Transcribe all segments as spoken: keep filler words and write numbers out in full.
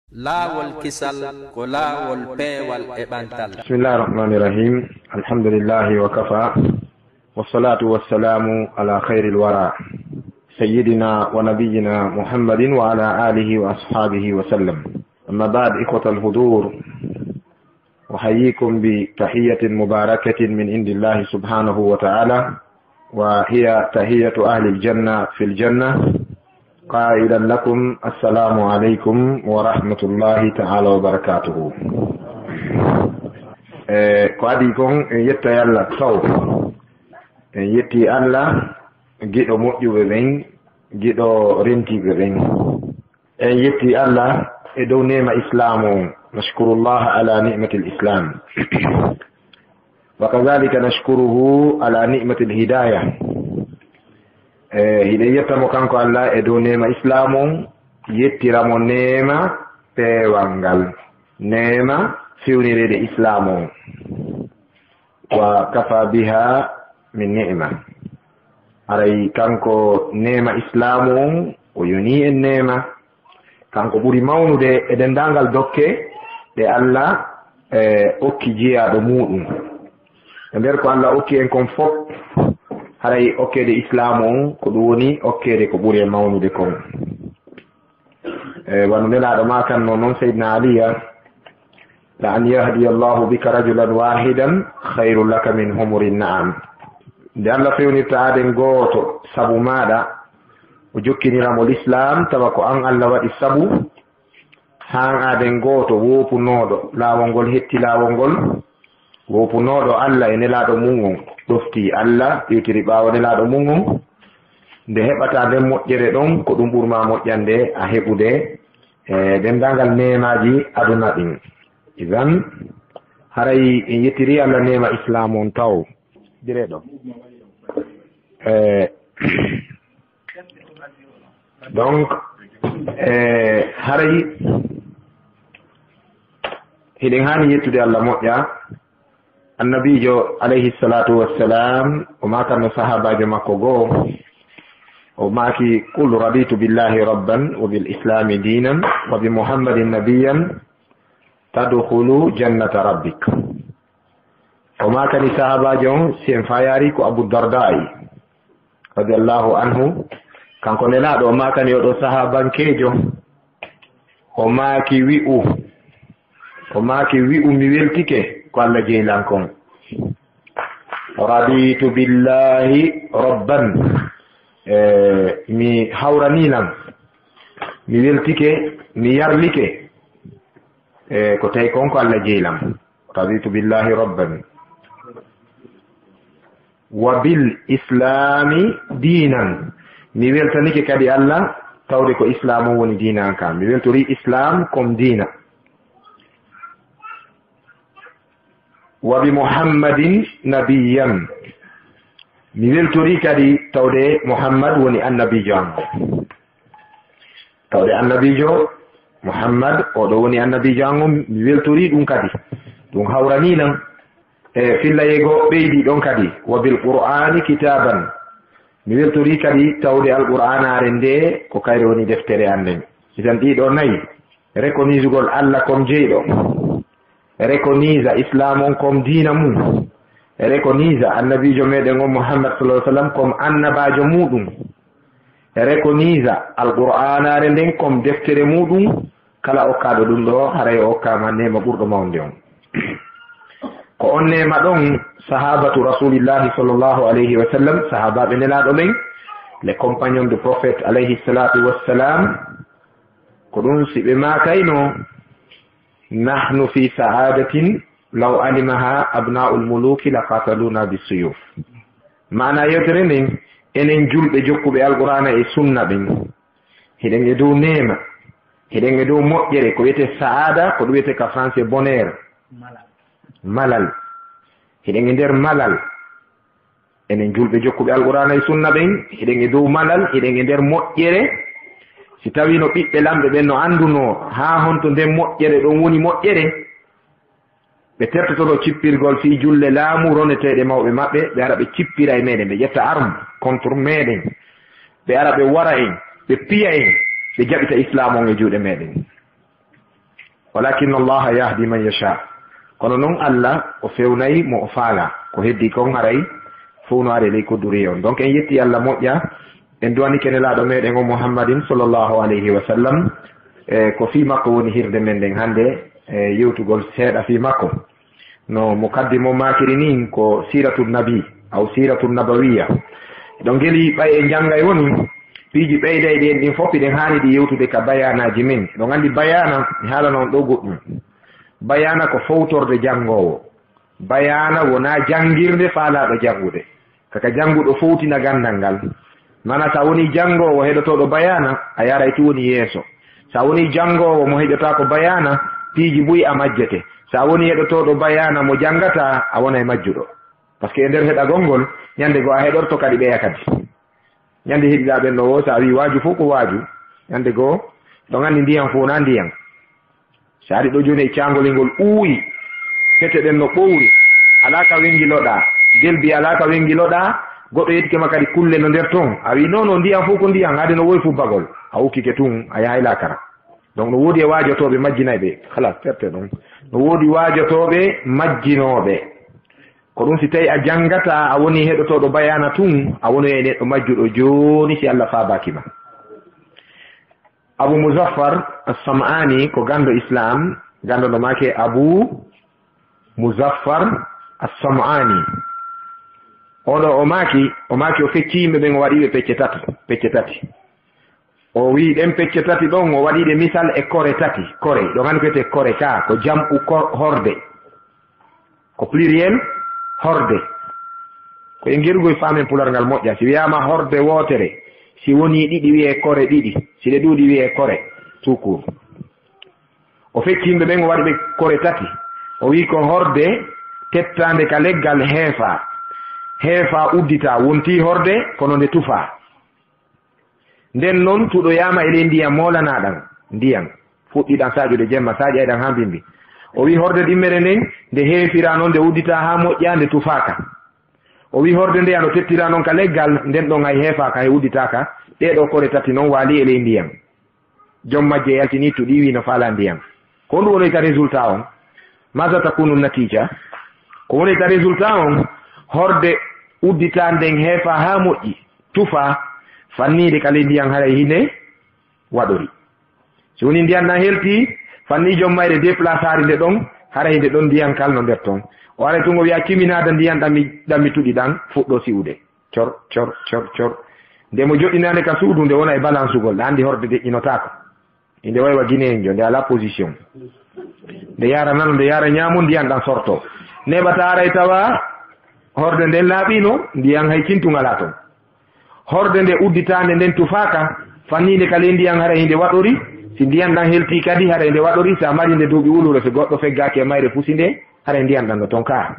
Laawol kisal ko laawol peewal e ɓantal. بسم الله الرحمن الرحيم. الحمد لله وكفى. والصلاة والسلام على خير الورى. سيدنا ونبينا محمد وعلى آله وأصحابه وسلم. أما بعد، إخوة الحضور، أحييكم بتحية مباركة من عند الله سبحانه وتعالى، وهي تحية أهل الجنة في الجنة، قائلا لكم: السلام عليكم ورحمة الله تعالى وبركاته. E, ko adii kon, en yetta Alla taw. En yetti Alla, giɗo moƴƴuɓe ɓen, giɗo rentiiɓe ɓen. En yetti Alla e dow neema Islaamu on. نشكر الله على نعمة الإسلام. وكذلك نشكره على نعمة الهداية. E, hiɗen yetta mo kanko Alla e dow neema Islaamu on, yettira mo neema peewal ngal, neema fewnireede Islaamu on. وكفى بها من نعمة. Haray kanko neema Islaamu on, o yonii en neema. Kanko ɓuri mawnude e denndaangal dokke ɗe Alla, e, okki jiyaaɗo muuɗum. E nder ko Alla okki en kon fof, haray okkeede Islaamu on, ko ɗum woni okkeede ko ɓuri e mawnude kon. E, wano Nelaaɗo maakanno non, Seydina Aliya: لأن يهدي الله بك رجلا واحدا خير لك من حمر النعم. Nde Alla fewnirta aaden gooto sabu maaɗa, o jokkinira mo Lislaam, tawa ko an Alla waɗi sabu, haa aaden gooto woopunooɗo laawol ngol heɓti laawol ngol, woopunooɗo Alla e Nelaaɗo mum on, ɗoftii Alla, iwtiri ɓaawo Nelaaɗo mum on, nde heɓata nden moƴƴere ɗon, ko ɗum ɓurmaa moƴƴande a heɓude e denndaangal neemaaji aduna ɗin. Idan, haray en yettirii Alla neema Islaamu on taw. Dire ɗo. E, donc, e, haray hiɗen haani yettude Alla moƴƴa. Annabiijo, alayhi salaatu wassalaam, o maakanno sahaabaajo makko goo, o maaki: قل رضيت بالله ربا وبالإسلام دينا وبمحمد نبيا تدخل جنة ربك. O maakani sahaabaajo on, si en faayaari, ko Abu Dardaa'i, radiyallahu anhu, kanko Nelaaɗo, o maakani oɗo sahaabankeejo, o maaki wi'u, o maaki wi'u, mi weltike, ko Alla jeyi lan kon. رضيت بالله ربا. E, mi hawranii lan, mi weltike, mi yarlike. E, ko tawi kon ko Alla jeyi lan. رضيت بالله ربا وبالإسلام دينا. Mi weltanike kadi Alla, tawde ko Islaamu woni diina an kan. Mi weltori Islaam comme diina. وبمحمد نبيا. Mi weltori kadi tawde Muhammad woni annabiijo an. Tawde annabiijo Muhammad, oɗo woni annabiijo an on, mi weltori ɗum kadi. Ɗum hawrani lan. E filla yeego ɓeydi ɗon kadi, وبالقرآن كتابا. Mi weltori kadi tawde Alqur'aanaare nde ko kayre woni deftere an nden. Idan ɗiɗo nayi, rekonisugol Alla comme jeyɗo, rekonisa Islaam on comme diina mum, rekonisa annabiijo meɗen on Muhammad sallallahu alaihi wasallam comme annabaajo muɗum, rekonisa Alqur'aanaare nden comme deftere muɗum, kala okkaaɗo ɗum ɗo, haray o okkaama neema ɓurɗo mawnde on. Ko on neema ɗon sahaabatu Rasulillahi sallallahu alayhi wa sallam, sahaabaaɓe Nelaaɗo men, les compagnons du prophète alayhi salatu wassalam, ko ɗum si ɓe maakayno: نحن في سعادة لو علمها أبناء الملوك لقاتلونا بالسيوف. Maana yewtere nden, enen julɓe jokkuɓe Alqur'aana e Sunna ɓen, hiɗen e dow neema, hiɗen e dow moƴƴere, ko wiyetee saada, ko ɗum wiyetee ka français bonheur, malal. Hiɗen e nder malal. Enen julɓe jokkuɓe Alqur'aana e Sunna ɓen, hiɗen e dow malal, hiɗen e nder moƴƴere. Si tawiino ɓiɓɓe lamɓe ɓen no anndunoo haa honto nden moƴƴere ɗon woni moƴƴere, ɓe tertotono cippirgol fii julle laamu roneteeɗe mawɓe maɓɓe, ɓe ara ɓe cippira e meɗen, ɓe ƴetta arme contre meɗen, ɓe ara ɓe wara en, ɓe piya en, ɓe jaɓita Islaam on e juuɗe meɗen. Walakin Allaha yahdi man yasha. Kono noon, Allah o fewnay mo o faala. Ko heddi kon haray fownaade ley ko duri on. Donc, en yetti Allah moƴƴa. En duwanike Nelaaɗo meɗen o Muhammadin sallallahu alayhi wa sallam. E ko fii makko woni hirde men nden hannde, e yewtugol seeɗa fii makko. No mukaddimo maakiri nin, ko siiratu nabi, aw siiratu nabawiya. Ɗo ngeli ɓay e njanngay woni piiji ɓeydayɗi en ɗin fof, hiɗen haani ɗi yewtude ka bayaanaaji men. Ɗon anndi bayaana, mi haalana on ɗo goɗɗum. Bayaana ko fowtorde janngoowo. Bayaana wonaa janngirde faalaaɗo janngude. Kaka jannguɗo fowtina ganndal ngal. Mana, so a wonii janngoowo heɗotooɗo bayaana, a yaray tun woni yeeso. So a wonii janngoowo mo heɗotaako bayaana, piiji buy a majjete. So a wonii heɗotooɗo bayaana mo janngataa, a wonay majjuɗo. Parce que e nder heɗagol ngol, ñande goo a heɗorto kadi ɓeya kadi. Ñande heɗiɗaa ɓen ɗo woo, so a wii waaju fof ko waaju, ñande goo, ɗon anndi ndiyan fof wonaa ndiyan. So ari ɗo jooni e caangol e ngol ɓuuyi, pete ɗen no ɓowri, alaa ka wenngiloɗaa, gelbi alaa ka wenngiloɗaa, goɗɗo yettike ma kadi kulle no nder ton. A wii, "Non, non, ndiyan fof ko ndiyan, haade no woy fubbagol." A ukkike tun, a yahay laakara. Donc, no woodi e waajotooɓe majjinayɓe, halas, perte ɗon. No woodi waajotooɓe majjinooɓe. Ko ɗum si tawi a janngataa, a woni heɗotooɗo bayaana tun, a wonoyay neɗɗo majjuɗo jooni si Allah faabaaki ma. Abu Muzaffar As-Sam'ani ko ganndo Islam, ganndo no maake Abu Muzaffar As-Sam'ani. Oɗo o maaki, o maaki o fecci yimɓe ɓen, o waɗi ɓe pecce tati, pecce tati. O wi'i ɗen pecce tati ɗon, o waɗi ɗe misal e kore tati. Kore, ɗon anndi ko wiyetee kore ka, ko jam'u ko-, horde. Ko pluriel horde. Ko e ngerugoy faamen pular ngal moƴƴa. Si wiyaama horde wootere, si wonii ɗiɗi wiyee kore ɗiɗi, si ɗe ɗuuɗi wiyee kore, tout court. O fecci yimɓe ɓen, o waɗi ɓe kore tati. O wi'i ko horde tettaande ka leggal heefaa. Heefaa udditaa, wontii horde, kono nde tufaa. Nden non tuɗoyaama e ley ndiyan moolanaaɗan, ndiyan fuɗɗiɗan saaƴude jemma, saaƴayɗan haa mbimbi. O wi'i horde ɗimmere nden, nde heefiraa non, nde udditaa haa moƴƴaa, nde tufaaka. O wi'i horde nde ano tettiraa non ka leggal, nden ɗon hay heefaaka, hay udditaaka. Ɗee ɗoo kore tati non waali e ley ndiyan. Jom majje yaltinii tuɗii, wi'i no faalaa ndiyan. Ko honɗum wonoyta résultat on? Maza takunu natija? Ko wonoyta résultat on? Horde udditaa nden heefaa haa moƴƴi, tufaa, fanniinde ka ley ndiyan haray hinde waɗori. Si woni ndiyan ɗan heltii, fannii jom mayre déplace haari nde ɗon, haray hinde ɗon ndiyan kal no nder ton. O aray tun o wi'a, "Kiminaada ndiyan ɗan mi, ɗan mi tuɗi ɗan, fuɗɗoo si'ude." Cor, cor, cor, cor. Nde mo joɗɗinaande ka suudu, nde wona e balansugol, ɗa anndi horde deƴƴinotaako. Inde waywa Guinéen jo, nde alaa position. Nde yaara nano, nde yaara ñaamo, ndiyan ɗan sorto. Neɓata aray tawa horde nden laaɓiino, ndiyan hay cintun alaa ton. Horde nde udditaande nden tufaaka, fanniinde ka ley ndiyan haray hinde waɗori, si ndiyan ɗan heltii kadi haray nde waɗori, si a mari nde duuɓi wuluure, si goɗɗo feggaaki e mayre fusi nde, haray ndiyan ɗan no ton kaa.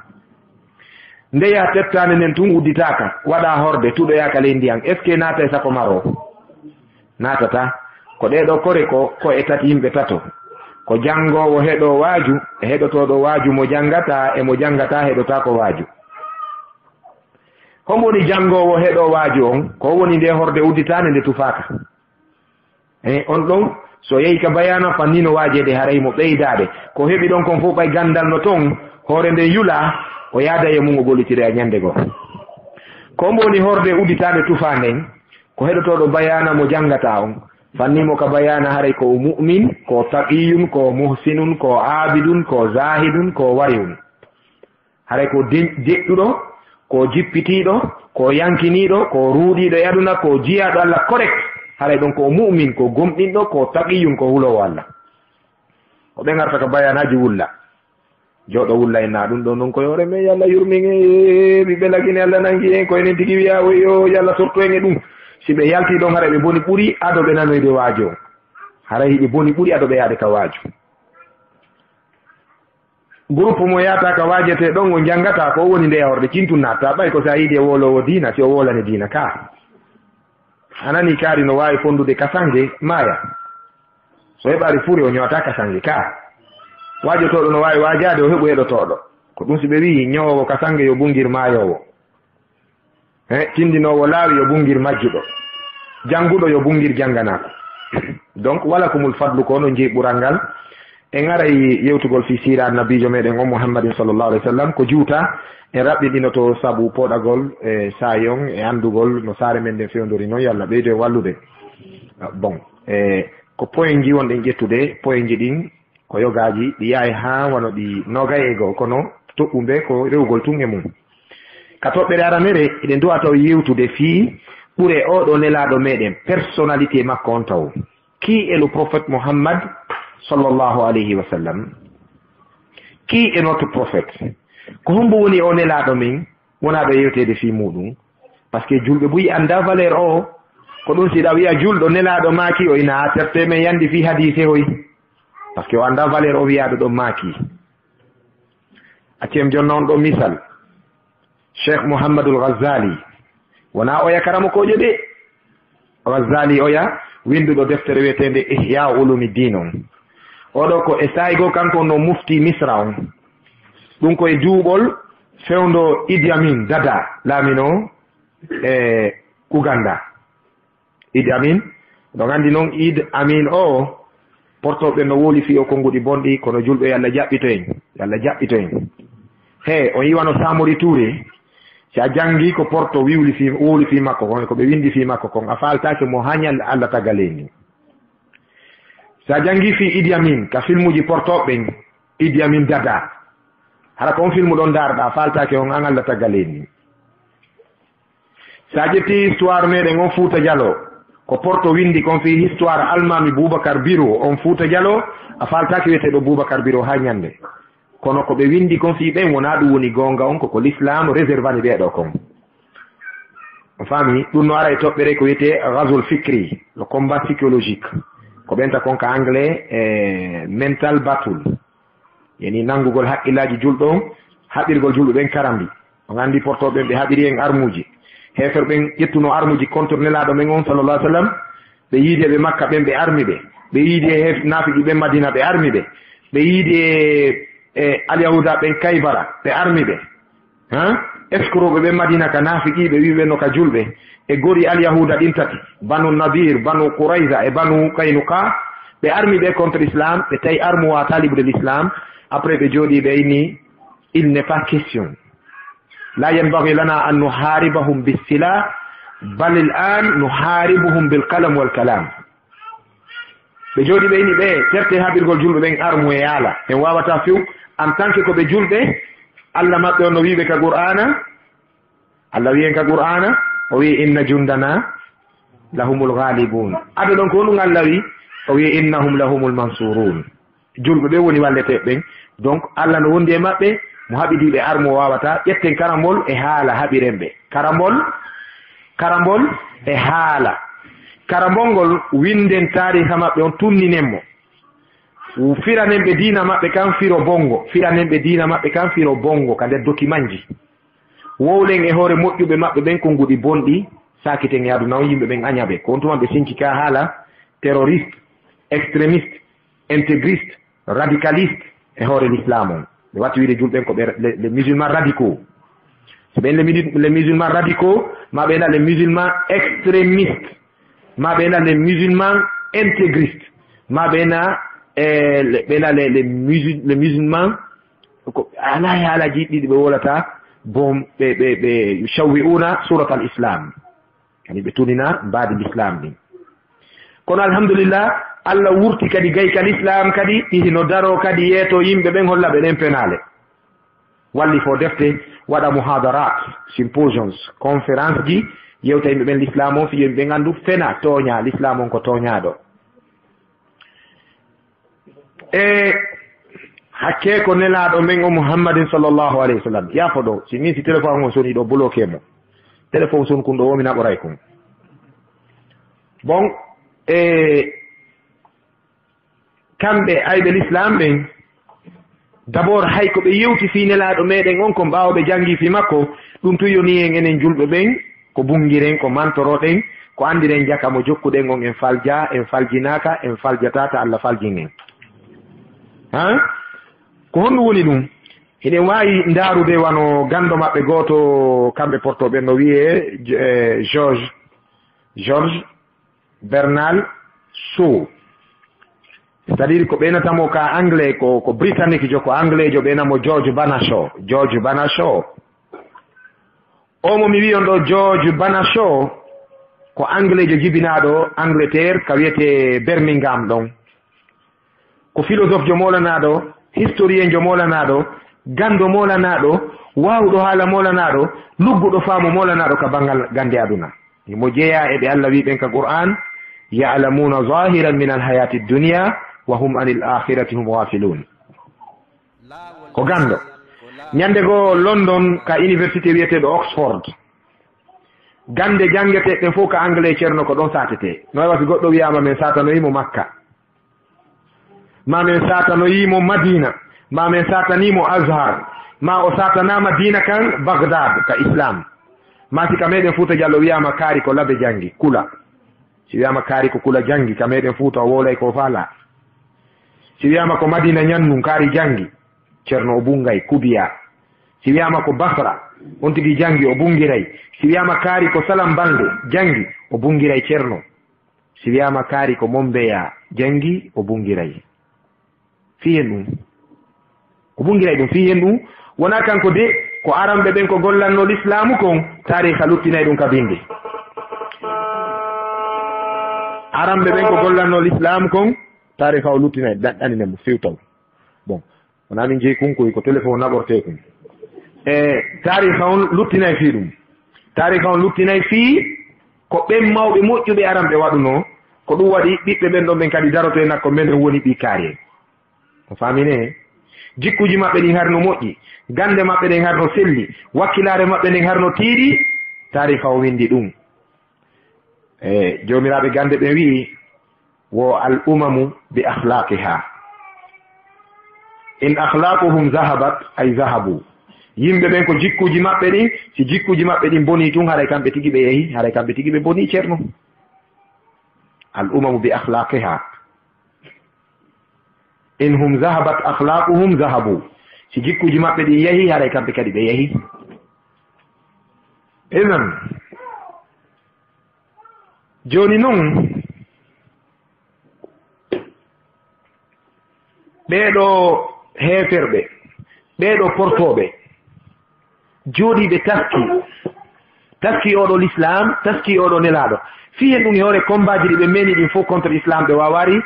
Ndeya tettaande nden tun udditaaka, waɗaa horde, tuɗoyaaka ley ndiyan, est-ce que naatay sako maroo? Naatataa. Ko ɗee ɗoo kore ko, ko e tati yimɓe tato. Ko janngoowo heɗoo waaju, e heɗotooɗo waaju mo janngataa, e mo janngataa heɗotaako waaju. Homo woni janngoowo heɗoo waaju on? Ko woni nde horde udditaande nde tufaaka. E on ɗon, so yehi ka bayaana, fanni no waajeede haray mo ɓeydaade. Ko heɓi ɗon kon fof ɓay ganndal no ton, hoore nden yulaa, o yaada e mum o gollitira e ñannde goo. Ko mbo woni horde udditaande tufaa nden, ko heɗotooɗo bayaana mo janngataa on. Fanni mo ka bayaana haray ko o mu'min, ko taqiyun, ko muhsinun, ko aabidun, ko zaahidun, ko wariun. Haray ko de-, deƴƴuɗo, ko jippitiiɗo, ko yankiniiɗo, ko ruuɗiiɗo e aduna, ko jiyaaɗo Allah correct. Haray ɗon ko mu'min, ko gomɗinɗo, ko taqiyun, ko huloowo Allah. Ko ɓe ngarta ka bayaanaaji wulla. Jooɗo wulla en na ɗum ɗo non ko yoore men, yo Allah yurmin en, ɓiɓɓe lagine Allah nangi en, ko enen tigi wiya o yo, yo Allah sortu en e ɗum. Si ɓe yalti ɗon haray ɓe boni ɓuri ado ɓe nanoyde waajo. Haray hiɓe boni ɓuri ado ɓe yaade ka waaju. Groupe mo yahata ka waajete ɗon, o janngata ko o woni nde horde cintun natta, ɓay ko sa yiide wolowo diina, si o wolani diina ka. A nani kaari no waawi fondude kasange, maaya. So heɓaari fure, o ñoota kasange ka. Waajotooɗo no waawi waajaade, o heɓu heɗotooɗo. Ko ɗum si ɓe wi'i, ñoowo kasange yo bungir maayoowo. He, tindinoowo laawi yo bungir majjuɗo. Jannguɗo yo bungir jannganaako. Donc, wala kumul fadlu ko no jeyi ɓural ngal. En aray yewtugol fii siira Annabiijo meɗen on Muhammadin sallallahu alaihi wasallam, ko juuta en raɓɓiɗinoto sabu pooɗagol e saayon e anndugol no saare men nden fewndori non. Yo Allah ɓeydu en wallude. Ah, bon, e ko poinji wonɗen ƴettude, poinji ɗin ko yogaaji, ɗi yahay haa wano ɗi nogay e goo, kono toɓɓumbe ko rewugol tun e mum. Ka toɓɓere aranere, eɗen du'a taw yewtude fii ɓure oo ɗoo Nelaaɗo meɗen, personnalité makko on taw. Qui est le prophète Muhammad sallallahu alayhi wa sallam? Qui est notre prophète? Ko hombo woni o Nelaaɗo men? Wonaa ɗo yewteede fii muuɗum. Parce que julɓe buy anndaa valeur o. Ko ɗum si ɗa wi'a julɗo Nelaaɗo maaki, o ina a terte men yandi fii hadiise hoy. Parce que o anndaa valeur o wiyaaɗo ɗon maaki. Accee mi jonna on ɗoo misal. Cheikh Muhammadul Ghazali, wonaa oya karamokoojo de. Ghazali oya, winnduɗo deftere wiyeteende Ihya Ulumuddin on. Oɗo ko e saa'i goo kanko no mufti Misra on. Ɗum ko e duuɓol fewndo Idi Amin Dada laamino e Uganda. Idi Amin. Ɗon anndi non Idi Amin o, portooɓe no wowli fii o konnguɗi bonɗi, kono julɓe, yo Allah jaɓɓito en, yo Allah jaɓɓito en. He, on yi'ii wano Samori Touré, si a janngii ko porto wiwli fii, wowli fii makko kon, ko ɓe winndi fii makko kon, a faaltaake mo haa ñande Allah taga leydi. Si a janngii fii Idi Amin ka filmuuji portooɓe ɓen, Idi Amin Dada, hara ko on filmu ɗon ndaarɗaa, a faaltaake on an Allah taga leydi. Si a ƴettii histoire meɗen on Fuuta Jaloo, ko porto winndi kon fii histoire Almaami Boubacar Biro on Fuuta Jaloo, a faaltaake wiyeteeɗo Boubacar Biro haa ñande. Kono ko ɓe winndi kon fii ɓen, wonaa ɗum woni goonga on, ko ko l'islam réservani ɓee ɗoo kon. On faami? Ɗum no ara e toɓɓere ko wiyetee Ghazwul Fikri, le combat psychologique. Ko ɓenta kon ka anglais, e mental battle. Yani nanngugol haqqillaaji julɗo on, haɓirgol julɓe ɓen karambi. On anndi portooɓe ɓen ɓe haɓiri en armuuji. Heeferɓe ɓen ƴettuno armuuji contre Nelaaɗo men on, sallallahu alaihi wasallam. Ɓe yiidi e ɓe Makka ɓen, ɓe armi ɓe. Ɓe yiidi e heef-, naafiqi ɓen Madina, ɓe armi ɓe. Ɓe yiidi e, e Alyahuuda ɓen Kaybara, ɓe armi ɓe. Han? Escroc ɓe ɓen Madina ka naafiqiiɓe, wi'uɓe no ka julɓe. E gori Alyahuuda ɗin tati, Banu Nadir, Banu Qurayza e Banu Qaynuqa, ɓe armi ɓe contre Islam, ɓe tawi armuwa talibu de l'Islam. Après ɓe jooɗii ɓe inni, il n'est pas question. لا ينبغي لنا أن نحاربهم بالسلاح، بل الآن نحاربهم بالقلم والكلام. Ɓe jooɗii ɓe ini ɓe, terte haɓirgol julɓe ɓen armu e yaala. En waawataa few, en tant que ko ɓe julɓe, Allah maɓɓe on no wi'ɓe ka Qur'aana, Allah wi'i en ka Qur'aana, o wi'i, "Inna jundana lahumul ghalibun." Ado ɗon ko honɗum Allah wi'i? O wi'i, "Innahum lahumul mansurun." Julɓe ɓe woni walleteeɓe ɓen. Donc, Allah no wondi e maɓɓe, mo haɓidii ɓe armu o waawataa. Ƴetten karambol e haala haɓiren ɓe. Karambol, karambol e haala. Karambol ngol, winden taariha maɓɓe on, tunninen mo. Firanen ɓe diina maɓɓe kan firo bongo. Firanen ɓe diina maɓɓe kan firo bongo ka nder dokimanji. Wowlen e hoore moƴƴuɓe maɓɓe ɓen, konnguɗi bonɗi saakiten e aduna on, yimɓe ɓen aña ɓe. Ko on tuma ɓe sinci ka haala terroriste, extrémiste, intégriste, radicaliste e hoore l'islam on. Ɓe watti wiide julɓe ɓen ko ɓe les, les musulmans radicaux. So ɓen les midi-, les musulmans radicaux, ma ɓe na les musulmans extrémistes, ma ɓe na les musulmans intégristes, ma ɓe na, eh, le-, ɓe na les, les musul-, les musulmans, ko alaa e haalaaji ɗiɗi ɓe wolata, bon, ɓe, ɓe, ɓe shawwi'una surat al-Islam. Yani ɓe tunina mbaadi l'islam ɗin. Kono alhamdulillah, Allah wurti kadi gay ka l'islam kadi, ɗi hino daro kadi yeeto yimɓe ɓen, holla ɓe ɗen penaale. Walli fo defte, waɗa muhadarat, symposiums, conférence ji, yewta yimɓe ɓen l'islam on, fii yimɓe ɓen anndu fena, tooña, l'islam on ko tooñaaɗo. E hakkee ko Nelaaɗo men o Muhammadin sallallahu alayhi wa sallam. Yaafo ɗo, si min si téléphone on soni ɗo, bloqué mo. Téléphone son kun ɗo, wo mi naɓoray kun. Bon, e kamɓe ayɓe l'islam ɓen, d'abord, hay ko ɓe yewti fii Nelaaɗo meɗen on kon, ɓaawo ɓe jangi fii makko, ɗum tun yoni en enen julɓe ɓen, ko bungiren, ko mantoroɗen, ko andiren jaka mo jokkuɗen on, en falja, en faljinaaka, en faljataata, Allah faljin en. Han? Ko honɗum woni ɗum? Hiɗen waawi ndaarude wano ganndo maɓɓe gooto, kamɓe portooɓe no wiyee, eh, George, George Bernard Shaw. C'est-à-dire ko ɓeynata mo ka anglais, ko, ko britannique jo, ko anglais jo ɓeyna mo George Bernard Shaw. George Bernard Shaw. O mo mi wiyon ɗo George Bernard Shaw, ko anglais jo jibinaaɗo Angleterre, ka wiyete Birmingham ɗon. Ko philosophe jo moolanaɗo, historien jo moolanaɗo, gando moolanaɗo, wawɗo haala moolanaɗo, lugguɗo faamu moolanaɗo ka bangal gande aduna. Himo jeeya e ɓe Allah wi ɓen ka Qur'an, "Ya'lamuna zahiran min al-hayati dunya wa hum anil akhirati hum ghafilun." Ko gando. Ñande goo London ka université wiyeteeɗo Oxford. Gande jangeteeɗe ɗen fof ka anglais, ceerno, ko ɗon saatete. No wayi si goɗɗo wiyaama men saatanoyi mo Makka. Ma men saatanoyi mo Madina. Ma men saatani mo Azhar. Ma o saatanaama diina kan Baghdad ka Islam. Ma si ka meɗen Fuuta Jallo wiyaama kaari ko Labe jangi, Kula. Si wiyaama kaari ko Kula jangi, ka meɗen Fuuta o wowlay ko faala. Si wiyaama ko Madina ñannun kaari jangi, ceerno, o bungay, kubiya. Si wiyaama ko Basra, on tigi jangi, o bungiray. Si wiyaama kaari ko Salam Balde jangi, o bungiray, ceerno. Si wiyaama kaari ko Mombeya jangi, o bungiray. Fii hen ɗum. Ko bungiray ɗum, fii hen ɗum. Wonaa kanko de, ko aranɓe ɓen ko gollanno lislaamu kon, taariika luttinay ɗum ka binde. Aranɓe ɓen ko gollanno lislaamu kon, taariika o luttinay, ɗaɗɗanine mo few taw. Bon, wonaa min jeyi kunkoy, ko téléphone naɓortee kun. E taariika on luttinay fii ɗum. Taariika on luttinay fii ko ɓen mawɓe moƴƴuɓe aranɓe waɗunoo, ko ɗum waɗi ɓiɓɓe ɓen ɗon ɓen kadi daroto e nakko, menen woni ɓii kaari en. On faamine? Jikkuuji maɓɓe ɗin harno moƴƴi, gande maɓɓe ɗen harno selli, wakkilaare maɓɓe nden harno tiiɗi, taariika o windi ɗum. E Joomiraaɓe gande ɓen wi'i, wo al umamu bi akhlaqiha. In akhlaquhum zahabat, ay zahabu. Yimɓe ɓen ko jikkuuji maɓɓe ɗin, si jikkuuji maɓɓe ɗin bonii tun, haray kamɓe tigi ɓe yahi, haray kamɓe tigi ɓe bonii, ceerno. Al umamu bi akhlaqiha. In hum zahabat akhlaquhum zahabu. Si jikkuuji maɓɓe ɗin yahi, haray kamɓe kadi ɓe yahi. Idan, jooni non, ɓee ɗoo heeferɓe, ɓee ɗoo portooɓe, jooɗii ɓe taski, taski oɗo l'islam, taski oɗo nelaaɗo. Fii hen ɗum e hoore combatji ɗi ɓe meni ɗin fof contre islam, ɓe waawaari,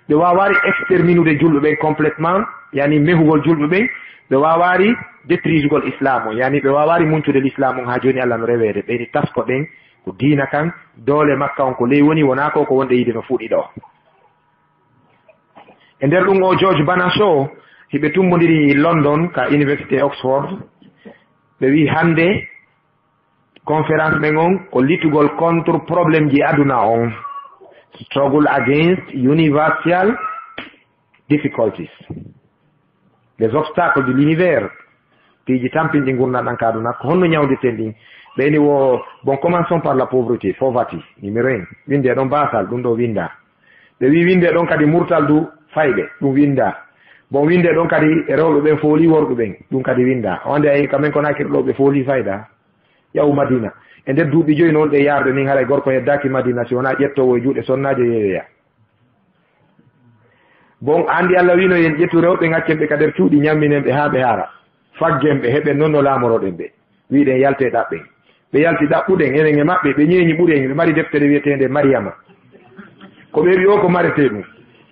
ɓe waawaari exterminude julɓe ɓen complètement, yani mehugol julɓe ɓen, ɓe waawaari détruisugol islam on, yani ɓe waawaari muncude l'islam on haa jooni Allah no reweede. Ɓeyni tasko ɗen ko diina kan, doole makka on ko ley woni, wonaa ko ko wonde yiide no fuɗi ɗo. E nder ɗum o George Bernard Shaw, hiɓe tummbondiri London ka Université Oxford, ɓe wi'i hannde conférence ɓen on ko litugol contre problème ji aduna on, struggle against universal difficulties. Les obstacles de l'univers, piiji tampinɗi ngurndan ɗan ka aduna, ko honno ñawndirten ɗin? Ɓeyni wo, bon, commençons par la pauvreté, poverty, numéro un. Winde ɗon baasal, ɗum ɗo winda. Ɓe wi winde ɗon kadi murtal du fayɓe, ɗum winda. Bon, winde ɗon kadi rewɓe ɓen fooli worɓe ɓen, ɗum kadi winda. O ande ay kamen ko nakir ɗo ɓe fooli fayda. Yahu Madina. E nder duuɓi joyi noon ɗe yarde nin haray gorko heddaaki Madina si wonaa ƴettowo e juuɗe sonnaajo yeeyoya. Bon, anndi Allah wiino yen ƴettu rewɓe, ngaccen ɓe ka nder cuuɗi, ñamminen ɓe haa ɓe haara. Faggen ɓe, heɓen noon no laamoroɗen ɓe. Wiɗen yaltee ɗaɓɓen. Ɓe yalti ɗaɓɓuɗen, enen e maɓɓe, ɓe ñeeñi ɓuri en, ɓe mari deftere wiyeteende Mariyama. Ko ɓe wi'i o ko maretee ɗum.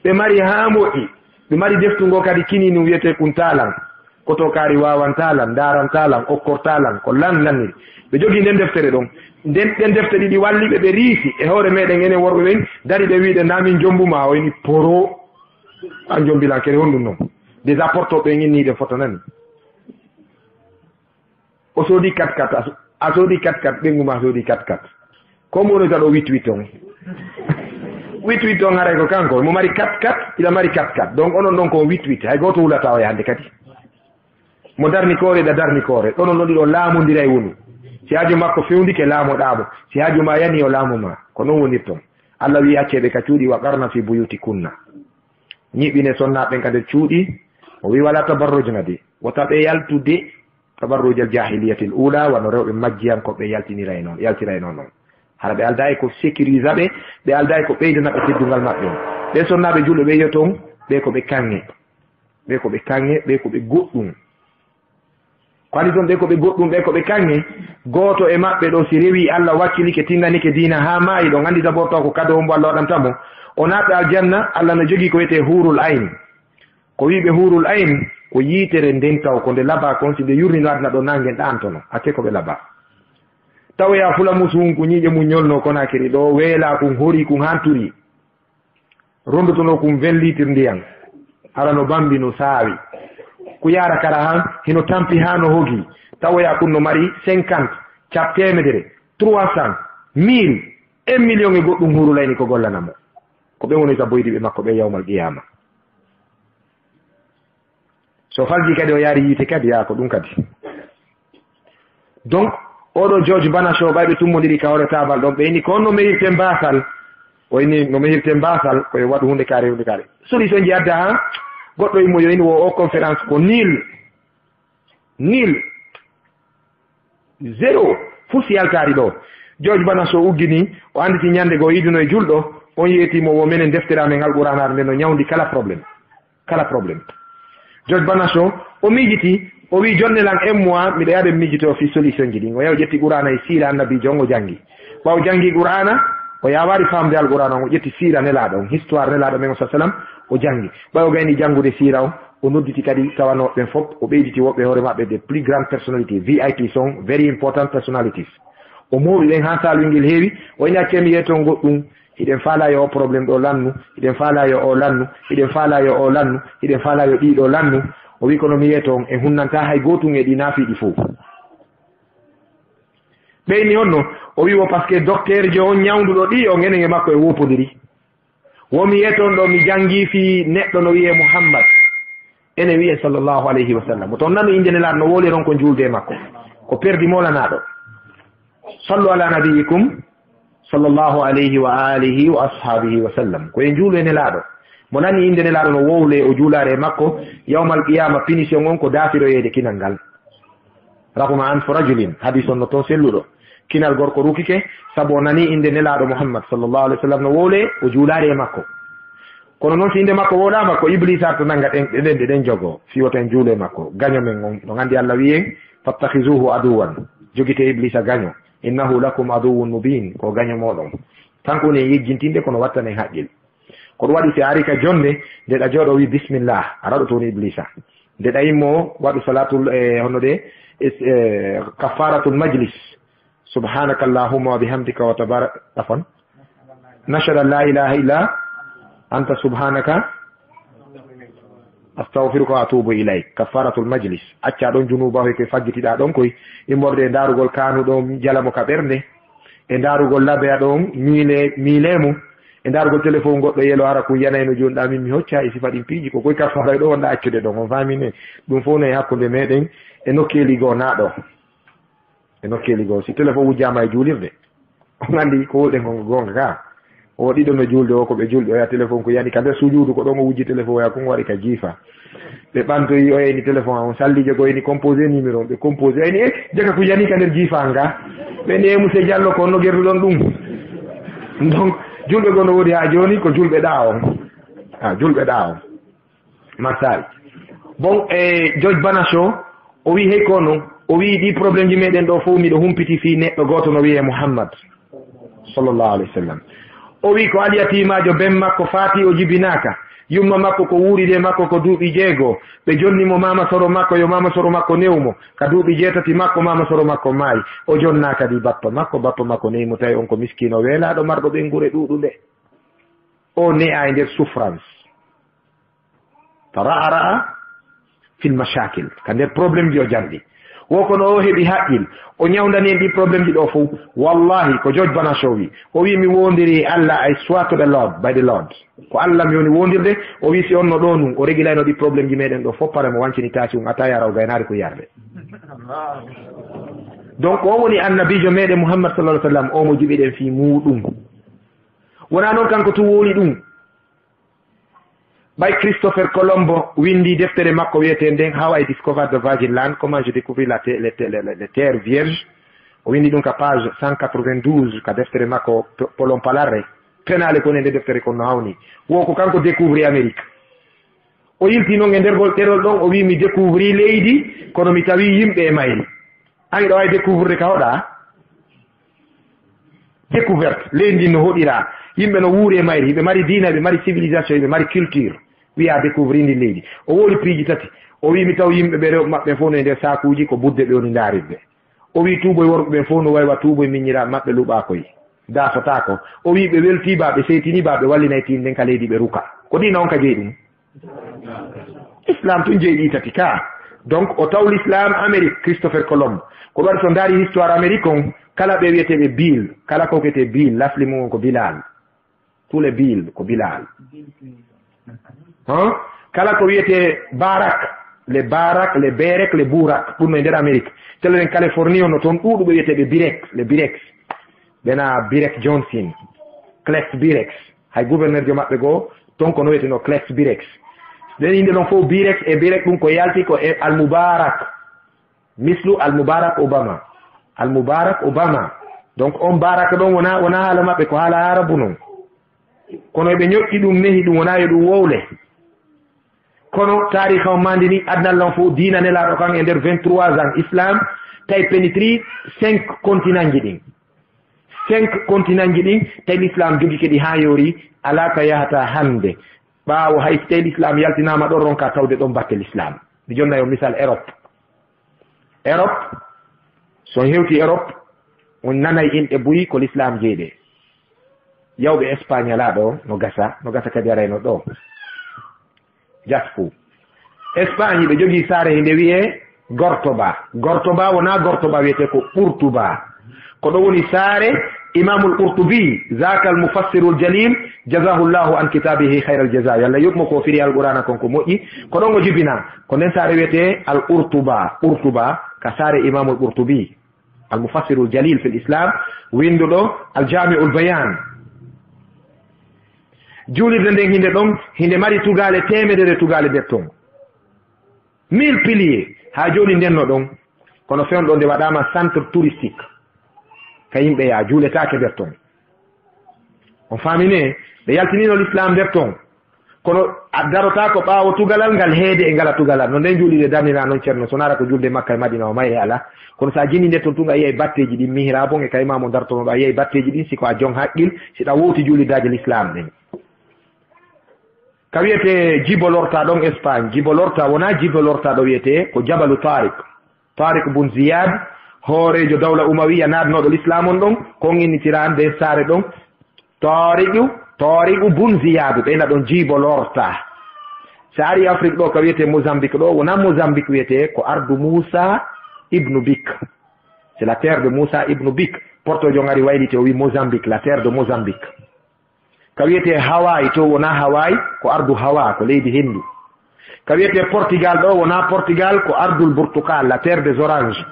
Ɓe mari haa moƴƴi. Ɓe mari deftu ngo kadi kini ɗum wiyetee kun taalan. Koto kaari waawantaa lan, ndaarantaa lan, okkortaa lan, ko lan lanniri. Ɓe jogii nden deftere ɗon. Nden, ɗen defte ɗiɗi walli ɓe, ɓe riisi e hoore meɗen enen worɓe ɓen, dari ɓe wiide, "Ndaa min jombu ma?" O ini, "Poro, an jombi lan, kene honɗum non?" Déjà porto ɓen inni ɗen foto nani. O soodi kat kat, a so-, a soodi kat kat, ɓengu ma soodi kat kat. Ko mo woni taɗo wit wit on? Wit wit on haray ko kanko, mo mari kat kat, ila mari kat kat. Donc onon ɗon ko wit wit, hay gooto wulata o yahande kadi. Mo darni koore, da darni koore. Ɗon on ɗon ɗiɗo laamondiray woni. Si haaju makko fewndike, laamoɗaa mo. Si haaju ma yani, o laamo ma. Ko non wonirton. Allah wi'i, "Accee ɓe ka cuuɗi, wa qarna fi buyuti kunna." Ñiɓɓine sonnaaɓe ɓen ka nder cuuɗi. O wi'i, "Wala tabarrujna de. Wota ɓe yaltude." Tabarrujal jahiliyatil ula, wano rewɓe majjiyankooɓe yaltiniray noon, yaltiray noon noon. Hara ɓe aldaa e ko sécurisa ɓe, ɓe aldaa e ko ɓeydana ɓe teddungal maɓɓe. Ɓe sonnaaɓe julɓe ɓe yo toon, Ɓe ko ɓe kaŋŋe. Ɓe ko ɓe kaŋŋe, ɓe ko ɓe goɗɗum. Ko andi toon ɓe ko ɓe goɗɗum, ɓe ko ɓe kaŋŋe. Gooto e maɓɓe ɗo, si rewii Allah, wakkilike, tindanike diina haa maayi, ɗon andi d'abord taw ko kado hombo Allah waɗanta mo. O naatɗo aljanna, Allah no jogii ko wiyetee huurul ayn. Ko wii ɓe huurul ayn, ko yiitere nden taw, ko nde labaa kon, si nde yurnino aduna ɗo, nangen ɗaantono. Hakke ko ɓe labaa. Tawoya fulamusu hun, ko ñiiƴe mum ñolno Konakiri ɗo, weelaa kun, horii kun, hanturii. Rondotono kun vingt litres ndiyan. Hara no bambi, no saawi. Ku yaara kara han, hino tampi haa no hogi. Tawoya kun no mari cinquante, cap teemedere, trois cents, mille, un million e goɗɗum huurul ayni ko gollana mo. Ko ɓe woni ka boydiiɓe makko ɓe yawmal qiyaama. So falji kadi o yaari yiite kadi, yaa ko ɗum kadi. Donc, oɗo George Banacho, ɓay ɓe tummondiri ka hoore taabal ɗon, ɓe inni ko no mehirten baasal. O inni no mehirten baasal, ko e waɗu hunde kaari, hunde kaari. Solution ji adda ha, goɗɗo immo yo inni wo o conférence ko nil. Nil. Zéro. Fof si yaltaari ɗo. George Banacho uggini, o anditi ñande goo yiduno e julɗo, on yeeti mo wo menen deftere amen Alqur'aanaare nden no ñawndi kala problème. Kala problème. George Banacho, o miijiti, o wii, "Jonne lan un mois, miɗo yaade mi miijitoo fii solution ji ɗin." O yahi o ƴetti Qur'aana e siira Annabiijo on, o janngi. Ɓawo janngi Qur'aana, o yaawaari faamde Alqur'aana on, o ƴetti siira Nelaaɗo on, histoire Nelaaɗo men on, sallallahu alayhi wa sallam, o janngi. Ɓawo gayni janngude siira on, o nodditi kadi tawanooɓe ɓen fof, o ɓeyditi woɓɓe e hoore maɓɓe des plus grandes personnalités, V I Ps on, very important personalities. O mooɓi ɓen haa saalungel heewi, o inni, "Accee mi yeeto goɗɗum." Hiɗen faalaa yo o problème ɗo lannu, hiɗen faalaa yo o lannu, hiɗen faalaa yo o lannu, hiɗen faalaa yo ɗii ɗo lannu. O wi'i, "Kono mi yeeto on, en hunnantaa hay gootun e ɗi naafii ɗi fow." Ɓe inni honno? O wi'i, "Wo parce que docteur jo on ñawnduɗo ɗi, on enen e makko e woopondiri. Wo mi yeeto on ɗo, mi janngii fii neɗɗo no wi'ee Muhammad." Enen wi'en sallallahu alayhi wa sallam. Mo ton nanu innde Nelaaɗo no wowlira on ko juulde e makko. Ko perdi moolanaaɗo. Sallu ala nabiyyikum sallallahu alayhi wa alihi wa ashabihi wa sallam. Ko en juulu e Nelaaɗo. Mo nani innde Nelaaɗo no wowle o juulaare e makko, yawmal qiyaama punition on ko daafiroyeede kinal ngal. Raghma anfu rajulin, hadis on no ton selluɗo. Kinal gorko rukike, sabu o nani innde Nelaaɗo Muhammad sallallahu alayhi wa sallam no wowle o juulaare e makko. Kono non si innde makko wowlaama, ko Ibliisa arta nannga ɗen, ɗen, ɗen, ɗen jogo. Fii wota en juulu e makko. Gaño men on, no nganndi Allah wi'i en, "Fattakhizuhu aduwwan." Jogite Ibliisa gaño. "Innahu lakum aduwwun mubin." Ko gaño mooɗon. Kanko woni en yejjintinde, kono wattanen haqqil. Ko ɗum waɗi si a ari ka jonnde, nde ɗa jooɗo wi, "Bismillah." A raɗoto woni Ibliisa. Nde ɗa immo, waɗu salaatul, e, honno de, is-, e, kaffaratul majlis. "Subhanaka Allahumma wa bihamdika wa tabarak-," afwan. "Nashhadu an la ilaha illa anta subhanaka astaghfiruka wa atubu ilayk." Kaffaratul majlis. Acca ɗon junuuba hoy koy faggitiɗa ɗon koy. Immorde e ndaarugol kaanu ɗon jala mo ka ɓernde. E ndaarugol labeya ɗon miile, miile mo. E ndaarugol téléphone goɗɗo yelo hara ko yanayno jooni ɗa min mi hocca e sifa ɗin piiji ko koy kaffara ɗo wonɗa accude ɗon. On faami ne? Ɗum fof ne e hakkunde meɗen e nokkeeli goo na ɗo. E nokkeeli goo, si téléphone wujjaama e juulirde, on anndi ko wowɗen kon ko goonga ka. O ɗiɗo no juulde o, ko ɓe juulɓe, oya téléphone ko yani ka nder sujuudu, ko ɗon o wujji téléphone oya, kon waɗi ka jiifa. Ɓe ɓantoyi, o yani téléphone on, sallijo ko yani composé numéro, ɓe composé, yani, "Eh, jaka ko yani ka nder jiifa nga." Ɓe ne, "Monsieur Diallo, ko no gerduɗon ɗum?" Donc, juulɓe goo no woodi haa jooni, ko juulɓe ɗa on. Ah, juulɓe ɗa on. Marsaali. Bon, e George Banacho, o wi hey ko non, o wi ɗi problème ji meɗen ɗo fof miɗo humpiti fii neɗɗo gooto no wiyee Muhammad, sallallahu alayhi wa sallam. O wi ko alyatimaajo ben makko faati o jibinaaka. Yumma makko ko wuuride makko ko duuɓi jeego. Ɓe jonni mo maama soro makko, yo maama soro makko new mo. Ka duuɓi jeetati makko, maama soro makko maayi. O jonnaa kadi bappa makko, bappa makko neyi mo tawi on ko miskiino weelaaɗo marɗo ɓeynguure ɗuuɗunde. O ne'a e nder souffrance. Ra'a ra'a fil mashakil. Ka nder problème ji o janɗi. Wo kono o heɓi haqqil. O ñawndani en ɗi problème ji ɗo fof. Wallahi, ko George Banacho wi. O wi, "Mi wondiri e Allah, I swear to the Lord, by the Lord." Ko Allah mi woni wondirde. O wi, "Si on no ɗo nun, o regilayno ɗi problème ji meɗen ɗo fof, pare mo wancini taasi un, ata yara o gaynaari ko yarde." Donc, o woni annabiijo meɗen Muhammad sallallahu alaihi wasallam, o mo jiɓiɗen fii muuɗum. Wona non kanko tun wowli ɗum. Ɓay Christopher Colombo winndi deftere makko wi'etee nden How I Discovered the Virgin Land, Comment je découvris la te-, les te-, les, les, les terres vierges. O winndi ɗum ka page cent quatre-vingt-douze ka deftere makko P-, Polon Palarre. Penaale ko ne nde deftere kon no hawni. Wo ko kanko découvri Amérique. O yilti noon e nder ngol ɗerol ɗon, o wii, "Mi découvri leydi, kono mi tawi yimɓe e mayri." An hiɗa waawi découvrir ka hoɗa? Découverte, leydi ndin no hoɗira, yimɓe no wuuri e mayri, hiɓe mari diina, hiɓe mari civilisation, hiɓe mari culture. Wiya découvrir ndin leydi. O woori piiji tati. O wii, "Mi taw yimɓe ɓe, rewɓe maɓɓe fof no e nder saakuuji, ko budde ɓe woni ndaarirɓe." O wii, "Tuuboy worɓe ɓen fof no waywa tuuboy miññiraaɓe maɓɓe luɓaakoy. Daasotaako." O wii, "Ɓe weltii ba, ɓe seytinii ba, ɓe wallinay tiinde nden ka leydi ɓe ruka." Ko diina on ka jeyi ɗum? Islam tun jeyi ɗi tati ka. Donc, o taw l'islam Amérique, Christopher Colomb. Ko ɗum waɗi so ndaari histoire Amérique on, kala ɓe wiyeteeɓe Bill, kala ko wiyeteeɓe Bill, lasli mum on ko Bilal. Tous les Bill ko Bilal. Hein? Kala ko wiyetee Barak, les Barak, les Berek, les Burak, ɗum no e nder Amérique. Telen Californie on no toon ɗuuɗuɓe wiyeteeɓe Birek, les Bireks. Ɓena Birek Johnson, Clex Bireks. Hay gouverneur jo maɓɓe goo, toon ko no wiyeteno Clex Bireks. Ɗen innde ɗon fof, Bireks e Birek, ɗum ko yalti ko e Al Mubarak. Mislu Al Mubarak Obama. Al Mubarak Obama. Donc, on Barak ɗon wona, wona haala maɓɓe, ko haala Arabu non. Kono eɓe ñoƴƴi ɗum, nehi ɗum, wona yo ɗum wowle. Kono taariika on maandi ni, aduna lan fof, diina Nelaaɗo kan e nder vingt-trois ans Islam, tawi pénétri cinq continent ji ɗin. Cinq continent ji ɗin, tawi l'islam jogike ɗi haa yoori, alaa ka yahata hannde. Ɓaawo hay so tawi l'islam yaltinaama ɗon, ronka tawde ɗon batte l'islam. Mi jonna yo misal Europe. Europe, so on hewti Europe, on nanay inɗe buy ko l'islam jeyi ɗe. Yawɓe Espagne alaa ɗo, no gasa, no gasa kadi arayno ɗo. Jasku. Espagne, ɓe jogii saare hinde wiyee Gortoba. Gortoba wonaa Gortoba, wiyetee ko Qurtuba. Ko ɗo woni saare Imamul Qurtubi, zakal mufassirul jalil, jazahullahu an kitabihi khairal jaza. Yo Allah yoɓ mo ko firi Alqur'aana kon ko moƴƴi. Ko ɗon o jibinaa. Ko nden saare wiyetee Al Qurtuba. Qurtuba, ka saare Imamul Qurtubi, al mufassirul jalil fil Islam, winduɗo Al Jami'ul Bayan. Juulirde nden hinde ɗon, hinde mari tugaale teemedere tugaale nder ton. Mille piliers, haa jooni nden no ɗon. Kono fewndo nde waɗaama centre touristique. Ka yimɓe yaa juuletaake nder ton. On faami ne? Ɓe yaltiniino l'islam nder ton. Kono a darotaako ɓaawo tugalal ngal heede e ngala tugalal. No nden juulirde darnira non, Ceerno, so naara ko julde Makka e Madina o mayre alaa. Kono so a jini nder ton tun, a yiyay batteeji ɗin, mihrabon e kayma mo dartonoɗo, a yiyay batteeji ɗin, si ko a jon haqqil, si ɗa wowti juulirdaaji l'islam ɗin. Ka wiyetee Jibo Lorta ɗon Espagne. Jibo Lorta, wonaa Jibo Lorta ɗo wiyetee, ko Jabalu Tariq. Tariq bun Ziyad, hooreejo dawla Umawiya naatnooɗo l'islam on ɗon, ko on innitiraa nden saare ɗon. Tariqu, Tariqu bun Ziyadu, ɓeyna ɗon Jibo Lorta. Si a ari Afrique ɗo, ka wiyetee Mozambique ɗo, wonaa Mozambique wiyetee, ko ardu Musa ibnu Bik. C'est la terre de Musa ibnu Bik. Porto jo ngari wayliti, o wi Mozambique, la terre de Mozambique. Ka wiyetee Hawaii, to wonaa Hawaii, ko ardu Hawa, ko leydi henndu. Ka wiyetee Portugal ɗo, wonaa Portugal, ko ardul Burtukal, la terre des oranges.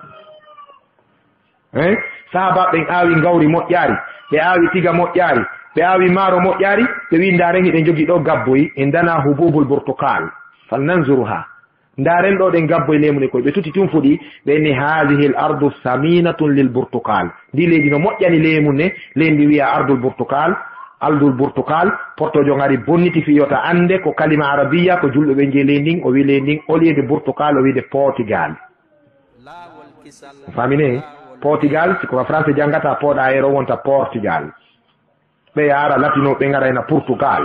Hein? Sahaabaaɓe ɓen aawi ngawri moƴƴaari, ɓe aawi tiga moƴƴaari, ɓe aawi maaro moƴƴaari, ɓe wi, "Ndaaren, hiɗen jogii ɗo gabboy, indana hububul Burtukal. Fal nanzuruha." Ndaaren ɗo ɗen gabboy leemuɗe koy. Ɓe tuti tun fuɗi, ɓe inni, "Haadihil ardu saminatun lil Burtukal." Ndi leydi no moƴƴani leemuɗe, leydi ndi wiya ardul Burtukal, ardul Burtukal. Porto jo ngari bonniti fii yo ta annde ko kalima arabiya, ko julɓe ɓen jeyi leydi ndin, o wi leydi ndin, au lieu de Burtukal, o wi de Portugal. On faami ne? Portugal, si ko ka français janngata, pooɗa ero wonta Portugal. Ɓe yaara latino, ɓe ngarayna Portugal.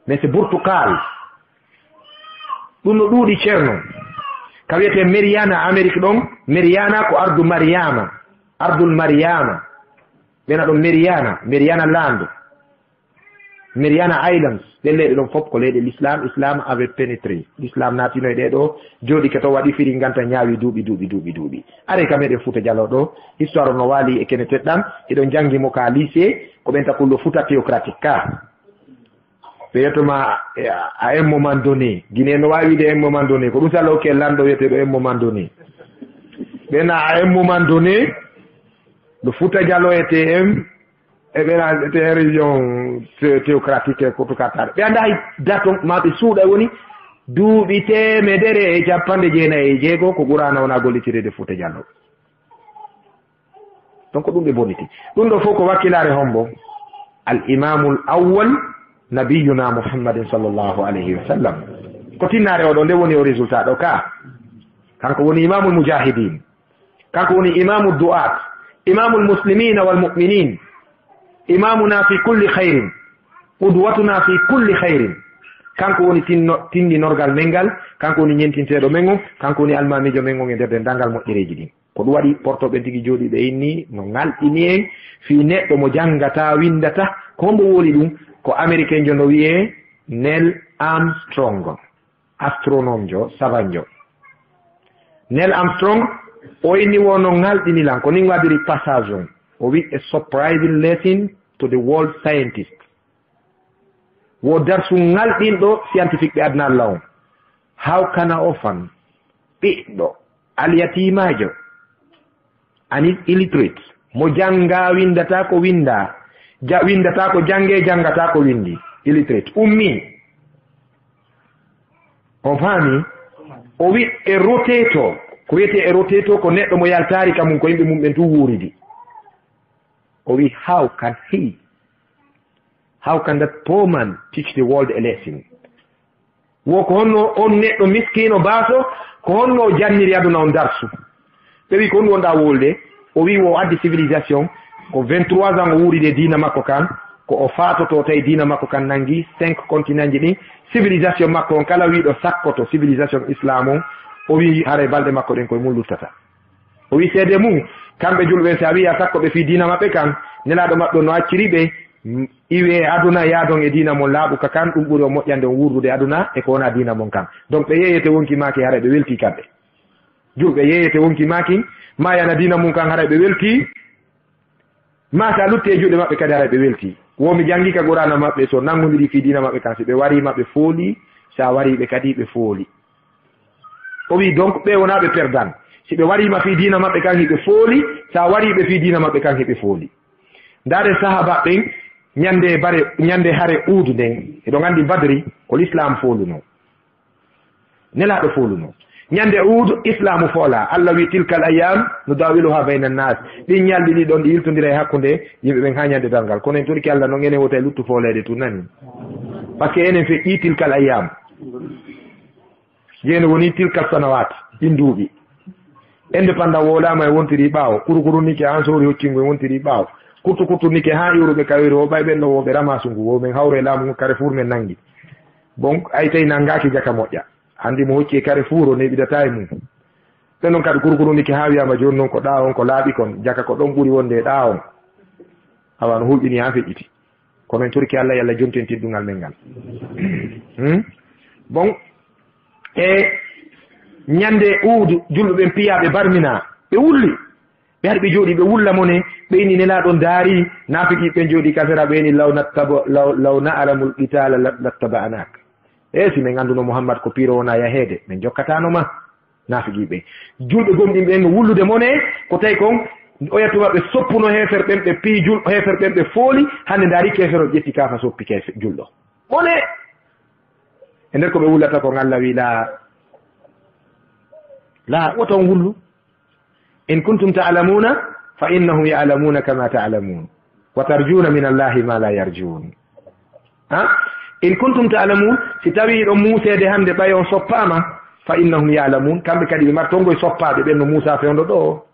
Mais c'est Burtukal. Ɗum no ɗuuɗi, Ceerno. Ka wiyetee Mariana Amérique ɗon, Mariana ko ardu Mariama, ardul Mariama. Ɓena ɗon Mariana, Mariana Land, Mariana Islands. Ɗen leyɗe ɗon fof ko leyɗe l'islam, islam avait pénétré. L'islam naatino e ɗee ɗo, jooɗike to, waɗi firi nganta, ñaawi duuɓi, duuɓi, duuɓi, duuɓi. Are ka meɗen Fuuta Jaloo ɗo, histoire no waali e kene teɗɗan, hiɗon janngi mo ka lycée, ko ɓen takulɗo Fuuta théocratique ka. Ɓe yetto ma, eh, à un moment donné. Guinée no waawi wiide un moment donné. Ko ɗum sala okke lanɗo wiyeteeɗo un moment donné. Ɓen à un moment donné, no Fuuta Jaloo e T M, e ɓen à T M région thé-, théocratique e ko to Qatar. Ɓe anndaa hay date on, ma ɓe suuɗa woni duuɓi teemedere e cappanɗe jeenayi e jeego ko Qur'aana wona gollitireede Fuuta Jaloo. Donc, ko ɗum ɓe bonniti. Ɗum ɗo fof ko wakkilaare hombo? Al Imamul Awwal, Nabiyuna Muhammadin sallallahu alayhi wa sallam. Ko tinnaare o ɗo, nde woni o résultat ɗo ka. Kanko woni imamul mujahidin. Kanko woni imamu du'at, imamul muslimina wal mu'minin, imamuna fi kulli khairin, qudwatuna fi kulli khairin. Kanko woni tinno-, tindinorgal men ngal, kanko woni ñentinteeɗo men on, kanko woni almamiijo men on e nder denndaangal moƴƴereeji ɗin. Ko ɗum waɗi portooɓe tigi jooɗiiɓe inni no ŋalɗini en fii neɗɗo mo janngataa, winndata, ko hombo wowli ɗum? Ko Amerikenjo no wi'ee Neil Armstrong. Astronomejo, savanjo. Neil Armstrong, o inni wo no ŋalɗini lan, ko nin waɗiri passage on. O wi a surprising lesson to the world scientist. Wo darsu ŋalɗinɗo scientifique ɓe aduna Allah on. How can a orphan, ɓiɗɗo, alyatimajo, ani illiterate, mo jannga, winndata ko winnda, ja-, winndata ko jannge, janngata ko winndi, illiterate, ummi. On faami? O wi a rotator, ko wiyetee a rotator ko neɗɗo mo yaltaari ka mum, ko yimɓe mum ɓen tun wuuridi. O wi, how can he, how can that poor man teach the world a lesson? Wo ko honno on neɗɗo miskiino baaso, ko honno o janniri aduna on darsu? Ɓe wi, ko honɗum wonɗaa wowlude? O wi, wo o addi civilisation, ko vingt-trois ans o wuuridi e diina makko kan, ko o faatoto tawi diina makko kan nangi cinq continentji ɗin. Civilisation makko on, kala wiiɗo sakkoto civilisation islam on, o wi, haray balɗe makko ɗen koye mum luttata. O wi seede mum, kamɓe julɓe ɓen, si a wi'i a sakko ɓe fii diina maɓɓe kan, Nelaaɗo maɓɓe on no acciri ɓe, m-, iwee aduna, yaadon e diina mon laaɓuka kan, ɗum ɓuri on moƴƴande on wuurdude aduna e ko wonaa diina mon kan. Donc, ɓe yeeyete wonki maaki haray ɓe weltii kamɓe. Julɓe yeeyete wonki maaki, maayana diina mum kan haray ɓe weltii. Maa si a lutti e juuɗe maɓɓe kadi haray ɓe weltii. Wo mi janngi ka Qur'aana maɓɓe, so nanngondirii fii diina maɓɓe kan, si ɓe warii ma ɓe foolii, si a warii ɓe kadi ɓe foolii. O wi, donc, ɓe wonaa ɓe perdant. Si ɓe warii ma fii diina maɓɓe kan, hiɓe fooli. Si a warii ɓe fii diina maɓɓe kan, hiɓe fooli. Ndaare sahaaba ɓen, ñande bare, ñande hare Uhud nden, eɗon anndi Badri, ko l'islam foolunoo. Nelaaɗo foolunoo. Ñande Uhud, islaamu foolaa. Allah wi, "Tilkal ayyam nudaawiluhaa bayna nnaas." Ɗin ñalɗi ɗiɗon ɗi yiltondira e hakkunde yimɓe ɓen haa ñande darngal. Kono en torike Allah non enen wota e luttu fooleede tun, nani? Parce que enen feƴƴii tilkal ayyam. Jeene woni tilka sanawaat, ɗin duuɓi. Indépendant wowlaama e wontiri ɓaawo. Kurukurunike an sowri hoccingo e wontiri ɓaawo. Kurtu kurtunike haa iwruɓe kayoyro o ɓay ɓen ɗo wowɓe ramasu ngu, wow men hawro e laamu ngu, Carrefour men nangi. Bon, ay tawi nangaaki jaka moƴƴa. Anndi mo hocci e Carrefour o neeɓidataa e mum. Ɓen non kadi kurukurunike haa wiyaama jooni non ko ɗaa on ko laaɓi kon, jaka ko ɗon ɓuri wonde e ɗaa on. Awa no hulɓini haa feƴƴiti. Kono en torike Allah, yo Allah jontin teddungal men ngal. Hmm? Bon, e ñande Uhud, julɓe ɓen piyaaɓe barminaa, ɓe wulli. Ɓe ari ɓe jooɗii, ɓe wulla mone, ɓe inni Nelaaɗo on daari, naafiqiiɓe ɓen jooɗii ka sera, ɓe inni, "Law nattaba-, law, law na'lamul qitaala la-, lattaba'naak." E si men annduno Muhammad ko piiro wona yaheede, men jokkataano ma. Naafiqiiɓe. Julɓe gomɗinɓe ɓen no wullude mone, ko tawi kon oya tuma ɓe soppuno heefer ɓen, ɓe piyi jul-, heefer ɓen, ɓe fooli, hannde ndaari keefero ƴetti kaafa soppi keefe-, julɗo. Mone! E nder ko ɓe wullata kon, Allah wi, "Laa, laa, wota on wullu. In kuntum ta'lamuna, fa innahum ya'lamuna kama ta'lamun. Wa tarjuna min Allahi ma la yarjun." Ha? In kuntum ta'lamun, si tawi hiɗon muuseede hannde, ɓay on soppaama, fa innahum ya'lamun, kamɓe kadi ɓe martongo e soppaaɓe ɓen no Muusaa fewndo ɗo.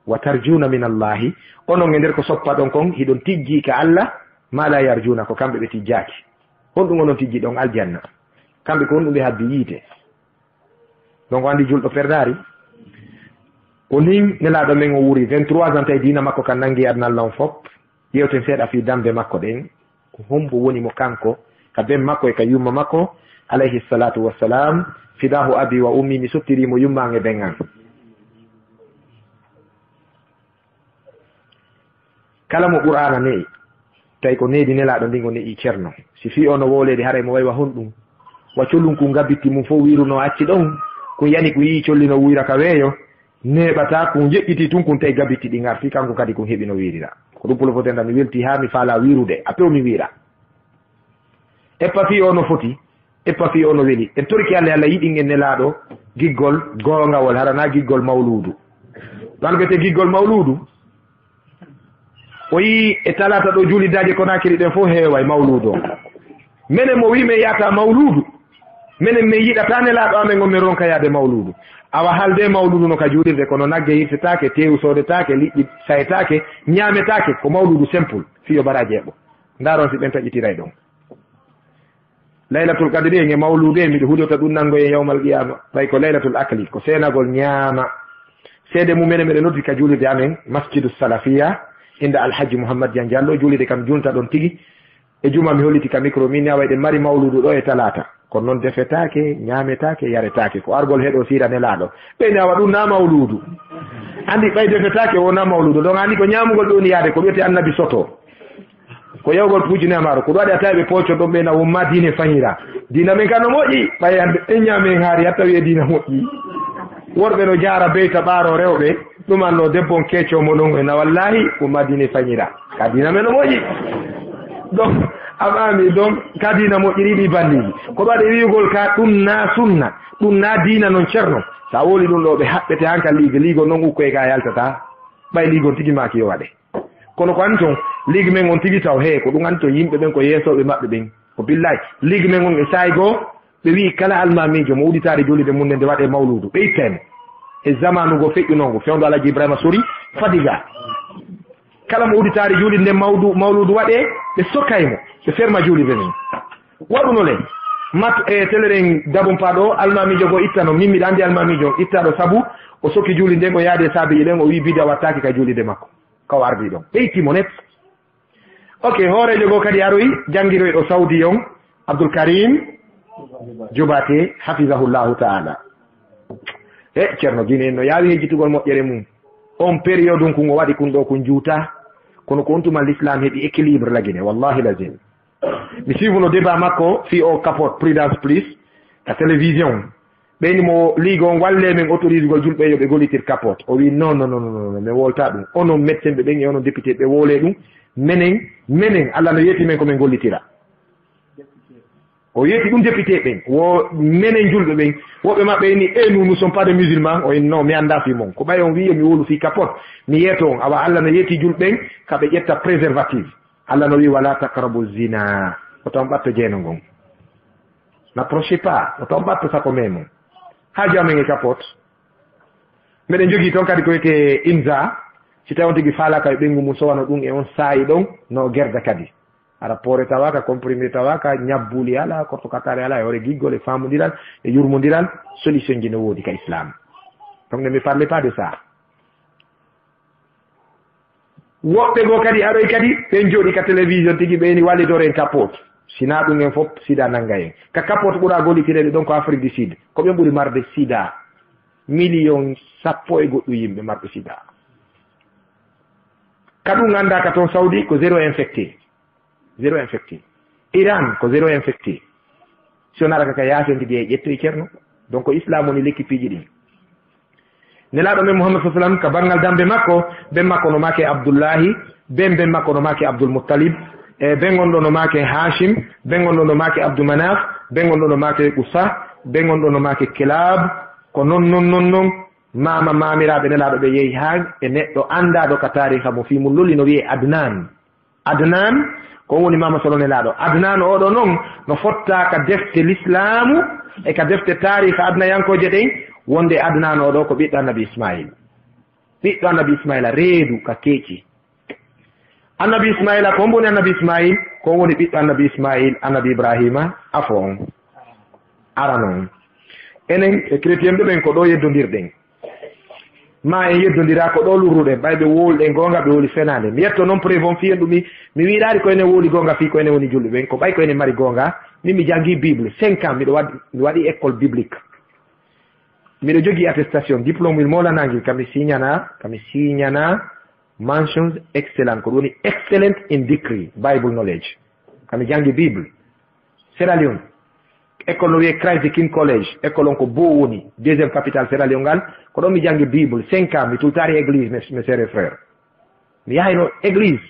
Wa tarjuna min Allahi, onon e nder ko soppaɗon kon, hiɗon tijji ka Allah, ma la yarjuna, ko kamɓe ɓe tijjaaki. Honɗum onon tijji ɗon? Aljanna. Kamɓe ko honɗum ɓe habbi? Yiite. Donc, anndi julɗo perdaari. Ko nin Nelaaɗo men o wuuri, vingt-trois ans tawi diina makko kan nangi aduna Allah on fop. Yewten seeɗa fii dambe makko ɗen. Ko hombo woni mo kanko, ka ben makko e ka yumma makko, alayhi salatu wassalam, "Fidahu abi wa ummi, mi sottirii mo yumma an e ben an." Kala mo Qur'aana ne'i, tawi ko needi Nelaaɗo ndin o ne'i, Cerno. Si fii o no wowleede, haray mo waywa honɗum? Wa collun kun gabitti mun fof wiiruno acci ɗon, kun yani kun yi'i colli no wuyra ka weeyo, neeɓataa kun yeƴƴitii tun kun tawi gabitti ɗi ngarti, kanko kadi kun heɓi no wiirira. Ko ɗum pulo foten tan, mi weltii haa mi faalaa wiirude, a pew mi wiira. Eppa fii o no foti, eppa fii o no weli. En torike Allah, Allah yiɗin en Nelaaɗo giggol goongawol, hara naa giggol mawluudu. Ɗon ko te giggol mawluudu. O yii e talaata ɗo juulidaaje Konaakiri ɗen fof heeway mawluudu o. Menen mo wi'i men yahata mawluudu, menen men yiɗataa nelaaɗo amen on men ronka yahde mawluudu. Awa haalde mawluudu no ka juulirde, kono nagge hirtetaake, teewu soodetaake, liƴƴi sayetaake, ñaametaake, ko mawluudu simple, fii yo baraaji eɓɓo. Ndaaron si ɓen taƴitiray ɗon. Laylatul Qadri en e mawluudu en, miɗo hudota ɗum nanngoyen yawmal qiyaama, ɓay ko laylatul akli, ko seenagol ñaama. Seede mum menen, miɗo noddi ka juulirde amen, Masjidu Salafiya, inda Alhaji Muhammad Jan Jallo, juulirde kam julnta ɗon tigi. E juma mi holliti ka micro, min ni awa eɗen mari mawluudu ɗo e talaata. Kono non defetaake, ñaametaake, yaretaake. Ko argol heɗo siira nelaaɗo. Ɓeyni awa ɗum na mawluudu. Anndi ɓay defetaake o na mawluudu. Donc anndi ko ñaamugol ɓe woni yaade ko wiyete annabi soto. Ko yawgol puuji ne amaaro. Ko ɗum waɗi a tawi ɓe pooco ɗon ɓe na won ma diine fañira. Diina men ka no moƴƴi. Ɓay hannde en ñaami en haari hatta wiye diina moƴƴi. Worɓe no jaara beyta ɓaaro rewɓe. Ɗum anno debbo on keeco mo ɗon ena wallahi ko ma diine fañira. Ka diina men no moƴƴi. Donc, a faami, donc, ka diina moƴƴiri ɗi balliji. Ko ɓaɗe wi'ugol ka ɗum na sunna, ɗum na diina non ceerno. Sa woli ɗum ɗo ɓe haɓɓete han ka liige, liigo non ukkoye ka yaltata. Ɓay liigo tigi maaki yo waɗe. Kono ko anton, ligue men on tigi taw, he, ko ɗum anton yimɓe ɓen ko yeesooɓe maɓɓe ɓen. Ko billahi, ligue men on e saa'i goo, ɓe wi'i kala almaamiijo mo uditaari juulirde mum nden nde waɗee mawluudu, ɓe ittay mo. E zamaanu goo feƴƴunoo ngo, fewndo Alhaji Ibrahima Sori, Fadiga. Kala mo uditaari juulirde nden mawdu-, mawluudu waɗee, ɓe sokay mo, ɓe ferma juulirde nden. Waɗuno le, mat e teleɗen dabon paaɗo, almaamiijo goo ittano, min miɗa anndi almaamiijo on, ittaaɗo sabu o soki juulirde nden, o yaadi e saabeeji ɗen, o wi'i bida wattaaki ka juulirde makko. Ka o ardii ɗon. Ɓe itti mo net. Ok, hooreejo goo kadi aroyi, janngiroyɗo Saudi on, Abdul Karim Jubate, hafizahullahu ta'ala. E, Ceerno Gine no yaawi hejjitugol moƴƴere mum. On période on ko ngo waɗi kun ɗo ko juuta. Kono ko on tuma l'islam heɓi équilibre la Guinée, wallahi lazim. Mi suivuno débat makko fii o capote Prudence Plus ka télévision. Ɓeyni mo liigo on, walle men autorisugol julɓe yo ɓe gollitir capote. O wi non, non, non, non, non, mi wolta ɗum. Onon médecin ɓe ɓen e onon député ɓe wole ɗum. Menen, menen, Allah no yeeti men ko men gollitira. O yeeti ɗum député ɓen. Wo menen julɓe ɓen. Woɓɓe maɓɓe ni, eh, nous, nous sommes pas des musulmans. O wi non, mi annda fii mon. Ko ɓay on wi yo mi wolu fii capote. Mi yeeto on. Awa Allah no yeeti julɓe ɓen, ka ɓe ƴetta préservatif. Allah no wi wala taqrabu zina. Oto on ɓatto jeeno ngon. N'approchez pas, o taw mbatto sako men mum. Haaju amen e capote. Meɗen jogii toon kadi ko wiyetee inza. Si tawi on tigi faalaka e ɓeyngu mum sowano ɗum e on saa'i ɗon, no o gerda kadi. Ara poore tawaaka, comprimé tawaaka, ñabbuuli alaa, kortokataare alaa, e hoore giggol, e faamondiral, e yurmondiral, solution ji no woodi ka Islam. Donc ne me parlez pas de ça. Woɓɓe goo kadi aroy kadi, ɓen jooɗi ka télévision tigi, ɓe ni wallidoren capote. Sinaa ɗum en fof, sida nannga en. Ka capote ɓura gollitireede ɗon ko Afrique du Sud. Ko ɓen ɓuri marde sida. Million sappo e goɗɗum yimɓe marɓe sida. Ka ɗum anndaa ka toon Saudi ko zéro infecté. Zéro infecté. Iran ko zéro infecté. Si on araka ka yaasi on tigi e ƴettoy ceerno. Donc Islam woni lekki piiji ɗin. Nelaaɗo men Muhammad sallallahu alaihi wasallam ka banngal dambe makko, ben makko no maake Abdullahi, ben ben makko no maake Abdul Muttalib, e ben on ɗo no maake Hashim, ben on ɗo no maake Abdu Manaf, ben on ɗo no maake Qusa, ben on ɗo no maake Kilab, ko non, non, non, non, maama maamiraaɓe Nelaaɗo ɓe yehi haa e neɗɗo anndaaɗo ka taariha mo fii mum loli no wi'ee Adnan. Adnan, ko on woni maama solo Nelaaɗo. Adnan oɗo non, no fotta ka defte lislaamu e ka defte taariha adunayankooje ɗen, wonde Adnan oɗo ko ɓiɗɗo Annabi Ismaayil. Ɓiɗɗo Annabi Ismaayila reedu ka keeci. Annabi Ismaayila, ko hombo woni Annabi Ismaayil? Ko on woni ɓiɗɗo Annabi Ismaayil, Annabi Ibraahiima, afo on. Arano on. Enen e chrétien ɓe ɓen ko ɗo yeddondirɗen. Ma en yeddondira ko ɗo lurruɗen, ɓay ɓe wowluɗen goonga, ɓe wowli fenaande. Mi yetto non preuve on fii en ɗum mi, mi wiɗaali ko enen wowli goonga fii ko enen woni julɓe ɓen, ko ɓay ko enen mari goonga. Min mi janngi Bible, cinq ans, miɗo waɗi, mi waɗi école biblique. Miɗo jogii attestation, diplôme il moolanaangil, ka mi signana, ka mi signana, mentions excellent, ko ɗum woni excellent in degree, Bible knowledge. Ka mi janngi Bible. Sierra Leone, école no wiyee Christ the King College, école on ko Bor woni, deuxième capitale Sierra Leone ngal, ko ɗon mi janngi Bible, cinq ans, mi tultaari église, mes, mes sœurs et frères. Mi yahayno église.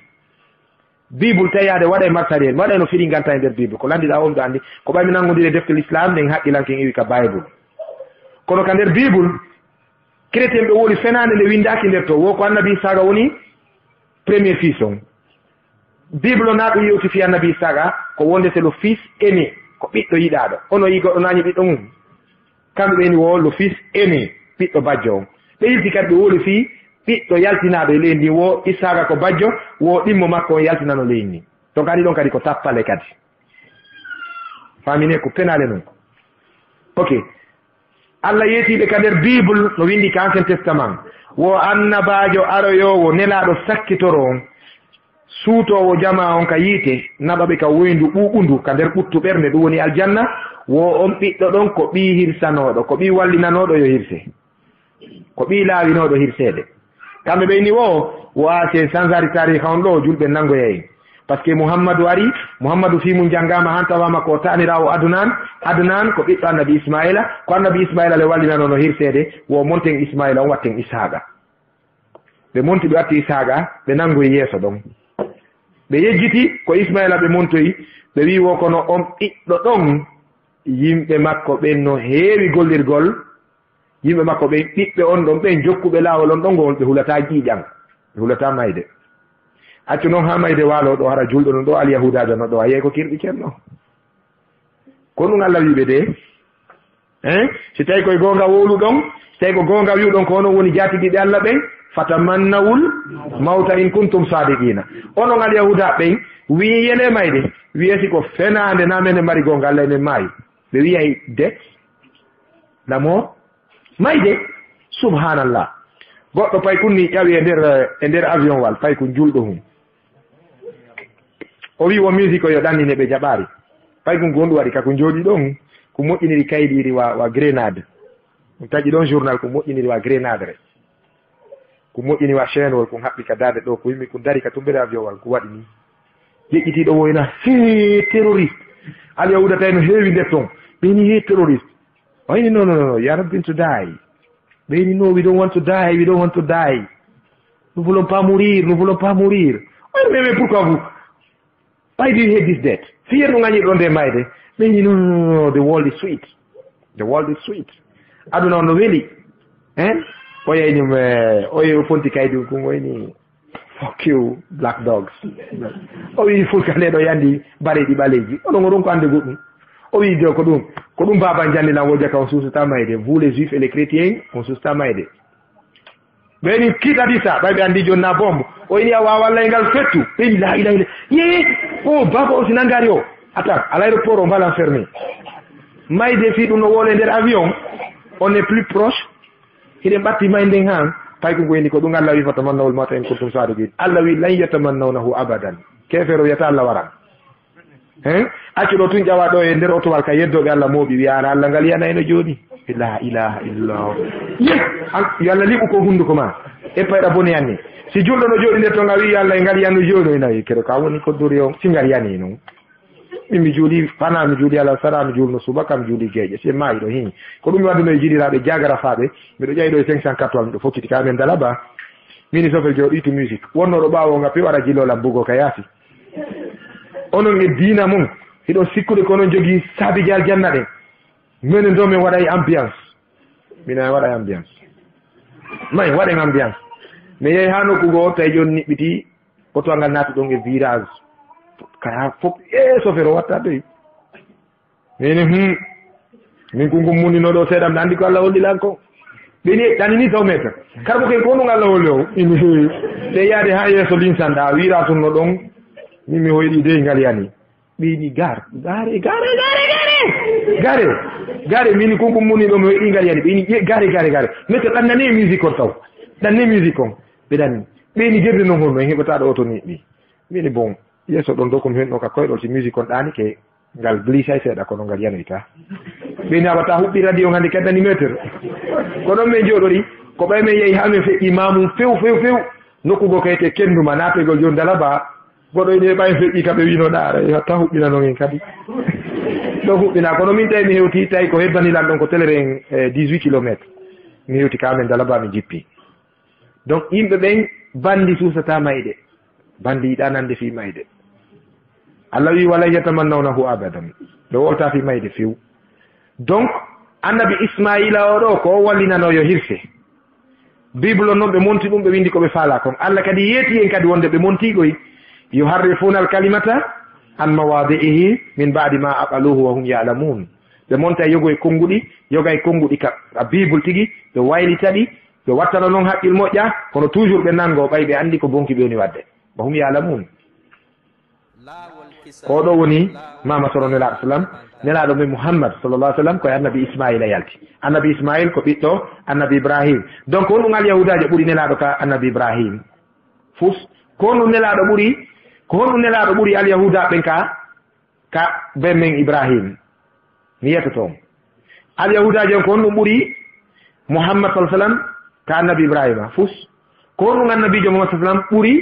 Bible tawi yaade waɗa e matériel, mi waɗayno firi ngal tawi nder Bible. Ko lanndiɗaa on ɗo anndi, ko ɓay mi nanngondiri e defte l'islam, ɗen haqqilanke en iwi ka Bible. Kono ka nder Bible, chrétien ɓe wowli fenaande nde winndaaki nder to, wo ko Annabi Isaaqa woni premier fils on. Bible na ɗum yewti fii Annabi Isaaqa, ko wonde c'est le fils aimé, ko ɓiɗɗo yiɗaaɗo. Ono yi goɗɗo nañi ɓiɗɗo mum. Kamɓe ɓe ni wo le fils aimé, ɓiɗɗo bajjo on. Ɓe yilti kadi ɓe woli fii ɓiɗɗo yaltinaaɗo e leydi ndin wo Isaaqa ko bajjo, wo ɗimmo makko on yaltinano leydi ndin. Donc ari ɗon kadi ko tappale kadi. Faamine ko penaale non. Ok. Allah yeetiiɓe ka nder Bible no winndi ka Ancien Testament. Wo annabaajo aroyoowo nelaaɗo sakkitoro on, suutoowo jamaa on ka yiite, naɓa ɓe ka woyndu ɓuuɓundu ka nder ɓuttu ɓernde, ɗum woni aljanna. Wo on ɓiɗɗo ɗon ko ɓii hirsanooɗo, ko ɓii wallinanooɗo yo hirse. Ko ɓii laawinooɗo hirseede. Kamɓe ɓe inni wo, wo a c'est sans ari taariha on ɗo, julɓe nanngoya en. Parce que Muhammadu ari, Muhammadu fii mum janngaama han tawaama ko taaniraawo Adnan, Adnan ko ɓiɗɗo Annabi Ismaila, ko Annabi Ismaila le wallinanono hirseede, wo monten Ismaila on watten Isaaqa. Ɓe monti ɓe watti Isaaqa, ɓe nanngoyi yeeso ɗon. Ɓe yejjiti ko Ismaila ɓe montoyi, ɓe wi'i wo kono on ɓiɗɗo ɗon, yimɓe makko ɓen no heewi gollirgol, yimɓe makko ɓen, ɓiɓɓe on ɗon ɓen, jokkuɓe laawol on ɗon ngol, ɓe hulataa ƴiiƴan, ɓe hulataa mayde. Accu non haa mayde waaloo ɗo, hara julɗo no ɗo, alyahuudaajo no ɗo, a yiyay ko kirɗi ceerno. Ko ɗum Allah wi'i ɓe de. Hein? Si tawi koye goonga wowluɗon, si tawi ko goonga wi'uɗon ko onon woni jaatigiiɓe Allah ɓen, fatamannawul mawta in kuntum saadiqiina. Onon alyahuuda ɓen, wi'i yele mayde, wi'e si ko fenaande na men e mari goonga Allah e men maayi. Ɓe wi'ay de, lamo mayde, subhanallah. Goɗɗo paykun ni ƴawi e nder, e nder avion wal, paykun julɗo hun. O wi'i wo musique o yo ɗannine ɓe jaɓaari. Paykun ko honɗum waɗi ka ko jooɗi ɗon, ko moƴƴiniri kaydiiri wa, wa grenade. Ɗum taƴi ɗon journal ko moƴƴiniri wa grenade re. Ko moƴƴini wa chaîne wol, ko haɓɓi ka daade ɗo, ko yimɓe ko dari ka tumbere avion wal, ko waɗi ni. Jeƴƴitiiɗo woyna, "Hee, terroriste." Alyahuuda tawi no heewi nder ton. Ɓe ni, "Hee, terroriste." O ini, "No, no, no, no, you are not going to die." Ɓe ini, "No, we don't want to die, we don't want to die. Nous voulons pas mourir, nous voulons pas mourir." O ini, "Mais, mais pourquoi vous, why do you hate this death?" Fiyer ɗum añir ɗon de mayde. Ɓe ini, "No, no, no, no, the world is sweet. The world is sweet." Aduna on no weli. Hein? O yayni mo, eh, o yewi fonti kaydi ɗum, o ini, "Fuck you, black dogs." O wi'i, "Fulka nde ɗo yandi bareeɗi ɓaleeji." Onon oɗon ko annde goɗɗum. O wi'i, "Do ko ɗum, ko ɗum baaban janni lan wojja ka on suusata mayde. Vous les juifs et les chrétiens, on suusata mayde." Ɓe ni kiɗa disa, ɓay ɓe anndi jooni na bombe. O ini a waawa lay ngal fettu. Ɓe ni la ilaha illa. Ye, o baaba o si nangari o. Attends, à l'aéroport on va l'enfermer. Mayde fii ɗum no wole nder avion, on est plus proche. Hiɗen ɓatti may nden han, pay ko ngoyni ko ɗum Allah wi, "Fatamannawul mawta in kuntum sadiqin." Allah wi, "Lan yatamannawnahu abadan." Keefeero wiyata Allah waran. Hein? Accu ɗo tun ƴawa ɗo e nder otowal ka yeddooɓe Allah mooɓi, wiya ana Allah ngal yana eno jooɗi. La ilaha illallah. Ye, an, yo Allah liɓu ko hunduko ma. E payɗa bone yanni. Si julɗo no jooɗi nder to nga wi, "Yo Allah ngal yanu jooɗo," ina wi, "Kero ka woni ko duri on, si ngal yani non." Min mi juuli, fana mi juuli alasara, mi juulno subaka, mi juuli geeƴe. Si en maayi ɗo, hin. Ko ɗum mi wadduno e jiɗiraaɓe jaagarafaaɓe, miɗo ƴawi ɗo e cinq cent quatre, miɗo fokkiti ka amen Dalaba. Mini sofe jooɗi to musique. Wonno ɗo ɓaawo nga pe wara jillo lam bugo ka yaasi. Onon e diina mon, hiɗon sikkude ko onon jogii saabi jal janna ɗen. Menen ɗo min waɗay ambiance. Mina waɗay ambiance. May waɗen ambiance. Mi yehi haa nokku goo, tawi jooni niɓɓiti, oto ngal naati ɗon e virage. Kaya fof, e chauffeur o watta doy. Mini, hmm. Min kun kun munino ɗo seeɗa, mi andi ko Allah holli lan ko. Ɓe ni, ɗani ni taw meta. Kar ko ken ko ɗum Allah holli o. Ini, ɓe yaade haa yeeso linsan ɗa, virage no ɗon. Min mi hoyɗi dey ngal yani. Ɓe ni gar, gare, gare, gare, gare. Gare, gare, mini kun kun munino mi hoyɗi ngal yani. Ɓe ni, ye, gare, gare, gare. Meta ɗannane musique on taw. Ɗanne musique on. Ɓe ɗani. Ɓe ni gerde non honno, en heɓata ɗo oto ni ɓe. Mini bon. Yeeso ɗon ɗo ko mi henno ka koyɗol, si musique on ɗaanike, ngal glissay seeɗa, kono ngal yanoyta. Ɓe naɓata huɓɓi radio hannde kadi animateur. Ko ɗon min jooɗori, ko ɓay min yehi haa min feƴƴi mamum few, few, few. Nokku go kayte kenduma, naatoygol jooni Dalaba. Goɗɗo ine ɓay feƴƴi ka ɓe wino ɗaara, e hatta huɓɓina non en kadi. Ɗo huɓɓina, kono min tawi mi hewti, tawi ko heddani lan ɗon ko telere en, eh, dix-huit kilomètres. Mi hewti ka amen Dalaba, mi jippi. Donc, yimɓe ɓen, bandi suusata mayde. Bandi yiɗa nande fii mayde. Allah wi, "Wala yatamannawnahu abadan." Ɓe wolta fii mayde few. Donc, annabi Ismaila o ɗo, ko o wallinano yo hirse. Bible on non ɓe monti ɗum, ɓe windi ko ɓe faala kon. Allah kadi yeeti en kadi wonde ɓe monti koy. Yuharrifuna al-kalimata an mawadi'ihi min ba'di ma aqaluhu wa hum ya'lamun. Ɓe monta yogo e konnguɗi, yoga e konnguɗi ka, ka Bible tigi, ɓe waylita ɗi, ɓe wattana non haqqil moƴƴa, kono toujours ɓe nango ɓay ɓe anndi ko bonki ɓe woni waɗde. Wa hum ya'lamun. Ko ɗo woni mama soro Nelaaɗo sallam, Nelaaɗo men Muhammad sallallahu alaihi wasallam ko e Annabi Ismaila yalti. Annabi Ismail ko ɓiɗɗo Annabi Ibrahim. Donc, on ɗum Alyahudaajo ɓuri Nelaaɗo ka Annabi Ibrahim. Fus, ko on ɗum Nelaaɗo ɓuri, ko honɗum Nelaaɗo ɓuri Alyahuda ɓen ka, ka ben men Ibrahim? Mi yettoto on. Alyahudaajo en ko honɗum ɓuri Muhammad sallallahu alaihi wasallam ka Annabi Ibrahima? Fus, ko honɗum Annabiijo Muhammad sallallahu alaihi wasallam ɓuri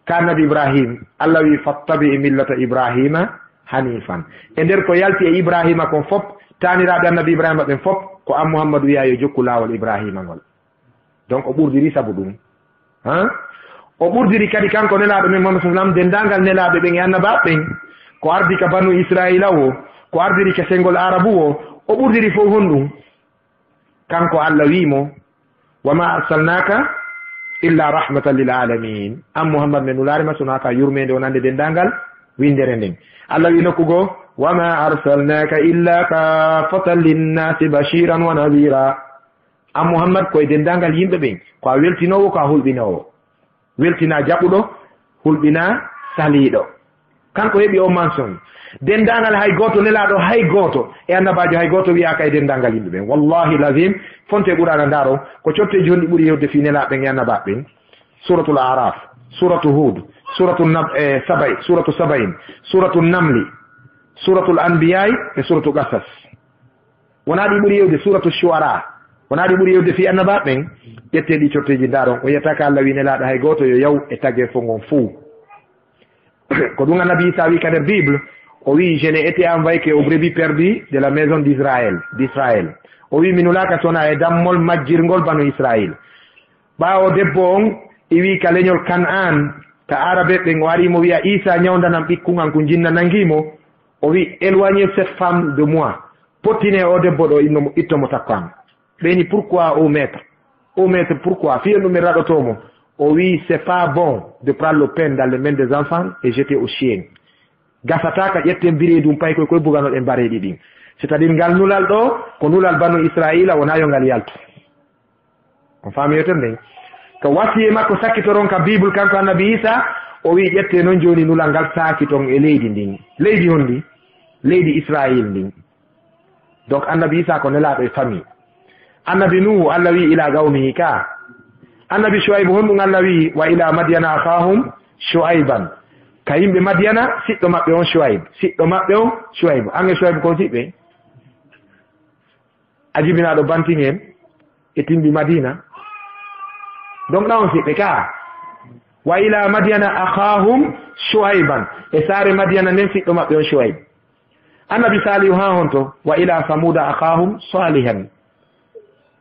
ka Annabi Ibrahim? Allah wi, "Fattabi millata Ibrahima hanifan." E nder ko yalti e Ibrahima kon fop, taaniraaɓe Annabi Ibrahima ɓen fop, ko an Muhammadu wiya yo jokku laawol Ibrahima ngol. Donc, o ɓurdiri sabu ɗum. Han? O ɓurdiri kadi kanko Nelaaɗo men Muhammad sallallahu alaihi wasallam, denndaangal nelaaɓe ɓen e annabaaɓe ɓen, ko ardi ka banu Israila wo, ko ardiri ka senngol Arabu wo, o ɓurdiri fof honɗum? Kanko Allah wi'i mo, "Wa ma arsalnaka illa rahmatan lil alamin." An Muhammad, men nulaari ma sonaa ka yurmeende wonande denndaangal winndere nden. Allah wi'i nokku goo, "Wa ma arsalnaka illa kaffatan linnasi bashiran wa nadhira." An Muhammad, ko e denndaangal yimɓe ɓen, ko a weltinoowo, ko a hulɓinoowo. Weltinaa jaɓuɗo, hulɓinaa saliiɗo. Kanko heɓi o mansion. Denndaangal hay gooto, nelaaɗo hay gooto, e annabaajo hay gooto wi'aaka e denndaangal yimɓe ɓen. Wallahi lazim, fonte Qur'aana ndaaro, ko cotteeji honɗi ɓuri heewde fii nelaaɓe ɓen e annabaaɓe ɓen? Suratul Araf, Suratu Hud, Suratu Nab-, eh, Sabay, Suratu Sabayin, Suratu Namli, Suratul Anbiyaay e Suratu Qasas. Wonaa ɗi ɓuri yewde Suuratu Shu'ara. Wonaa ɗi ɓuri yewde fii annabaaɓe ɓen. Ƴettee ɗi cotteeji ndaaron. O yiyata ka Allah wi nelaaɗo hay gooto yo yaw e tageefo ngon fow. Ko ɗum Annabi Isa wi ka nder Bible. O wi, "Je n'ai été envoyé qu'aux brebis perdues de la maison d'Israël, d'Israël." O wi, "Mi nulaaka sonaa e dammol majjirngol banu Israël." Ɓaawo debbo on iwi ka leñol Kan'aan, ka Aarabe ɓen, o ari mo wi'a, "Isa, ñawndanam ɓikkun an, kun jinna nangi mo." O wi, "Éloignez cette femme de moi." Pottine o debbo ɗo, inno mo, itto mo takko am. Ɓe ni, "Pourquoi, ô maître? Ô maître, pourquoi?" Fiyen ɗum mi raɗoto mo. O wi, "C'est pas bon de prendre le pain dans les mains des enfants et jeter aux chiens." Gasata ka ƴetten bireedu paykoy koy buganoɗen bareeɗi ɗin. C'est-à-dire ngal nulal ɗo, ko nulal banu Israila, wona yo ngal yaltu. On faami yeter ndey? Ko wasiye makko sakkitoron ka Bible, kanko Annabi Isa, o wi, "Ƴette non jooni nulal ngal saakiton e leydi ndin." Leydi honndi? Leydi Israil ndin. Donc, Annabi Isa ko nelaaɗo e famille. Annabi Nuhu, Allah wi, "Ila qawmihi" ka. Annabi Shuaibu, honɗum Allah wi? "Wa ila Madyana akhahum Shuaiban." Ka yimɓe Madyana, siɗɗo maɓɓe on Shuaib. Siɗɗo maɓɓe on Shuaibu. An e Shuaibu kon siɓɓe? A jibinaaɗo Bantiŋen e Timbi Madina. Donc, ɗa on siɓɓe ka. "Wa ila Madyana akhahum Shuaiban." E saare Madyana nden siɗɗo maɓɓe on Shuaib. Annabi Salihu haa honto, "Wa ila Samuda akhahum Salihan."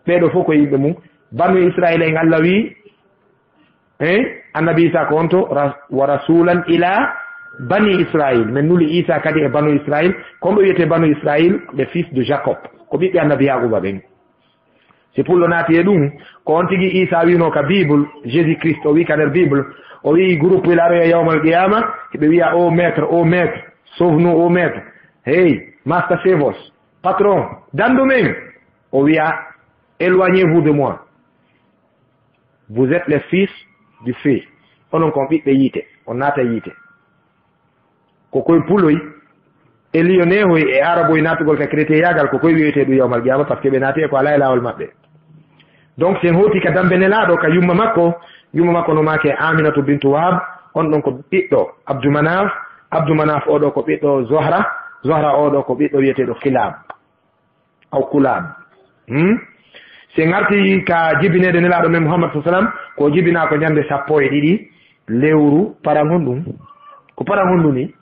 Ɓee ɗo fof ko yimɓe mum. Banu Israila en Allah wi, eh, Annabi Isa ko honto, ra-, "Wa rasulan ila bani Israil." Men nuli Isa kadi e banu Israil. Ko ɓe wiyete banu Israil, les fils de Jacob. Ko ɓiɓɓe Annabi Yaquba ɓen. Si pullo naati e ɗum, ko on tigi Isa wi'no ka Bible, Jésus Christ, o wi'i ka nder Bible, o wi'i groupe il aroya yawmal qiyama, ɓe wi'a, "O maître, o maître, sauve-nous, o maître. Hey, master, save us. Patron, dandu men." O wi'a, "Éloignez-vous de moi. Vous êtes les fils du feu." Onon kon ɓiɓɓe yiite, on naata yiite. Ko koye puloy e liyoneehoy e araboy naatugol ka chrétienyagal, ko koye wiyetee ɗum yawmal qiyama, parce que ɓe naati e ko alaa e laawol maɓɓe. Donc, sen hooti ka dambe nelaaɗo, ka yumma makko, yumma makko no maake Aminatu bintu Wahab, on ɗon ko ɓiɗɗo Abdou Manaf, Abdou Manaf oɗo ko ɓiɗɗo Zohra, Zohra oɗo ko ɓiɗɗo wiyeteeɗo Kilab. Aw Kulab. Hmm? Si en arti ka jibineede nelaaɗo men Muhammad sallallahu alaihi wasallam, ko jibinaa ko ñande sappo e ɗiɗi lewru paran honɗum? Ko paran honɗum ni?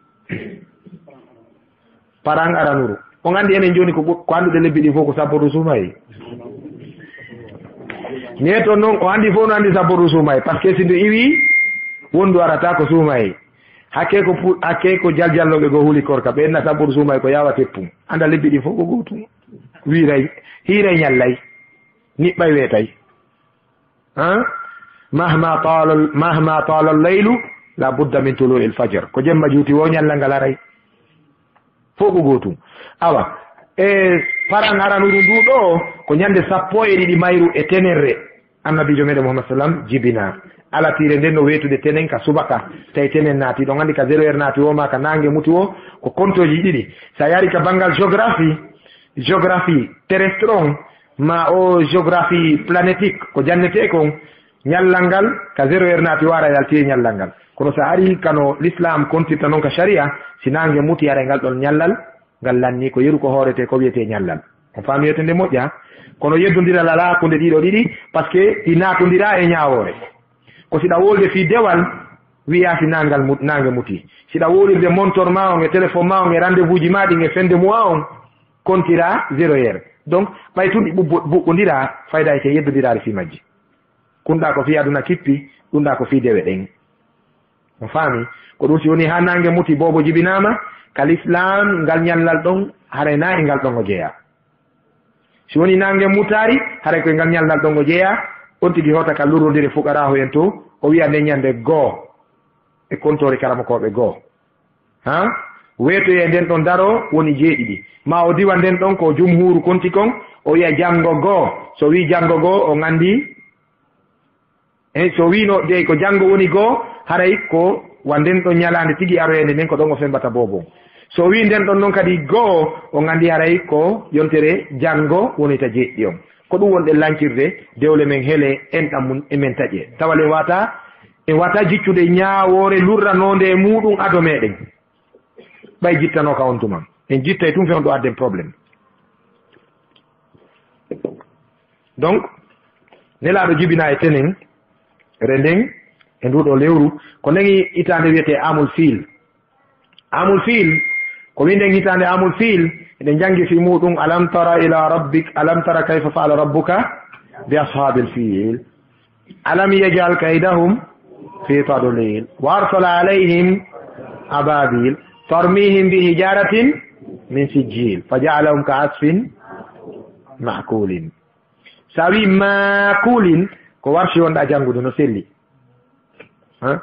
Paran aranuru. On anndi enen jooni ko ɓur-, ko annduɗe lebbi ɗi fof ko sappo ɗo suumaye. Neeto noon, o anndi fof no anndi sappo ɗo suumaye. Parce que si ndu iwi, wondu arata ko suumaye. Hakke ko pu-, hakke ko jaljalloɓe goo huli korka, ɓe enna sappo ɗo suumaye ko yawa teppum. Annda lebbi ɗi fof ko gootum. Wiiray, hiiray ñallay, niɓɓay weetay. Ha? Mahma tala, mahma tala al-laylu, La budda min tulu il fajar. Ko jemma juuti wo ñallal ngal aray. Fof ko gootum. Awa, e paran aranuru ndu ɗo, ko ñande sappo e ɗiɗi mayru e tenerre. Annabiijo meɗen Muhammad sallam jibina. Alatiire nden no weetude tenen ka subaka. Tawi tenen naati ɗon, anndi ka zéro heure naati wo ma ka naange muti wo, ko kontoji ɗiɗi. Sa yaari ka banngal géographie, géographie terrestre on, ma o géographie planétique, ko jannetee kon, ñallal ngal ka zéro heure naati wo aray, yalti e ñallal ngal. Kono sa ari kano l'islam kontirta non ka sharia, si naange muti aray ngal ɗon ñallal, ngal lanni ko yeru ko hoorete ko wiyetee ñallal. On faami wiyete nde moƴƴa? Kono yeddondiral alaa hakkunde ɗiɗo ɗiɗi, parce que ɗi naatondiraa e ñaawoore. Ko si ɗa wolde fii dewal, wiyaa si naangal mu-, naange muti. Si ɗa wolirde montor ma on e téléphone ma on e rendez-vous ji ma ɗin e fin de mois on, kontiraa zéro heure. Donc, ɓay tun ɗi ɓuɓɓo-, ɓuɓɓondiraa, fayda e te yeddondiraare fii majji. Kunɗa ko fii aduna kippi, ɗunɗa ko fii dewe ɗen. On faami? Ko ɗun si woni haa naange muti boobo jibinaama, ka l'islam ngal ñallal ɗon, haray na e ngal ɗon o jeyaa. Si woni naange mutaari, haray ko e ngal ñallal ɗon o jeyaa, on tigi hoota ka lurrondire fuqaraahu en to, o wi'a nden ñande goo e kontoori karamokooɓe goo. Ha? Weetoyee nden ɗon daroo woni jeeɗiɗi. Ma o diwa nden ɗon ko jumhuuru konti kon, o wi'a janngo goo. So wi'i janngo goo, o nganndi. Eyi, so wi'no dey ko janngo woni goo, haray ko wa nden ɗon ñalaande tigi aroyande nden ko ɗon o fembata boobon. So wi'i nden ɗon non kadi goo, o nganndi haray ko yontere janngo woni ta jeeɗiɗi on. Ko ɗum wonɗen lancirde, dewle men hele, enɗam mum e men taƴe. Tawa en wata, en wata jiccude ñaawoore lurranoonde e muuɗum ado meɗen. Ɓay jittanooka on tuma. En jittay tun fe on ɗo adden problème. Donc, Nelaaɗo jibina e tenen, renden, e ndu ɗo lewru, ko nden hitaande wiyetee Amul Fiil. Amul Fiil, ko winden hitaande Amul Fiil, eɗen janngi fii muuɗum, "Alam tara ila rabbik, alam tara kayfa fa'ala rabbuka bi ashabil fiil. Alam yaj'al kaydahum fi tadlil. Wa arsala alayhim ababil. Tarmihim bi hijaratin min sijjil. Fa ja'alahum ka asfin ma'kulin." Sa wi ma'kulin, ko warshi wonɗa janngude no selli. Ha?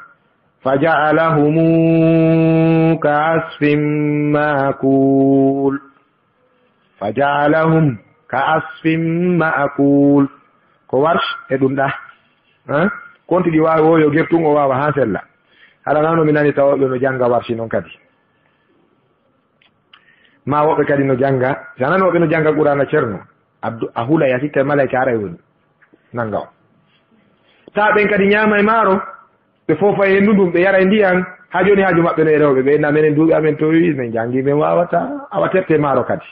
Fa ja'alahumu ka asfin ma'kul. Fa ja'alahum ka asfin ma'kul. Ko warsh e ɗum ɗa. Ha? Konti ɗi waawi wo yo gertun o waawa haa sella. Hara nano mi nani tawa ɓe no jannga warshi non kadi. Ma woɓɓe kadi no jannga, si a nani woɓɓe no jannga Qur'aana, Ceerno, Abdu, a hula, ya sitta e malayka aray woni nannga o. Taa ɓen kadi ñaama e maaro, ɓe foofa e henndu ndun, ɓe yara e ndiyan, haa jooni haaju maɓɓe no e rewɓe, ɓe inna menen duuɓi amen towi, men janngi, men waawata, awa tette maaro kadi.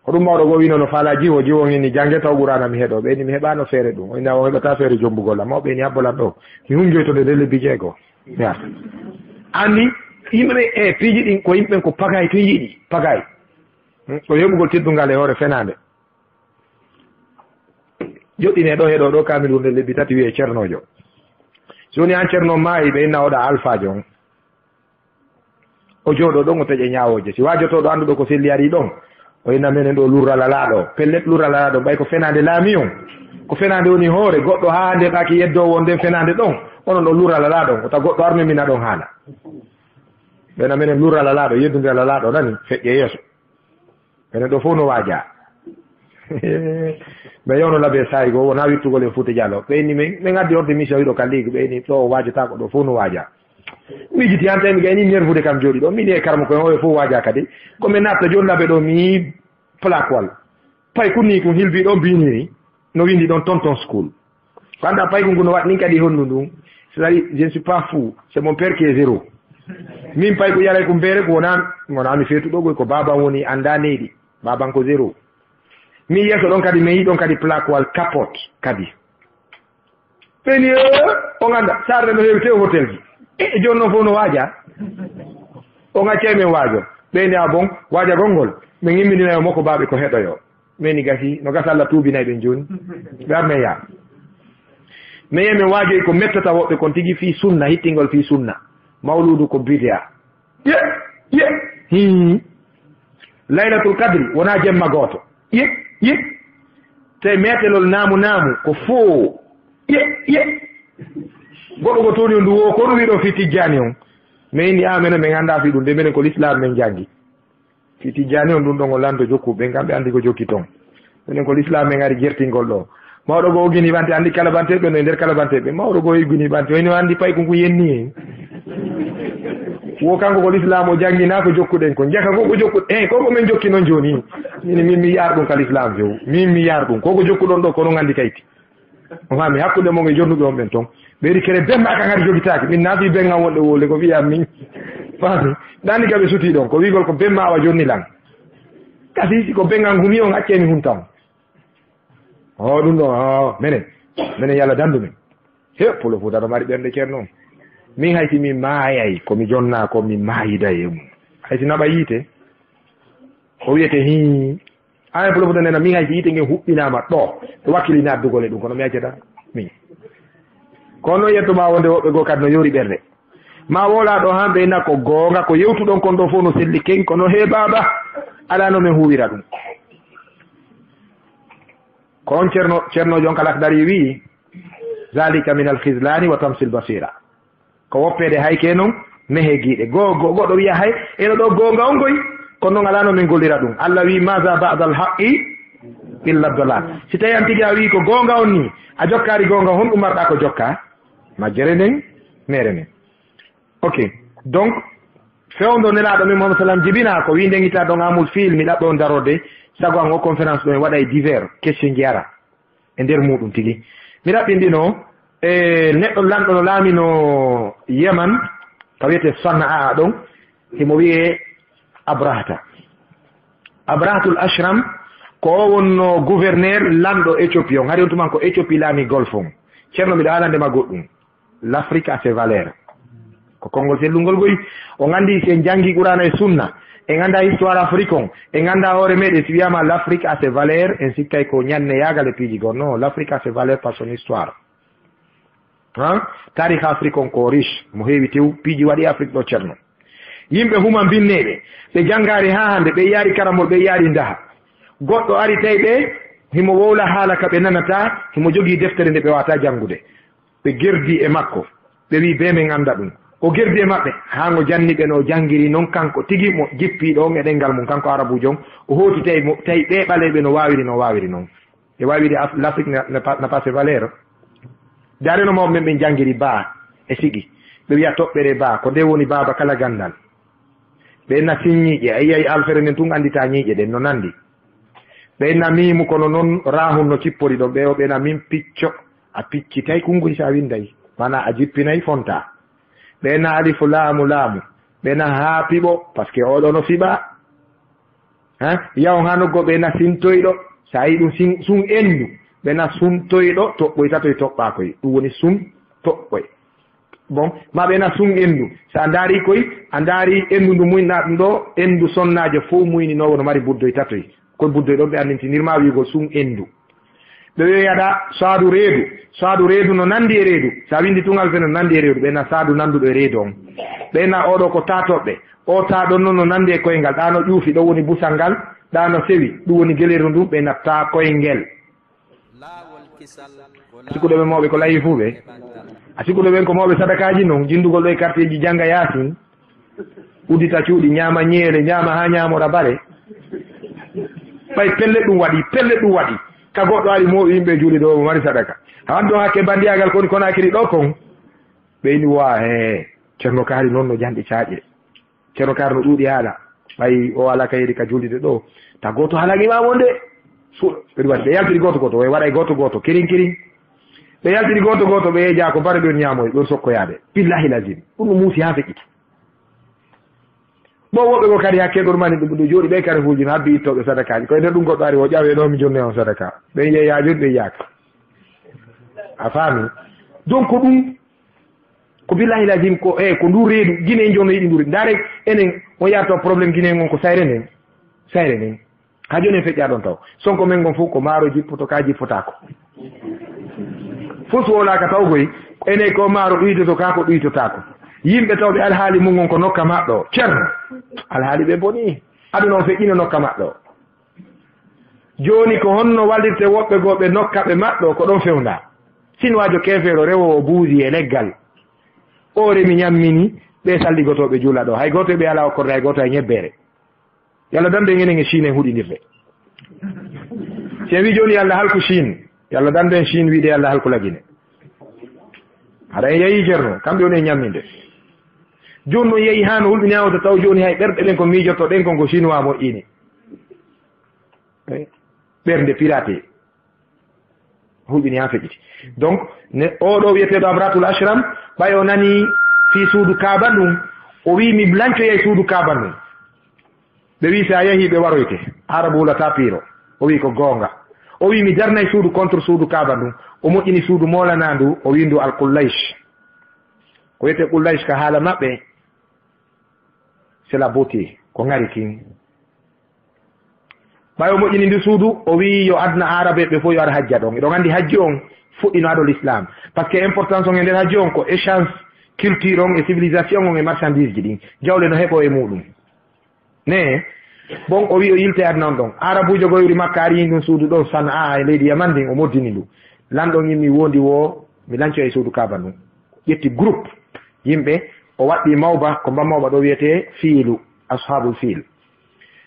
Ko ɗum mawɗo goo wi'no no faalaa jiwo, jiwo on inni jannge taw Qur'aana mi heɗoo. Ɓe inni mi heɓaano feere ɗum. O inni a on heɓataa feere jommbugol am. Mawɓe inni habbo lan ɗoo. Mi hunjoyto nde nde lebbi jeego. Ya. Anni, yimɓe ɓe, e, piiji ɗin ko yimɓe ɓen ko pagaay tun yiɗi. Pagaay. Hmm, ko heɓugol teddungal e hoore fenaande. Joɗɗinee ɗoo heɗoo ɗoo kaamil wonde lebbi tati wi'ee ceernoojo. Si woni an ceerno maayi ɓe inna oɗa alfaajo on. O jooɗo ɗon, o taƴa ñaawooje. Si waajotooɗo annduɗo ko selli arii ɗon, o inna menen ɗoo lurra lalaaɗo. Pellet, lurra lalaaɗo, ɓay ko fenaande laamii on. Ko fenaande woni hoore, goɗɗo haa nde ɓaaki yeddoowo on nden fenaande ɗon, onon ɗoo lurra lalaaɗo on. Wota goɗɗo arme mina ɗon haala. Ɓe inna menen lurra lalaaɗo, yeddundira lalaaɗo nani, feƴƴe yeeso. Enen ɗoo fof no waajaa. Ɓe yewno Labe Saay goo, wonaa wittugol e Fuuta Jallo. Ɓe inni men, men addi ordre mission wiɗo ka ligue. Ɓe inni ɗoo o waajotaako, ɗoo fof no waajaa. Miijiti han tawi mi gayni nervude kam jooɗi ɗoo. Min e karamo koye oyo fof waajaa kadi. Ko mi natta jooni Labe ɗoo mi plakwal. Pay kunni kun hilbi ɗoo biniri. No windi ɗon Tonton School. Ko anndaa payko ngu no waɗ nin kadi honnu ndun. C'est-à-dire, je ne suis pas fou. C'est mon père qui est zéro. Min payko yaray ko mbeere ko wonaa, wonaa mi feetuɗo goy ko baban woni anndaa neyɗi. Baban ko zéro. Min yeeso ɗon kadi, mi yi'i ɗon kadi plakwal capote kadi. Ɓeni, eh, on annda, saare no heewi tew hotelji. E, e jooni noon fof no waaja. On accay men waajo. Ɓeni a bon, waajagol ngol. Min immidina yo moko baaɓe ko heɗoyo. Meni gasi, no gasa Allah tuubinay ɓen jooni. Ɓe armee yaa. Mais yemen waajoy ko mettata woɓɓe kon tigi fii sunna, hittingol fii sunna. Mawluudu ko bidia. Ye, ye. Hmm. Laylatul Qadri wonaa jemma gooto. Ye, ye. Te meetelol naamu naamu ko foo. Ye, ye. Goɗɗo ko tooni on ndu wo, ko ɗum wiɗo fi tijjani on. Mais inni amen, min annda fi ɗum, de minen ko l'islam min janngi. Fi tijjani on ɗum ɗon o lanndo jokku, ɓen kamɓe anndi ko jokki ton. Minen ko l'islam min ari jertingol ɗo. Mawɗo goo uggini ɓante, anndi kalabanteeɓe no e nder kalabanteeɓe. Mawɗo goo uggini ɓante, o ino anndi pay ko ngu yenni en. Wo kanko ko l'islam o janngina ko jokkuɗen ko. Jaka ko ko jokku, eh, ko ko min jokki non jooni. Min, min mi yaar ɗum ka l'islam few. Min mi yaar ɗum. Ko ko jokkuɗon ɗo, ko non anndi kayti. On faami hakkunde mon e jonnuɓe on ɓen ton. Ɓe wi'i kere bemma kan hari jogitaaki. Min naati bemma wonde wole ko wi'a min. Faami. Ɗani ka ɓe suti ɗon. Ko wi'gol ko bemma awa jonni lan. Kasi si ko bemma humi on accee mi hunta on. O ɗum ɗon, o, menen. Menen yalla dandu min. He, Polo Fuuta ɗo mari ɓernde ceerno. Min hay si mi maayay, ko mi jonna ko mi maayida e mum. Hay si naɓa yiite. O wi'ete hii. Amen Polo Fuuta nena, min hay si yiite ngen huɓɓinaama ɗo. Ɓe wakkili naddugol e ɗum, kono mi accata. Min. Kono yetto ma wonde woɓɓe goo kadi no yoori ɓernde. Ma wola ɗo han ɓe ina ko goonga, ko yewtuɗon kon ɗo fof no selli ken, kono he baaba, alaa no min huwira ɗum. Ko on ceerno, ceernoojo on kala ko darii wi'i, "Zalika min al-khizlani wa tamsil basira." Ko woppeede hay ke non, mehe giiɗe. Go-, go-, goɗɗo wi'a hay, eno ɗo goonga on koy, kono non alaa no min gollira ɗum. Allah wi'i, "Maza ba'da al-haqqi illa dalal." Si tawi an tigi a wi'i ko goonga on ni, a jokkaari goonga, honɗum marɗa ko jokka? Majjere nden, mere nden. Ok. Donc, fewndo Nelaaɗo men Muhammad sallam jibina ko wi ndengita ɗon amul fiil, mi ɗaɓɓe on darorde, sago an o conférence ɗo en waɗa e divers question ji ara e nder muɗum tigi. Mi ɗaɓɓinɗino e neɗɗo lanɗo no laamino Yaman, ka wiyete Sana'a ɗon, himo wiye Abrahata. Abrahatul Ashram, ko o wonno gouverneur lanɗo Éthiopie on. Hari on tuman ko Éthiopie laami Golfe on. Ceerno, miɗo haalande ma goɗɗum. L'Afrique a ses valeurs. Ko konngol sellungol goy. O nganndi si en janngi Qur'aana e Sunna, en annda histoire Afrique on, en annda hoore meɗen, si wiyaama l'Afrique a ses valeurs, en sikkay ko ñanneyaagal e piiji goo. Non, l'Afrique a ses valeurs par son histoire. Han? Taarikh Afrique on ko riche, mo heewi tew, piiji waɗi Afrique ɗo ceerno. Yimɓe huma binneeɓe, ɓe janngaari haa hannde, ɓe yaari karamol, ɓe yaari ndaha. Goɗɗo ari tawi ɓe, himo wowla haala ka ɓe nanata, himo jogii deftere nde ɓe waata janngude. Ɓe gerdi e makko, ɓe wi'i bee men annda ɗum. O gerdi e maɓɓe, haa ngo janni ɓe no o janngiri non kanko tigi mo jippiiɗo on e ɗenngal mum, kanko Arabuujo on. O hooti tawi mo, tawi ɓee ɓaleeɓe no waawiri, no waawiri non. E waawiri Af-, l'Afrique n'a, n'a pas, n'a pas ses valeurs. Ndaareno mawɓe men ɓen janngiri baa e siqi. Ɓe wi'a toɓɓere baa, ko nde woni baaba kala ganndal. Ɓe na sin ñiiƴe, a yi'ay alfere nden tun anndita ñiiƴe ɗen no nanndi. Ɓe na miimu kono non raahun no cippori ɗon. Ɓe o ɓe na min picco, a piccitay kunnguy si a winnday. Maanaa a jippinay fontaa. Ɓe na alifu laamu laamu. Ɓe na haa piɓo, parce que oɗo no fiɓa. Ha? Yaw haa noggo ɓe na sintoyɗo. Si a yi ɗum sin-, sun endu. Ɓe na suntoyɗo, toɓɓoy tatoy toɓɓaa koy. Ɗum woni sun toɓɓoy. Bon, ma ɓe na sun endu. Si a ndaari koy, a ndaari endu ndu muyna ɗum ɗo, endu sonnaajo fow muyninoowo no mari buddoy tatoy. Koy buddoy ɗon ɓe anndintinir ma wi'ugol sun endu. Ɓe wi'oyata saadu reedu. Saadu reedu no nanndi e reedu. Si a winndi tun alfene no nanndi e reedu. Ɓe na saadu nannduɗo e reedu on. Ɓe na oɗo ko taa toɓɓe. O taa ɗon non no nanndi e koyngal. Ɗaa no ƴuufi, ɗon woni busal ngal. Ɗaa no sewi, ɗum woni geleeru ndun. Ɓe na taa koyngel. A sikkuɗo ɓen mawɓe ko layi fuu ɓe. A sikkuɗo ɓen ko mawɓe sadakaaji non, jinndugol ɗo e quartier ji jannga Yaasin. Uddita cuuɗi, ñaama ñeele, ñaama haa ñaamora bare. Ɓay pellet ɗum waɗi, pellet ɗum waɗi. Ka goɗɗo ari mooɓi yimɓe juuli ɗo, omo mari sadaka. Haa ɗon hakke banndiyaagal koni Konaakiri ɗo kon. Ɓe ini wa, he, Ceerno Kaari non no janɗi caaƴe. Ceerno Kaari no ɗuuɗi haala. Ɓay o alaa ka yeɗi ka juulde ɗo. Ta gooto haalani ma wonde. Fu-, ɓe waɗi, ɓe yaltiri gooto gooto, ɓe waɗay gooto gooto, kirin kirin. Ɓe yaltiri gooto gooto, ɓe yeeja ko bare ɗon ñaamoy, ɗon sokkoyaade. Billahi lazim. Ɗum no muusi haa feƴƴiti. Bon, woɓɓe goo kadi hakke ɗon mani ɗum, ɗum jooɗi ɓe kare fuuji no habbi ittooɓe sadakaaji. Ko e nder ɗum goɗɗo ari o ƴawe ɗo mi jonnee on sadaka. Ɓe yeeya jooni ɓe yaaka. A faami? Donc ko ɗum, ko billahi lazim ko, eh, ko ndu reedu, Guinée en jooni no yiɗi ndu reedu. Ndaare enen, on yarta problème Guinée en on ko sayre nden. Sayre nden. Haa jooni en feƴƴaa ɗon taw. Sonko men ngon fof ko maaro jippoto ka jippotaako. Fof so wolaaka taw koy, enen ko maaro ɗuytoto ka ko ɗuytotaako. Yimɓe tawɓe alhaali mum on ko nokka maɓɓe o. Ceerno, alhaali ɓe boni. Aduna on feƴƴino nokka maɓɓe o. Jooni ko honno wallirte woɓɓe goo ɓe nokka ɓe maɓɓe o ko ɗon fewndaa. Sinwaajo keefeero rewoowo buuzi e leggal. O remi ñammini, ɓe salligotooɓe juula ɗo. Hay gooto e ɓe alaa okkorde, hay gooto hay ñebbeere. Yalla dande en enen e Chine en huɗinirde. Si en wi jooni Yalla halku Chine, Yalla dande en Chine wiide Yalla halku Lagine. Haɗa en yahi Ceerno, kamɓe woni e ñamminde. Jooni noon yahi haa no hulɓini haa wota taw jooni hay ɓerɗe ɗen ko miijotto ɗen kon ko Chinois moƴƴini. Eh, ɓernde pirate. Hulɓini haa feƴƴiti. Donc, ne, oo ɗoo wiyeteeɗo Abrahatul Ashram, ɓay o nani fii suudu Kaaba ndun, o wi'i, "Mi lancoyay suudu Kaaba ndun." Ɓe wi'i, "Si a yahii, ɓe waroyte." Aarabu hulataa piiro. O wi'i, "Ko goonga." O wi'i, "Mi darnay suudu contre suudu Kaaba ndun." O moƴƴini suudu moolanaa ndu, o wi'i ndu Al Qullaysh. Ko wiyetee Qullaysh ka haala maɓɓe, c'est la beauté. Ko ŋari kin. Ɓay o moƴƴini ndu suudu, o wi'i yo aduna Aarabeeɓe fof yo ar hajja ɗon. Eɗon anndi hajji on fuɗɗino ado l'islam. Parce que importance on e nder hajji on ko échange culture on e civilisation on e marchandise ji ɗin. Jawle no heɓo e muɗum. Ne, bon o wi'i o yilta e aduna on ɗon. Aarabuujo goyri Makka ari ɗum suudu ɗo Sanaa e leydi Yaman ndin o moddini ndu. Lanɗo on yimmi wondi wo mi lanco e suudu Kaaba ndun. Ƴetti groupe yimɓe o waɗɗi mawba ko mba mawba ɗo wiyetee Fiilu, Ashabul Fiil.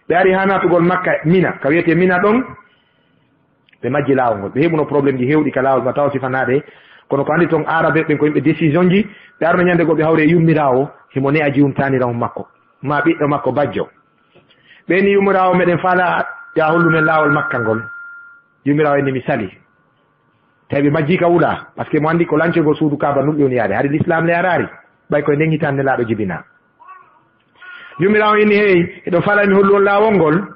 Ɓe ari haa naatugol Makka Mina, ka wiyetee Mina ɗon, ɓe majji laawol ngol. Ɓe heɓuno problème ji heewɗi ka laawol, ma taw sifanaade. Kono ko anndi toon Aarabe ɓen ko yimɓe décision ji, ɓe arno ñande goo ɓe hawri e yummiraawo, himo ne'a jiwum taaniraawo makko, ma ɓiɗɗo makko bajjo. Ɓe ni yummiraawo meɗen faala ya hollu men laawol Makka ngol. Yummiraawo inni mi sali. Tawi ɓe majjii ka wula, parce que mo anndi ko lancegol suudu Kaaba ndun ɓe woni yaade. Hari l'islam le araari, ɓay koye nden hitaande Nelaaɗo jibinaa. Joomiraawo inni, "Hey, eɗo falaa mi hollu on laawol ngol.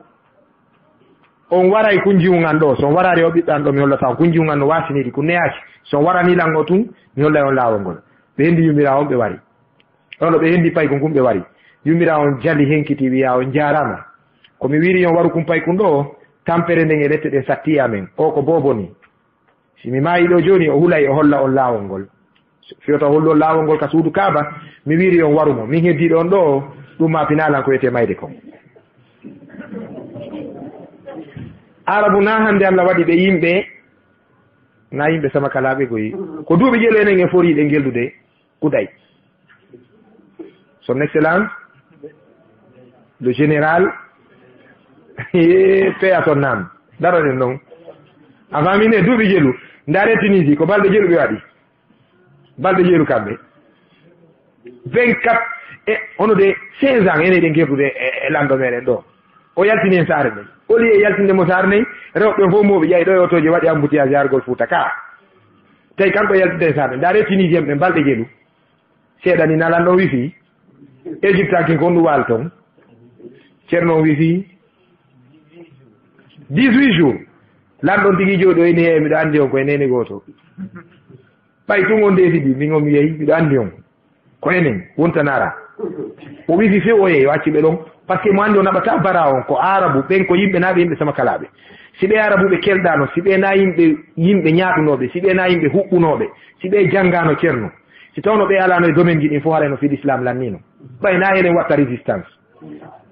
On waray kun jiwun an ɗo. Si on waraali o ɓiɓɓe an ɗo, mi hollata on kun jiwun an no waasiniiɗi, kun neyaaki. Si on waranii lan o tun, mi hollay on laawol ngol." Ɓe hendi joomiraawo on, ɓe wari. Ɗon ɗo ɓe hendi paykun kun, ɓe wari. Joomiraawo on jali, henkiti, wi'a, "On jaaraama. Ko mi wi'iri on waru kun paykun ɗo, tampere nden e lette ɗen satti e amen. O ko boobo ni." Si mi maayii ɗo jooni, o hulay o holla on laawol ngol. Fiyota o hollu on laawol ngol ka suudu Kaaba, mi wi'iri on waru mo. Min heddiiɗo on ɗo, ɗum ma pinaa lan ko wiyetee mayde kon. Arabu na hannde Alla waɗi ɓe yimɓe, na yimɓe samakalaaɓe goyi. Ko duuɓi jelu enen en fori ɗe geldude. Uday. Son Excellence, le général, paix à son âme. Daroɗen non. A faami ne, duuɓi jelu. Ndaare Tunisie, ko balɗe jelu ɓe waɗi. Balɗe jelu kamɓe. Vingt-quatre, e hono de quinze ans, enen eɗen gerdude e, e lanndo meɗen ɗo. O yaltini en saare nden. Au lieu e yaltinde mo saare nden, rewɓe ɓen fof mawɓe ƴawi ɗo e otooji waɗi embouteillage yargol Fuuta ka. Tawi kanko yaltinde en saare nden. Ndaare Tunisien ɓe balɗe jelu. Seeɗa ni na lanɗo on wifi. Égypte hankin ko honɗum waali ton? Ceerno on wifi dix-huit jours. Lanɗo on tigi jooɗi o inni, "He, miɗo anndi on ko e neene gooto." Ɓay tun on deesidi, min on mi yehi, miɗo anndi on. Ko enen, wontanara. O wifi few o yehi, o acci ɓe ɗon. Parce que mo anndi o naɓata bara on, ko Aarabu, ɓen ko yimɓe na ɓe yimɓe sama kalaaɓe. Si ɓe Aarabuɓe kelɗaano, si ɓe na yimɓe, yimɓe ñaaɗunooɓe, si ɓe na yimɓe huɓɓunooɓe, si ɓe janngaano Ceerno, si tawno ɓe alaano e domaine ji ɗin fof, haray no fii l'islam lanniino. Ɓay na enen watta résistance.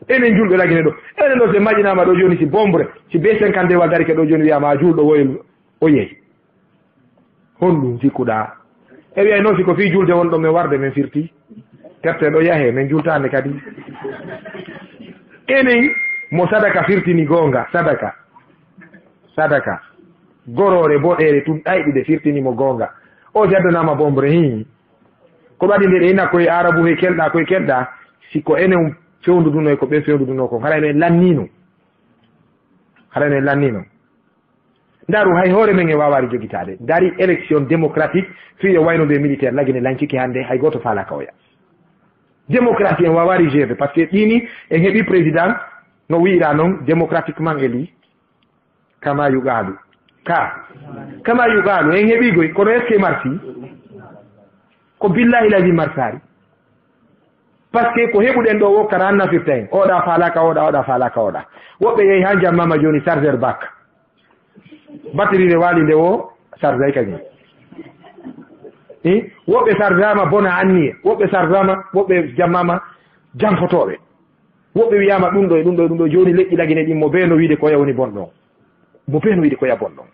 Enen julɓe Lagine ɗo. Enen ɗo si en maƴinaama ɗo jooni si bombre, si B cinquante-deux wal darike ɗo jooni wiyaama a juulɗo woyel o yehi. Honɗum sikkuɗaa? E wiyay noon si ko fii julde wonɗon men warde men firti. Terte ɗo yahee, men jultaande kadi. Enen mo sadaka firtini goonga, sadaka. Sadaka. Goroore boɗeere tun ɗayɗude firtini mo goonga. O si addanaama bombre, hii. Ko ɓadi nde ɗe ina koye Aarabu he kelɗa, koye kelɗa, si ko enen fewndudunoo e ko ɓen fewndudunoo kon, haray no en lanniino. Haray no en lanniino. Ndaru, hay hoore men en waawaari jogitaade. Ndari élection démocratique, fii yo wayno nde militaire Lagine lanciki hannde, hay gooto faalaaka oya. Démocratie en waawaari gérer, parce que ɗiini en heɓi président no wi'ira noon, démocratiquement élu. Kama yuqaalu. Ka. Kama yuqaalu. En heɓii goy, kono est-ce que marsi? Ko billahi lazi marsaari. Parce que ko heɓuɗen ɗo o kara an nafirta en. Oɗa faalaaka oɗa, oɗa faalaaka oɗa. Woɓɓe yehi haa jammama jooni chargeur bac. Batterie ne waali nde o chargeay kañum. Eh, woɓɓe chargeama bona anniye, woɓɓe chargeama, woɓɓe jammama janfotooɓe. Woɓɓe wiyaama ɗum ɗo e ɗum ɗo e ɗum ɗo, jooni leƴƴi Lagine ɗin mo bee no wiide ko oya woni bonɗo. Mo bee no wiide ko oya bonɗo.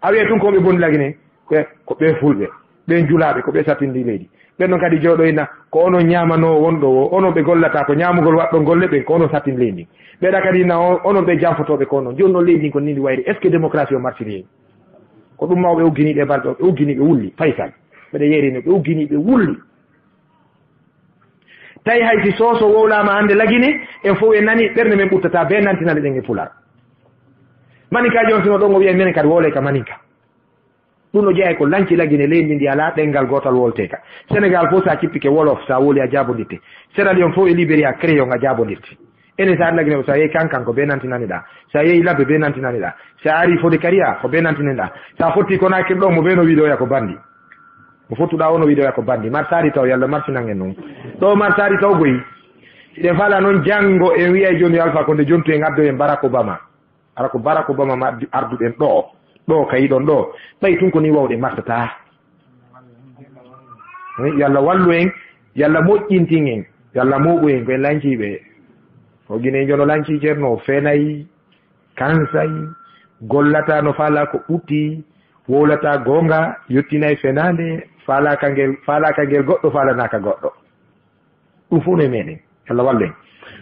A wiya tun ko ɓe boni Lagine, ko, ko ɓe fulɓe, ɓe julaaɓe, ko ɓe sattindi leydi. Ɓen non kadi jooɗoyna ko onon ñaamanoowo wonɗo o, onon ɓe gollata ko ñaamugol waɗɗon golle ɓen, ko onon sattin leydi ndin. Ɓeɗa kadi na o-, onon ɓe janfotooɓe ko onon. Jooni non leydi ndin ko nii ndi wayri. Est-ce que démocratie o marchiri? Ko ɗum mawɓe uggini ɗe balɗe, ɓe uggini ɓe wulli. Faysal. Mbeɗa yerini ɓe uggini ɓe wulli. Tawi hay si Soso wowlaama hannde Lagine, en fof en nani ɓernde men ɓuttata bee nantinande ɗen e Pular. Maninkaajo on sino ɗon o wiya menen kadi wowlay ka Maninka. Ɗum no jeyaa ko lanci Lagine leydi ndi alaa ɗenngal gootal wolteeka. Senegal fof so a cippike Wolof, so a wowli a jaabondirte. Sierra Leone fof e Liberia Créole a jaabondirte. Enen so a ari Lagine so a yehi Kankan ko bee nantinaniɗaa. So a yehi Labbe bee nantinaniɗaa. So a ari Fode Kariya ko bee nantinaniɗaa. So a fotti Konakiri ɗon mo bee no wiidoya ko bandi. Mo fottuɗaa o no wiidoya ko bandi. Marsari taw yalla marsinan en noon. Ɗo marsari taw goyi. Hiɗen fala noon janngo en wiyay jooni yo Alfa Konde jontu en addoyen Barack Obama. Ara ko Barack Obama ma ardu-, arduɗen ɗo, ɗo kayiɗon ɗo. Ɓay tun ko ni wawɗe martata. Wi, yo Allah wallu en, yo Allah moƴƴintin en, yo Allah mooɓu en, ko en lanciiɓe. O Gine jono lancii Ceerno, o fenay, kansay, gollata no fala ko ɓutti, wowlata goonga, yottinay fenaande, fala ka ngel, fala ka ngel goɗɗo, falanaaka goɗɗo. Ɗum fof no e meɗen. Allah wallu en.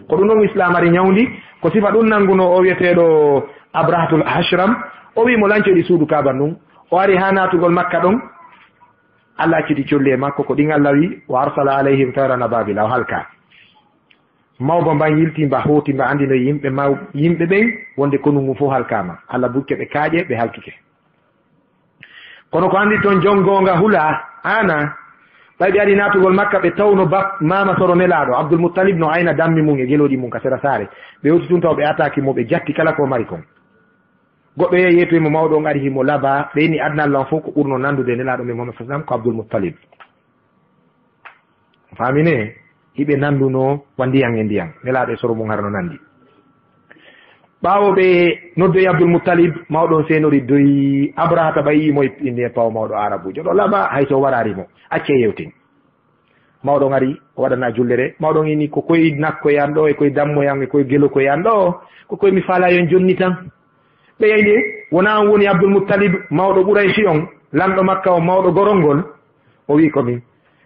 Ko ɗum ɗon Islam ari ñawndi, ko sifa ɗum nannguno o wiyeteeɗo Abrahatul Ashram, o wi mo lancoɗi suudu Kaaba ndun, o ari haa naatugol Makka ɗon, Allah acciti colli e makko, ko ɗin Allah wi, "Wa arsala alayhim tayran ababila", o halka. Mawba mban yilti mba hooti mba anndino yimɓe maw-, yimɓe ɓen wonde konu ngun fof halkaama. Allah bukke ɓe kaaƴe, ɓe halkike. Kono ko anndi toon jon goonga hula, ana, ɓay ɓe ari naatugol Makka, ɓe tawno bap-, maama soro Nelaaɗo, Abdul Muttalib no ayna dammi mum e gelooɗi mum ka sera saare. Ɓe hewti tun taw ɓe ataaki mo, ɓe jatti kala ko mari kon. Goɗɗo yehi yeetoyi mo mawɗo on ari himo laba, ɓe inni aduna Allah on fof ko ɓurno nanndude Nelaaɗo men Muhammad sallallahu alaihi wasallam ko Abdul Muttalib. Faamine, hiɓe nannduno wa ndiyan e ndiyan. Nelaaɗo e soro mum hara no nanndi. Ɓaawo ɓe noddoyi Abdul Muttalib, mawɗo on seenori doyi Abrahata ɓay mo e, e pawo mawɗo Arabuujo. Ɗo laba, hay so o waraari mo, accee yewten. Mawɗo on ari, o waɗana jullere. Mawɗo on inni, "Ko koye nakkoy an ɗo, e koye dammoy an, e koye gelokoy an ɗo, ko koye mi faalaa yon jonni tan." Ɓe yayni, "Wonaa on woni Abdul Muttalib, mawɗo Qurayshi on, lanɗo Makka on, mawɗo gorol ngol?" O wi'i, "Ko min."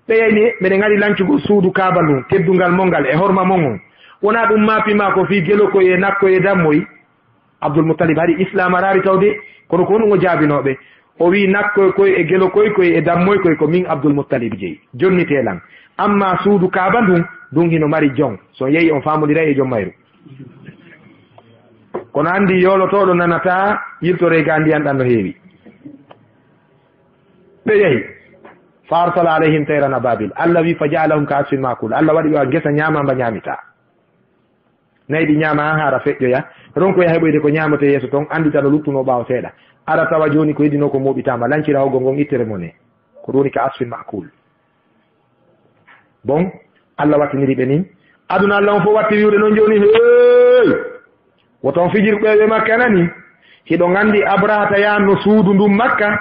Ɓe yayni, "Meɗen ngari lancugol suudu Kaaba ndun, teddungal mon ngal e horma mon on. Wonaa ɗum maapi maa ko fii gelokoy e nakkoy e dammoy?" Abdul Muttalib hari Islaam araari tawde, kono ko honɗum o jaabinoo ɓe? O wi'i, "Nakkoy koy e gelokoy koy e dammoy koy ko min Abdul Muttalib jeyi. Jonnitee lan. Amma suudu Kaaba ndun, ndun hino mari jon. So on yehi on faamondiray e jon mayru." Kono anndi yoolotooɗo nanataa, yiltoree ga ndiyan ɗan no heewi. Ɓe yehi. "Fa arsala alayhim tayran ababil." Allah wi, "Fa ja'alahum ka asfin ma'kul." Allah waɗi ɓe wa ngesa ñaama mba ñaamitaa. Nayi ɗi ñaama haa haara feƴƴoya. Ronkoya heɓoyde ko ñaamotee yeeso ton, anndita no luttunoo ɓaawo seeɗa. Ara tawa jooni ko heddinoo ko mooɓitaama, lancira hoggo ngon ittere mone. Ko ɗum woni ka asfin ma'kul. Bon, Allah wattiniri ɓe nin. Aduna Allah on fof watti wi'ude non jooni, hey! Woto on fijir ɓeeɓe Makka nani. Hiɗon anndi Abrahata yaanno suudu ndun Makka.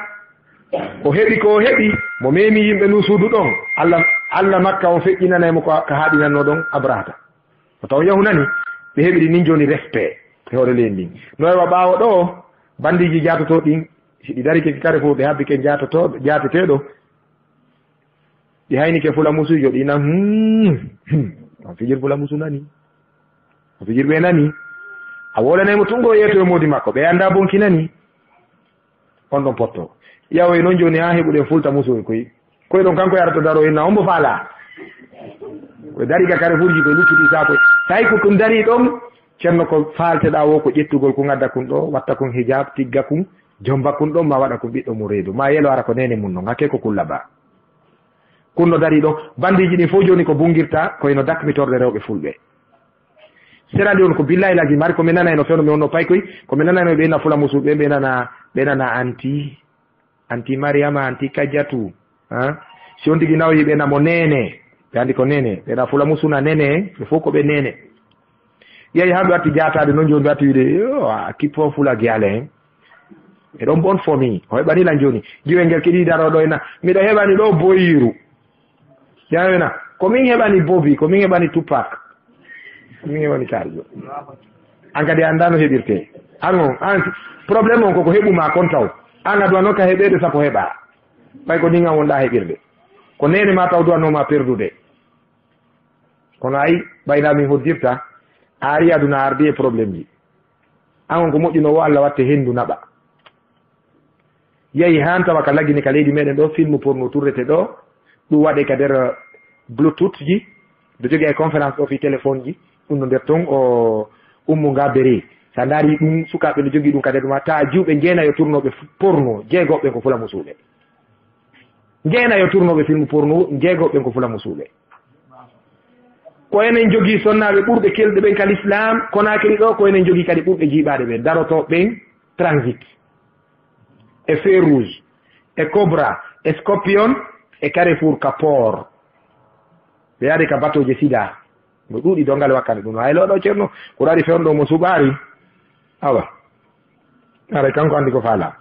O heɓi ko o heɓi, mo memi yimɓe ndun suudu ɗon. Allah, Allah Makka on feƴƴinanay mo ko ka haaɗinannoo ɗon Abrahata. Ko taw yahu nani, ɓe heɓiri nin jooni respect e hoore leydi ndin. No e wa ɓaawo ɗo, bandiiji jaatotoo ɗin, si ɗi darike kare fof, ɓe habbike jaatotoo, jaateteeɗo, ɗi haynike fula musujo, ɗi nan, hmm, hmm, on fijir fula musu nani. On fijir ɓe nani. A wolanay mo tungo yeeto e moodi makko, ɓe annda bonki nani. On ɗon potto. Yawoy non jooni haa heɓuɗen fulta musuɓe koy. Koy ɗon kanko yarata daro inna on mbo faala. Ko dari ga kare furji koy luttuɗi sa koy. Tawi ko ɗum dari ɗon, cenno ko faalteɗa wo ko ƴettugol ko ngadda kun ɗo, watta kun hijab, tigga kun, jomba kun ɗon, ma waɗa kun ɓiɗɗo mum reedu. Ma yelo ara ko nene mum non, hakke ko kulla ba. Kun no dari ɗon, bandiji ɗin fof jooni ko bungirta, ko eno dakmitorde rewɓe fulɓe. Sera Leone ko billahi lazi mari ko mi nanayno fewno mi wonno paykoy, ko mi nanayno ɓe ina fula musuɓe, ɓe nana, ɓe nana anti, anti Mariama, anti Kajatu, ha? Si on tigi nawoyi ɓe namo nene, ɓe andi ko nene, ɓe na fula musuna nene, ɓe fof ko ɓe nene. Yeyi ha ɓe watti jataade noon jooni ɓe watti wiide, yo, a kippo fula giyale hen. E ɗon bon fomi, o heɓani lan jooni. Giwel ngel kiɗi daro ɗo ena, miɗo heɓani ɗo boyiru. Yawena, ko min heɓani Bobi, ko min heɓani Tupac. Ko min heɓani Karijo. An kadi annda no heɓirte. An on, an, problème on koko heɓuma kon taw. An a duwa noon ka heɓeede sabu heɓa. Ɓay ko nin an wonɗa heɓirde. Ko neene ma taw duwatnoo ma perdude. Kono ay, ɓay na min hoddirta, a ari aduna ardi e problème ji. An on ko moƴƴuno wo Allah watte henndu naɓa. Yehi haan tawa ka lagine ka leydi meɗen ɗo, film porno tournete ɗo, ɗum waɗe ka nder Bluetooth ji, ɗo jogi ay conférence ɗo fii téléphone ji, ɗum no nder ton o ummu nga bere. Sa ndaari ɗum, sukaaɓe no jogi ɗum ka nder ɗum, ta juuɓe jeenayo tournooɓe f-, porno, jeegoɓe ko fula musuuɓe. Jeenayo tournooɓe film porno, jeegoɓe ko fula musuuɓe. Ko enen jogii sonnaaɓe ɓurɓe kelɗe ɓen ka l'islam, Conakry ɗo, ko enen jogii kadi ɓurɓe jiiɓaaɗe ɓen, darotooɓe ɓen, Transit, e Feu Rouge, e Cobra, e Scorpion, e Carrefour ka port. Ɓe yaade ka batooje sida. No ɗuuɗi dongal wakkati ɗum. Hay looɗo ceerno, ko ɗaɗi fewndo mo suɓaari. Awa. Aray kanko anndi ko faala.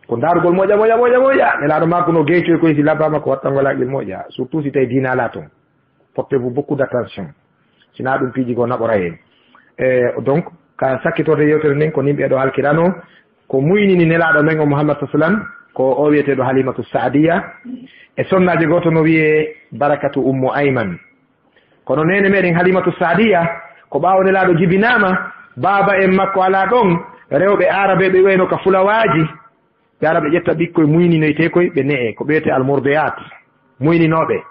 Ko ndaarugol moƴa, moƴa, moƴa, moƴa. Nelaaɗo makko no geecoy koy si labbaama ko wattangol haqqil moƴa. Surtout si tawi diina alaa ton. Portez-vous beaucoup d'attention. Sinaa ɗum piiji goo naɓoray en. E, donc, ka sakkitorde yewtere nden ko nimɓe ɗo halkirano. Ko muynini Nelaaɗo men o Muhammad sallallahu alaihi wasallam, ko o wiyeteeɗo Halimatu Saadiya. E sonnaajo gooto no wiyee Barakatu Ummu Ayman. Kono neene meɗen Halimatu Saadiya, ko ɓaawo Nelaaɗo jibinaama, baaba en makko alaa ɗon, rewɓe Aarabe ɓe wayno ka fulawaaji, ɓe ara ɓe ƴetta ɓikkoy muyninoytee koy, ɓe ne'e, ko ɓe wiyetee almurdiyat, muyninooɓe,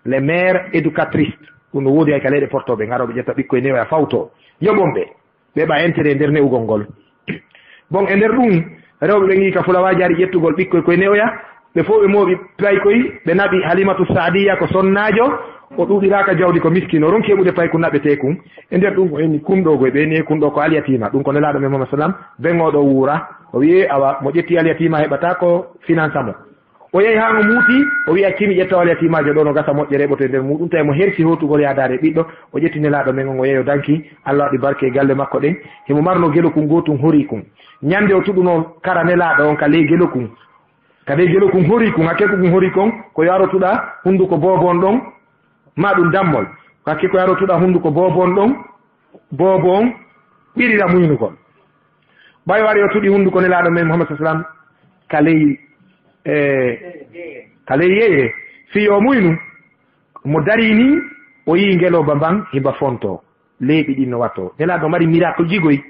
les mères éducatrices, ɗum no woodi hay ka leyɗe portooɓe, ngaro ɓe ƴetta ɓikkoy ne'oya fawto, yoɓon ɓe. Ɓe ɓa intérêt nder ne'ugol ngol. Bon, e nder ɗum, rewɓe ɓe ngi ka fulawaaji ari ƴettugol ɓikkoy koye ne'oya, ɓe fof ɓe mooɓi paykoy, ɓe naɓi Halimatu Saadiya ko sonnaajo, o ɗuɗiraaka jawdi ko miskino, ronki heɓude paykun naɓeteekun. E nder ɗum, o inni kun ɗo goy, ɓe ni kun ɗo ko alyatiima, ɗum ko Nelaaɗo men Muhammad sallam, ben o ɗo wuura, o wi'i, awa, mo ƴetti alyatiima heɓata ko finansa mo. O yahi haa o muuti, o wi'i, "Acci mi ƴetta o alyatiimaajo ɗo no gasa moƴƴere heɓoto e nder muuɗum." Tawi mo hersi hootugol yaadaade ɓiɗɗo, o ƴetti Nelaaɗo men on, o yehi o danki, Allah waɗi barke e galle makko ɗen. Himo marno gelokun gootun hori kun. Ñande o tuɗuno kara Nelaaɗo on ka ley gelokun. Ka ley gelokun hori kun, hakke ko kun hori kon, ko yo arotuɗa hunduko boobo on ɗon, ma ɗum dammol. Hakke ko yo arotuɗa hunduko boobo on ɗon, boobo on ɓirira muynugol. Ɓay o ari o tuɗi hunduko Nelaaɗo men Muhammad sallallahu alaihi wasallam ka ley, e, ka ley yeye, fii yo muynu, mo dari ni, o yii ngelooba mban hiba fonto, leeɓi ɗin no watto. Nelaaɗo mari miracle jigoy,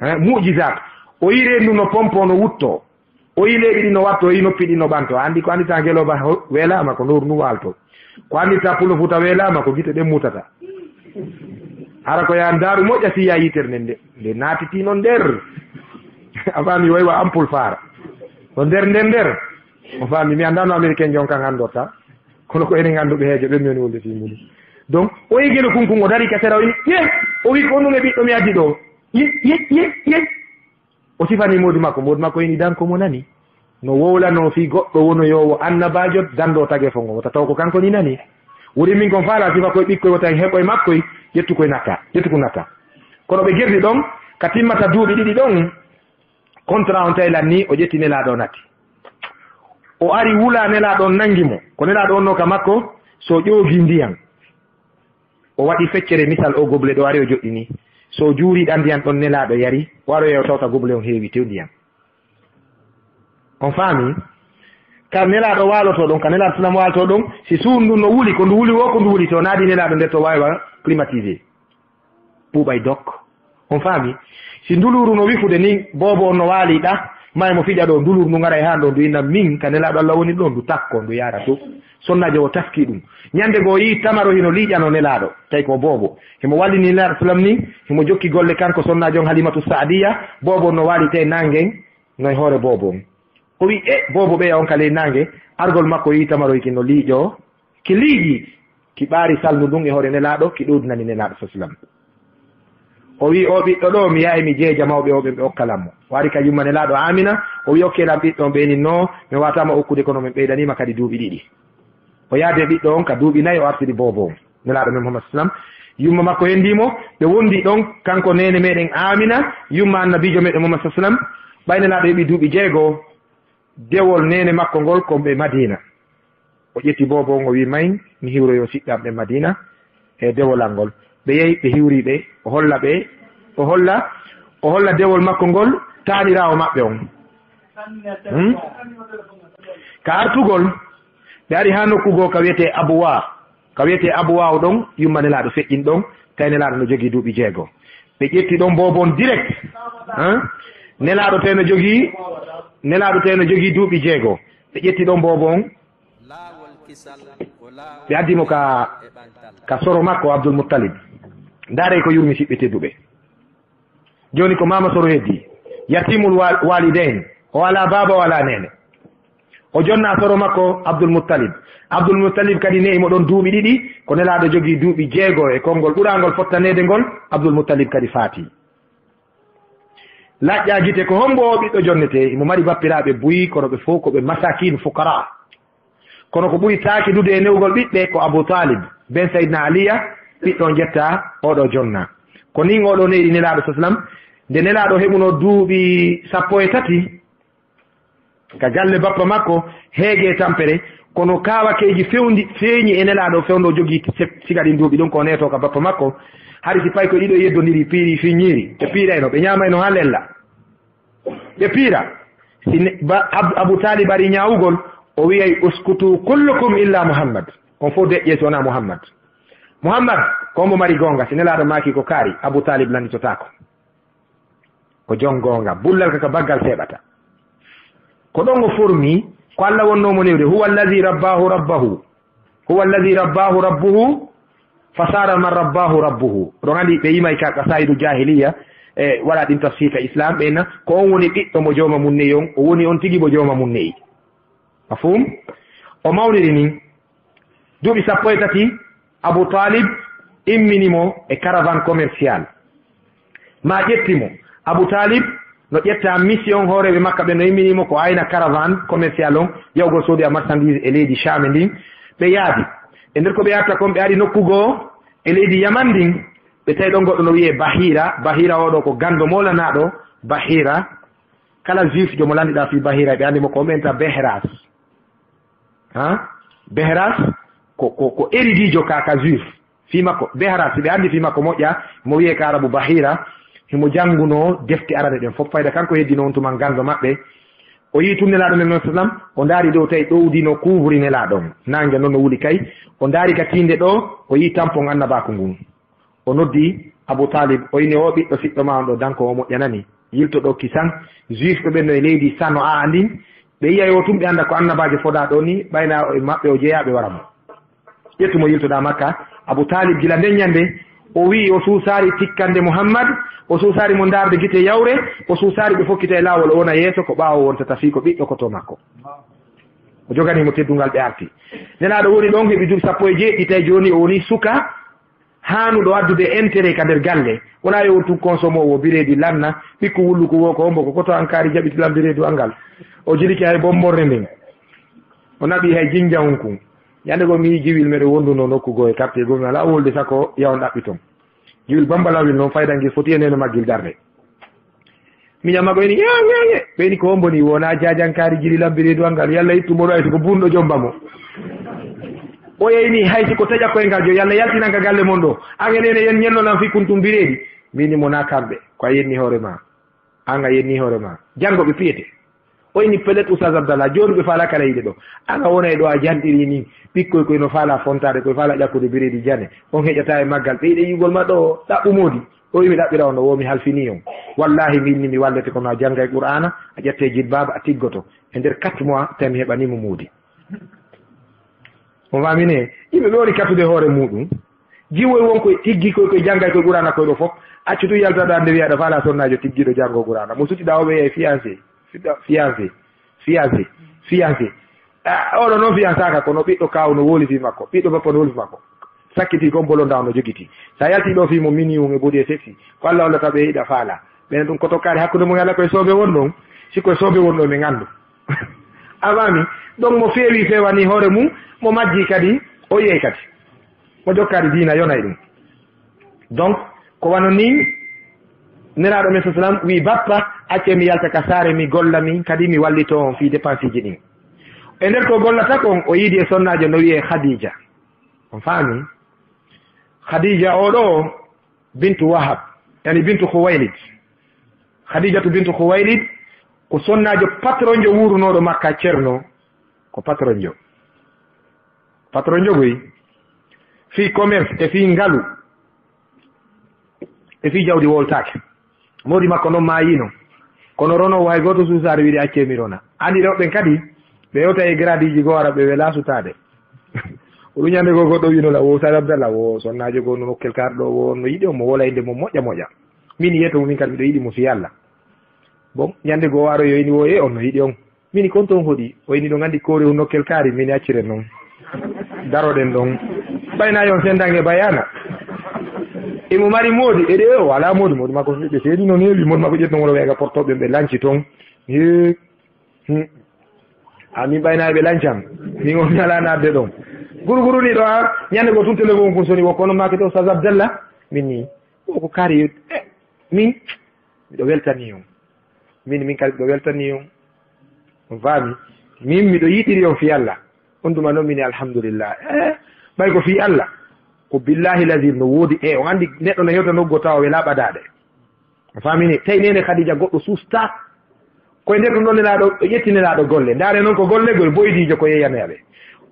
eh, mu'jizaat. O yii reendu no pompo no wutto. O yii leeɓi ɗin no watto, o yii noppi ɗin no ɓanto. A anndi ko anndita ngelooba ho-, weelaama ko nowru ndu waalto. Ko anndita pulo futa weelaama ko gite ɗen mutata. Hara ko yaa ndaaru moƴƴa si yaa yitere nden nde, nde naatiti non nder. A faami, way wa ampoule faara. No nder, nder, nder. O faami, mi anndaa no Américain jon kan anndorta. Kono ko enen annduɓe heejo ɓen mi woni wonde fii mum. Donc, o yii geno kun kun o dari ka sera, o yii, ye! O wii, "Ko ɗum e ɓiɗɗo mi addi ɗo." Ye, ye, ye, ye. O sifani moodi makko, moodi makko ini danko mo nani. No wowlano fii goɗɗo wonoyoowo annabaajo danndo tagefo ngo. Wota taw ko kanko ni nani. Wuri min kon faala sifa koye ɓikkoy wota en heɓo e makkoy, ƴettu koye natta, ƴettu ko natta. Kono ɓe gerdi ɗon, ka timmata duuɓi ɗiɗi ɗon, contrat on tawi lanni, o ƴetti Nelaaɗo o natti. O ari wula Nelaaɗo on nangi mo. Ko Nelaaɗo on no ka makko, so ƴoogi ndiyan. O waɗi feccere misal o goble ɗo ari o joɗɗini. So juuri ɗan ndiyan ɗon Nelaaɗo yari, o aroya o tawta goble on heewi tew ndiyan. On faami? Ka Nelaaɗo waaloto ɗon, ka Nelaaɗo Islam waaloto ɗon, si suudu ndun no wuli, ko ndu wuli wo, ko ndu wuli to, naadi Nelaaɗo nder to waawi wa climatisé. Ɓuuɓay dok. On faami? Si nduluru no wifude ni, boobo on no waali ɗa, may mo fiƴa ɗo, nduluru ndu ngara e haa ɗo, ndu inna min, ka Nelaaɗo Allah woni ɗo, ndu takko, ndu yaara to. Sonnaajo o taski ɗum. Ñande goo o yii tamaro hino liiƴano Nelaaɗo, tawi ko boobo. Himo wallini Nelaaɗo sallam ni, himo jokki golle kanko sonnaajo on Halimatu Saadiya, boobo on no waali tawi naangen no e hoore boobo on. O wi, "E, boobo ɓeya on ka ley naange." Argol makko o yii tamaroy ki no liiƴoo, ki liiƴi, ki ɓaari salndu ndun e hoore Nelaaɗo, ki ɗowdinani Nelaaɗo sa sallam. O wi, "O ɓiɗɗo ɗo, mi yahay mi jeeja mawɓe o ɓe ɓe okkalan mo." O ari ka yumma Nelaaɗo Aamina, o wi, "Okkee lan ɓiɗɗo on." Ɓe ni, "No, mi waataama okkude kono min ɓeydaniima kadi duuɓi ɗiɗi." O yaadi e ɓiɗɗo on ka duuɓi nayi, o artiri boobo on. Nelaaɗo men Muhammad sallam, yumma makko hendii mo, ɓe wondi ɗon, kanko neene meɗen Aamina, yumma annabiijo meɗen Muhammad sallam, ɓay Nelaaɗo heɓi duuɓi jeego, dewol neene makko ngol ko ɓe Madiina. O ƴetti boobo on, o wi, "May, mi hiwroyo siɓɓe am ɓe Madiina e dewolal ngol." Ɓe yehi, ɓe hiwri ɓe, o holla ɓe, o holla, o holla dewol makko ngol, taaniraawo maɓɓe on. Hmm? Ka artugol, Ɓe ari haa nokku goo ka wiyetee Abuwa. Ka wiyetee Abuwa o ɗon, yumma Nelaaɗo feƴƴin ɗon, tawi Nelaaɗo no jogii duuɓi jeego. Ɓe ƴetti ɗon boobo on direct. Hein? Nelaaɗo tawi no jogii, Nelaaɗo tawi no jogii duuɓi jeego. Ɓe ƴetti ɗon boobo on. Ɓe addi mo ka, ka soro makko Abdul Muttalib. Ndaaree ko yurmi siɓɓe tedduɓe. Jooni ko maama soro heddii. Yatimul wa-, walidain. O alaa baaba, o alaa neene. O jonna soro makko Abdul Muttalib. Abdul Muttalib kadi ne'i mo ɗon duuɓi ɗiɗi, ko Nelaaɗo jogii duuɓi jeego e konngol ɓuraangol fottaneede ngol, Abdul Muttalib kadi faati. Laƴƴaa gite, ko hombo o ɓiɗɗo jonnetee? Imo mari bappiraaɓe buy, kono ɓe fof ko ɓe masakin fukara. Kono ko ɓuri taakidude e newgol ɓiɓɓe ko Abu Talib, ben Sayyidina Aliya, ɓiɗɗo on ƴetta, oɗo jonna. Ko nin oɗo ne'i Nelaaɗo sallallahu alaihi wasallam, nde Nelaaɗo heɓuno duuɓi sappo e tati, ka galle bappa makko, heege e tampere, kono kaawakeeji fewndi, feeñi e Nelaaɗo fewndo jogii se-, siga ɗin duuɓi ɗum ko neeto ka bappa makko. Hari si pay ko ɗiɗo yeddondiri, piiri, fiññiiri, ɓe piirayno, ɓe ñaamayno haa lella. Ɓe piira. Si ne-, ba-, Ab-, Abu Talib ari ñaawugol, o wiyay, "Uskutu kullukum illa Muhammad." On fof deƴƴe so wonaa Muhammad. Muhammad, ko mo mari goonga, si Nelaaɗo maaki ko kaari, Abu Talib landitotaako. Ko jon goonga, bullal ka, ka baggal seeɓata. Ko ɗon o formi, ko Allah wonnoo mo newde, "Huwa alladhi rabbahu rabbahu." "Huwa alladhi rabbahu rabbuhu, fasara man rabbahu rabbuhu." Oɗon anndi ɓe yimay ka, ka saayidu jahiliya, e waɗa ɗin tafsir ka Islam, ɓe na, ko on woni ɓiɗɗo mo jooma mum ne'i on, o woni on tigi mo jooma mum ne'i. Mafhum? O mawniri ni. Duuɓi sappo e tati, Abu Talib immini mo e caravane commercial. Ma ƴetti mo. Abu Talib no ƴetta mission, hooreeɓe Makka ɓe no immini mo ko ayna caravane commercial on, yahugol soodoya marchandise e leydi Sham ndin. Ɓe yaadi. E nder ko ɓe yatta kon, ɓe ari nokku goo e leydi Yaman ndin. Ɓe tawi ɗon goɗɗo no wiyee Bahira. Bahira oo ɗoo ko ganndo moolanaaɗo Bahira. Kala juif jomo landiɗaa fii Bahira, ɓe anndi mo ko ɓenta Behras. Ha? Behras ko, ko, ko eridiijo ka, ka juif. Fii makko, Behras, si ɓe anndi fii makko moƴƴa, mo wiyee ka Arabu Bahira, himo janngunoo defte Arabe ɗen fof fayda. Kanko heddino on tuma ganndo maɓɓe. O yii tun Nelaaɗo men, sallam, o ndaari dow tawi ɗowdi no kuubri Nelaaɗo on. Naange non no wuli kay. O ndaari ka tiinde ɗoo, o yii tampon annabaaku ngun. O noddi Abu Talib, o inni, "O ɓiɗɗo siɗɗo ma on ɗo, danko o moƴƴanani. Yilto ɗo kisan, juif ɓe ɓen no e leydi Sano'a ndin, ɓe yi'ay o tun, ɓe annda ko annabaajo fodaa ɗo ni, ɓayna o e maɓɓe o jeyaa, ɓe wara mo." Ƴettu mo, yiltoɗaa Makka. Abu Talib gila nden ñande, o wi'i o suusaari tikkande Muhammad, o suusaari mo ndaarde gite yawre, o suusaari ɓe fokkita e laawol, o wona yeeso, ko ɓaawo wontata fii ko ɓiɗɗo ko to makko. O jogani mo teddungal, ɓe arti. Nelaaɗo woni ɗon heɓi duuɓi sappo e jeeɗiɗi, tawi jooni o woni suka, haanuɗo addude intérêt ka nder galle. Wonaa yo won tun konsomoowo bireedi lanna, ɓikku wulluku woo ko hombo ko koto an kaari jaɓiti lan bireedu an ngal. O jilike hay bomborne nden. O naɓi hay jinjawun kun. Ñande goo mi yii Jiwil, meɗen wondunoo nokku goo e quartier goo, mi alaa wolde sako yahon ɗaɓɓi ton. Jiwil bambalawil non fayda ngil foti e nene maggil darde. Miña mago eni, "Ye, ye, ye." Ɓe ni, "Ko hombo ni wona jaajankaari jili lambiri duwal ngal? Yalla ittu mo ɗo, ay, ko bunɗo jomba mo." O yeyi ni, "Hay si ko taƴa koyngal jo, yalla yaltinan ka galle mon ɗo. An e nene yen ñenno nan fi kuntum bireedi." Mini mo na kamɓe, ko a yenni hoore ma. An a yenni hoore ma. Janngo ɓe piyete. O ini, "Pellet, Oustaz Abdallah, jooni ɓe faala kala yiide ɗo. An a wona e ɗo a janɗiri ni. Ɓikkoy koy no faala fontaade, koy faala ƴakkude bireedi jane. On heƴata e maggal. Ɓe yiɗe yi'ugol ma ɗo, ɗaɓɓu moodi." O wi, "Mi ɗaɓɓira on ɗo, wo mi halfini on. Wallahi, mi inni mi wallete kono a janngay Qur'aana, a ƴette jilbaaba, a tiggoto. E nder quatre mois, tawi mi heɓanii mo moodi." On faamini? Yimɓe ɓe woni kattude hoore muuɗum. Jiwoy won koye tiggi koye, koye janngay koye Qur'aana koye ɗo fof. Accu tun yalta ɗo hannde wiya ɗo faala sonnaajo tiggiiɗo janngo Qur'aana. Mo sutiɗaa o ɓe yiyay fiancé, fiancé, fiancé, fiancé. Ah, oɗo noon fiansaaka, kono ɓiɗɗo kaaw no woli fii makko, ɓiɗɗo bappa no woli fii makko. Sakkiti kon bolonda on no jogiti. Sa yalti ɗo fii mo mini un e bodi e sexy, ko Allah hollata ɓe yiɗa faala. Ɓen ɗum ko tokkaade hakkunde mum e Allah, koye soobe won ɗon. Si koye soobe won ɗon, ɓe nganndu. A faami? Donc mo feewi fewani hoore mum, mo majji kadi, o yiyay kadi. Mo jokkaade diina yonay ɗum. Donc, ko wano ni Nelaaɗo men sallam wi'i, "Bappa, acce mi yalta ka saare, mi golla min, kadi mi wallito on fii dépense ji ɗin." E nder ko gollata kon, o yiidi e sonnaajo no wi'ee Khadija. On faami? Khadija o ɗo, bintu Wahab, yani bintu Khuwaylid. Khadijatu bintu Khuwaylid ko sonnaajo patronjo wuurunooɗo Makka, Cerno, ko patronjo. Patron jogoyi. Fii commerce e fii ngalu e fii jawdi wowltaake. Moodi makko noon maayino. Kono ronoowo hay gooto suusaare wiide accee mi rona. Anndi rewɓe ɓen kadi, ɓe yewta e gradiiji goo ara ɓe welaa sutaade. O ɗum ñande goo goɗɗo wiino la, wo Saad Abdallah, wo sonnaajo goo no nokkel kaar ɗo, wo no yiɗi on, mo wola innde mo moƴƴa moƴƴa. Min yeeto mo min kadi miɗo yiɗi mo fii Alla. Bon, ñande goo o aroyi o ini wo e on no yiɗi on. Min kon toon hoɗi, o ini ɗo nganndi koori on nokkel kaari, min accire noon. Daroɗen ɗon. Ɓayna yon sendange bayana. Imo mari moodi, eɗe o alaa moodi, moodi makko ɓe seedi noon heewi, moodi makko ƴettuno wuro weega portoɓe ɓe lanci toon. Hee. Hmm. A min ɓayna ɓe lancan. Min on alaa naatde ɗon. Guruguru ni ɗo a, ñande goo tun telefon kun soni wo kono maake to Saz Abdallah. Min ni, o ko kaari, eh, min, miɗo weltani on. Min, min kadi miɗo weltani on. On faami? Min miɗo yiɗiri on fii Alla. On tuma noon min alhamdulillah. Eh, ɓay ko fii Alla. Ko billahi lazim no woodi. Eh, on anndi neɗɗo no hewta nokku goo tawa welaa ɓadaade. On faami ni? Tawi neene Khadija goɗɗo suusta. Ko e nder ɗum ɗon Nelaaɗo, o ƴetti Nelaaɗo golle. Ndaare noon ko gollegol boydiijo ko yeeyanee ɓe.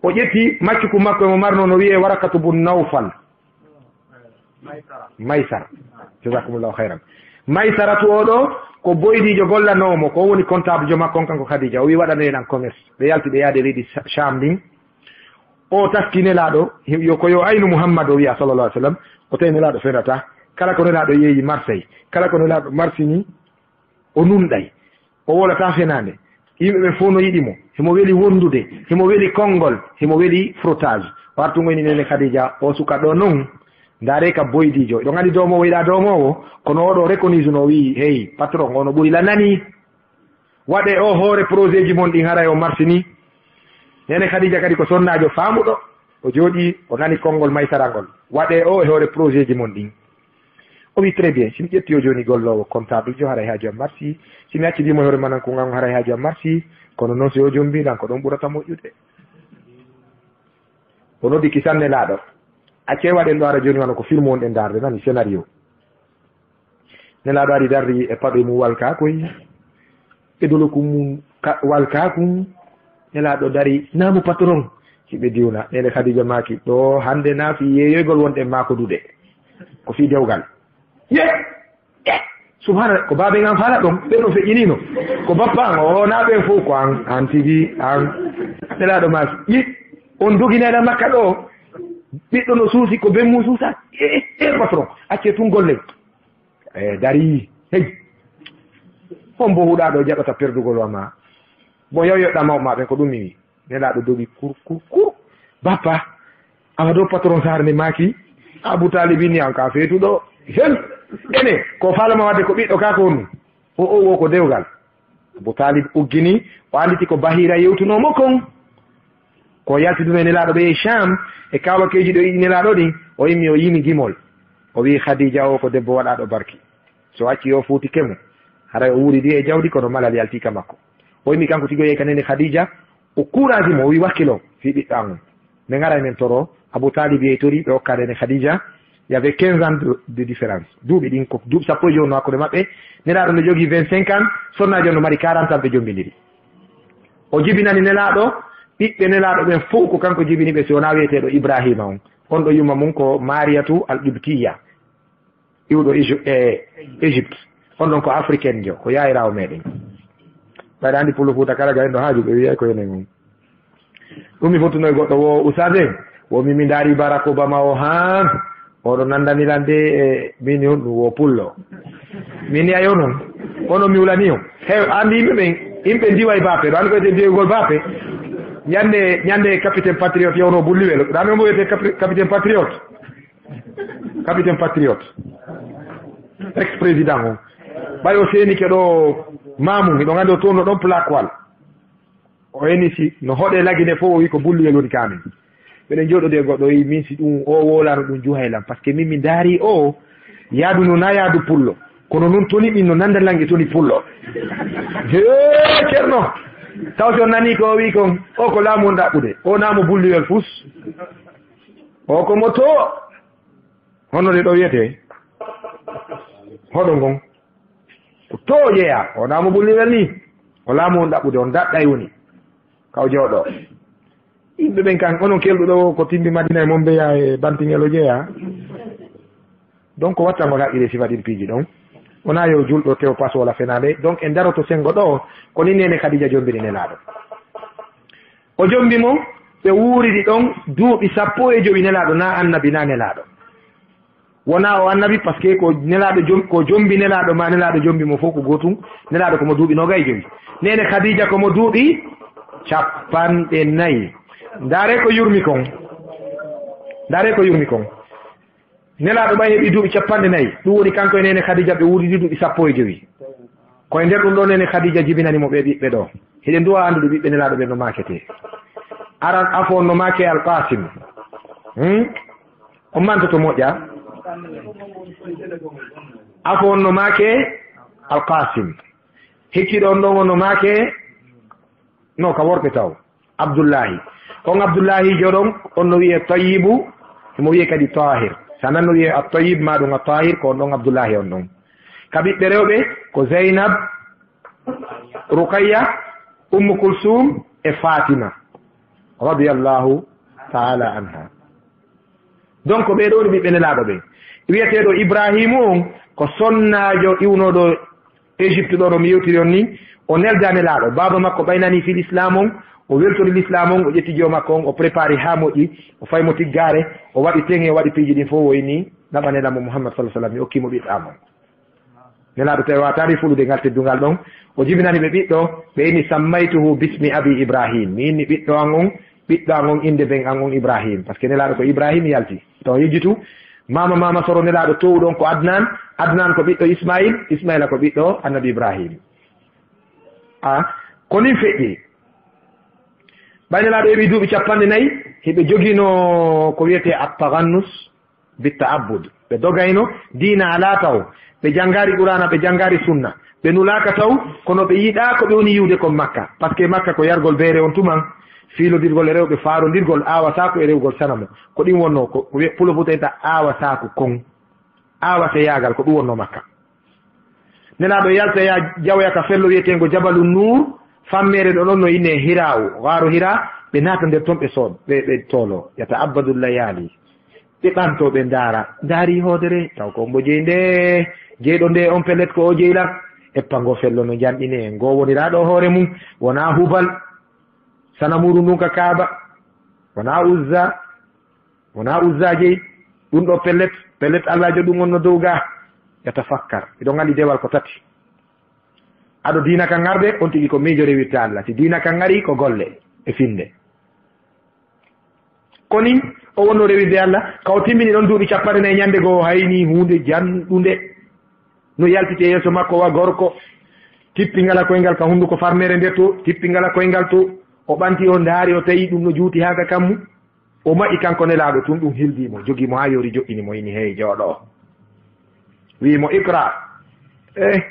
O ƴetti maccuku makko mo marno no wiyee Warakatu bun Nawfal. Maysara. Jazakumullahu khairan. Maysaratu oo ɗoo ko boydiijo gollanoowo mo, ko woni comptable jo makko on kanko Khadija. O wi'i waɗanoyen lan commerce. Ɓe yalti ɓe yaade leydi Sa-, Sham ndin. O taski Nelaaɗo, yo ko yo aynu Muhammad o wi'a sallallahu alaihi wasallam, o tawi Nelaaɗo fenataa. Kala ko Nelaaɗo yeeyi marsay, kala ko Nelaaɗo marsini, o nunɗay. O wowlataa fenaande. Yimɓe ɓen fof no yiɗi mo. Himo weli wondude, himo weli konngol, himo weli frottage. O artungo ini neene Khadija, o suka ɗo non. Ndaare ka boydiijo. Ɗo nganndi doomoowo yiɗaa doomoowo, kono o ɗo reconnaître no o wi'i, "Hey, patron, o no ɓuri lanani. Waɗe o hoore projet ji mon ɗin haray o marsini." Neene Khadija kadi ko sonnaajo faamuɗo. O jooɗii, o nani konngol Maysara ngol. "Waɗe o e hoore projet ji mon ɗin." O wi, "Très bien, si mi ƴetti o jooni golloowo comptable jo, haray haaju am marsi. Si mi accidi mo e hoore manan ko ngan, haray haaju am marsi. Kono noon si o jombii lan, ko ɗon ɓurata moƴƴude." O noddi kisan Nelaaɗo. Accee waɗen ɗo ara jooni wano ko film wonɗen ndaarde nani, scénario. Nelaaɗo ari darri e paɗoy mum walkaakoy, e doloku mum ka-, walkaakum. Nelaaɗo dari, "Naamu patron." Hiɓe diwna. Neene Khadija maaki, "Ɗo hannde na fii yeeyoygol wonɗen maa ko duɗe. Ko fii dewgal." Ye! Ye! Subhaana, ko baaben an faala ɗon, ɓe no feƴƴinino. Ko bappa an, o na ɓen fof ko an, an tigi, an. Nelaaɗo maaki, "Yi, on doginayɗo Makka ɗo, ɓiɗɗo no suusi, ko ben mum suusa. E, e, e, patron, accee tun golle." E, darii, hey. Hombo huɗaa ɗo jaɓata perdugol wa ma? Bon, yaw yoɗɗa mawɓe ma ɓen, ko ɗum mi wi. Nelaaɗo dogi kur, kur, kur. "Bappa, awa dow patron Saar ne maaki, Abu Talib ni an ka feetuɗo. Hel, ene, ko faalama wadde ko ɓiɗɗo ka ko honɗum?" O, o, o ko dewgal. Abu Talib uggini, o annditi ko Bahiira yewtunoo mo kon. Ko yalti ɗum e Nelaaɗo ɓe e Sham, e kaawakeeji ɗo yiɗi Nelaaɗo ɗin, o immi o yimi gimol. O wi'i, "Khadija o ko debbo waɗaaɗo barki. So acci o fuuti kemu, haray o wuuri ndi e jawdi, kono malal yalti ka makko." O immi kanko tigi o yehi ka neene Khadija, o kuuraji mo, o wi'i, "Wakkilo, fii ɓiɗɗo an on. Men aray men toro." Abu Talib yehi tori, ɓe okka neene Khadija. Il y avait quinze ans de, de différence. Duuɓi ɗin ko duuɓi sappo e jowi no hakkunde maɓɓe. Nelaaɗo no jogii vingt-cinq ans, sonnaajo no mari quarante ans, ɓe jombindiri. O jibinani Nelaaɗo, ɓiɓɓe Nelaaɗo ɓen fof ko kanko jibini ɓe, si wonaa wi'eteeɗo Ibrahima on. On ɗo yumma mum ko Mariyatu al Qibtiyya, iwɗo Égi-, e Égypte. On ɗon ko africaine jo, ko yaayiraawo meɗen. Ɓayde anndi Pullo Fuuta kala ga en ɗo haaju ɓe wiyay ko enen on. Ɗum mi fottuno e goɗɗo wo Oustaz en, wo min mi ndaari Barack Obama o haa, oɗo nandani lan de e min on ɗum wo Pullo. Min yayo noon, kono mi wulani on. He, anndi yimɓe ɓen, yimɓe ndiwa e baafe, ɗo anndi ko wiyetee ndiwoygol baafe. Ñande, ñande Capitaine Patriote yawno Bulliwel, ɗo anndi on mo wiyetee Capri-, Capitaine Patriote. Capitaine Patriote. Ex-président on. Ɓay o seenike ɗo Mamum, miɗo anndi o toonno ɗon Plakwal. O eni si no hoɗe Lagine fof, o wi ko Bulliwel woni ka amen. Miɗen jooɗodi e goɗɗo, o wi min si ɗum o wowlano ɗum juhay lan, parce que min mi ndaari o yaadu no na yaadu pullo, kono noon toni ɗin no nanda lan e toni pullo. Hee, Ceerno, taw si on nanii ko o wi kon, o ko laamu on ɗaɓɓude, o na mo Bulliwel fus, o ko mo to, hono de ɗo wiyetee, hoɗo ngon, ko to o jeyaa, o na mo Bulliwel ni, ko laamu on ɗaɓɓude, on daɗɗay woni, ka o jooɗo. Yimɓe ɓen kan, onon kelɗuɗo o ko timbi Madina e Mombeya e Bantingel o jeeya. Donc, ko wattangol haqqille sifa ɗin piiji ɗon. Wonaa yo julɗo tew pas wala fenaande. Donc, en daroto senngo ɗo, ko ni Neene Khadija jombini Nelaaɗo. O jombi mo, ɓe wuuridi ɗon duuɓi sappo e jowi Nelaaɗo, na annabi, na Nelaaɗo. Wonaa o annabi, parce que ko Nelaaɗo jom-, ko jombi Nelaaɗo ma Nelaaɗo jombi mo fof ko gootum. Nelaaɗo ko mo duuɓi noogay e jowi. Neene Khadija ko mo duuɓi capanɗe nayi. Ndaare ko yurmi kon. Ndaare ko yurmi kon. Nelaaɗo ɓay heɓi duuɓi capanɗe nayi. Ɗum woni kanko e Neene Khadija ɓe wuuridi duuɓi sappo e jowi. Ko e nder ɗum ɗo Neene Khadija jibinani mo ɓe ɓiɓɓe ɗo. Hiɗen duwa anndude ɓiɓɓe Nelaaɗo ɓen no maaketee. Aran afo on no maakee Alqasim. Hmm? On mantoto moƴƴa. Afo on no maakee Alqasim. Hikkiɗo on ɗon on no maakee, no ka worɓe taw. Abdullahi. On Abdullahi joɗon, on no wi'e Tayyibu, mo wi'e kadi Tahir. Sa nan no wi'e At-Tayyib, ma ɗum At-Tahir, ko on ɗon Abdullahi on ɗon. Ka ɓiɓɓe rewɓe, ko Zainab, Ruqayya, Ummu Kulsum e Fatima, radiyallahu ta'ala anha. Donc, ɓee ɗoo ni ɓiɓɓe Nelaaɗo ɓen. Wi'eteeɗo Ibrahimu on, ko sonnaajo iwnooɗo Égypte ɗo, no mi yewtiri on ni, o nelda Nelaaɗo. Baaba makko ɓay nani fii Lislaam on, o weltori Lislaam on, o ƴetti jiwo makko on, o prépari haa moƴƴi, o fayi mo tiggaare, o waɗi teŋe, o waɗi piiji ɗin fof, o inni, naɓa Nelaaɗo Muhammad sallallahu alaihi wasallam, mi okki mo ɓiɗɗo am on. Nelaaɗo tawi waataani fulude ngal teddungal ɗon. O jibinani ɓe ɓiɗɗo, ɓe inni, "Sammaytuhu bismi abi Ibrahim." Mi inni ɓiɗɗo an on, ɓiɗɗo an on, innde ben an on Ibrahim. Parce que Nelaaɗo ko Ibrahim yalti. Taw yejjitu, maama, maama soro Nelaaɗo toowuɗo on ko Adnan. Adnan ko ɓiɗɗo Ismail, Ismaila ko ɓiɗɗo Annabi Ibrahim. A, ko nin feƴƴi. Ɓay Nelaaɗo heɓi duuɓi capanɗe nayi, hiɓe jogiino ko wiyetee at-taghannus, bitta'abbud. Ɓe dogayno diina alaa taw. Ɓe janngaali Qur'aana, ɓe janngaali Sunna. Ɓe nulaaka taw, kono ɓe yiɗaa ko ɓe woni yiwde kon Makka. Parce que Makka ko yargol beere on tuman, fiilondirgol e rewɓe, faarondirgol, aawa saaku e rewgol sanamo. Ko ɗin wonnoo, ko, ko wiye-, Pulo Fuuta inta aawa saaku kon. Aawa seyaagal, ko ɗum wonnoo Makka. Nelaaɗo yalta yaa jawoya ka fello wiyeteengo Jabalu Nuur, fammeere ɗo ɗon no innee Hiraawu, gaaru Hiraa, ɓe naata nder ton ɓe sood-, ɓe, ɓe toolo, yata'abbadu layaali. Ɓe ɓanto, ɓe ndaara, ndaari hoodere, taw ko mbo jeyi nde, jeyɗo nde on pellet ko o jeyi lan. Eppa ngo fello no njanɗinee, ngo woniraaɗo hoore mum, wonaa Hubal, sanamuuru ndun ka Kaaba, wonaa Uzza, wonaa Uzza jeyi, ɗun ɗo pellet, pellet Allaajo ɗun on no dow gaa, yatafakkar, hiɗon anndi dewal ko tati. Ado diina kan arde, on tigi ko miijo rewitta Alla. Si diina kan ari, ko golle e finde. Koni o wonno rewirde Alla, ka o timmini ɗon duuɓi capanɗe nayi, ɲande goo o hayni huunde janɗunde. No yaltiti e yeeso makko wa gorko, tippi ngala koyngal ka hunduko farmere nde to, tippi ngala koyngal to. O ɓanti, o ndaari, o tawi ɗum no juuti haa ka kammu. O maƴi kanko Nelaaɗo tun, ɗum hildii mo, jogii mo haa yoori, joƴƴini mo, ini, "Hey, jooɗo." Wi'i mo, "Iqra." Eh,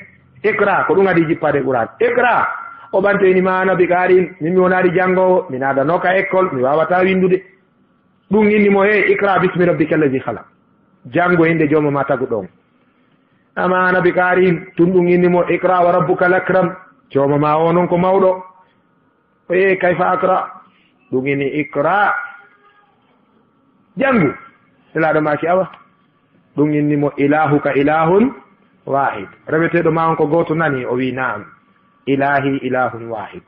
iqra, ko ɗum adii jippaade Qur'aan. "Iqra." O ɓanti, o ini, "Ma ana bi qari'in, min mi wonaali janngoowo, mi naadanooka école, mi waawataa winndude." Ɗum inni mo, "Hey, iqra bismi rabbika allazi khalaq." Janngo innde jooma ma taguɗo on. "Ma ana bi qari'in." Tun ɗum inni mo, "Iqra wa rabbuka lakram." Jooma ma o non ko mawɗo. O yehi, "Kayfa aqra?" Ɗum inni, "Iqra." Janngu. Nelaaɗo maaki, "Awa." Ɗum inni mo, "Ilahuka ilahun wahid." Reweteeɗo ma on ko gooto nani? O wi, "Naam. Ilahi ilahun wahid."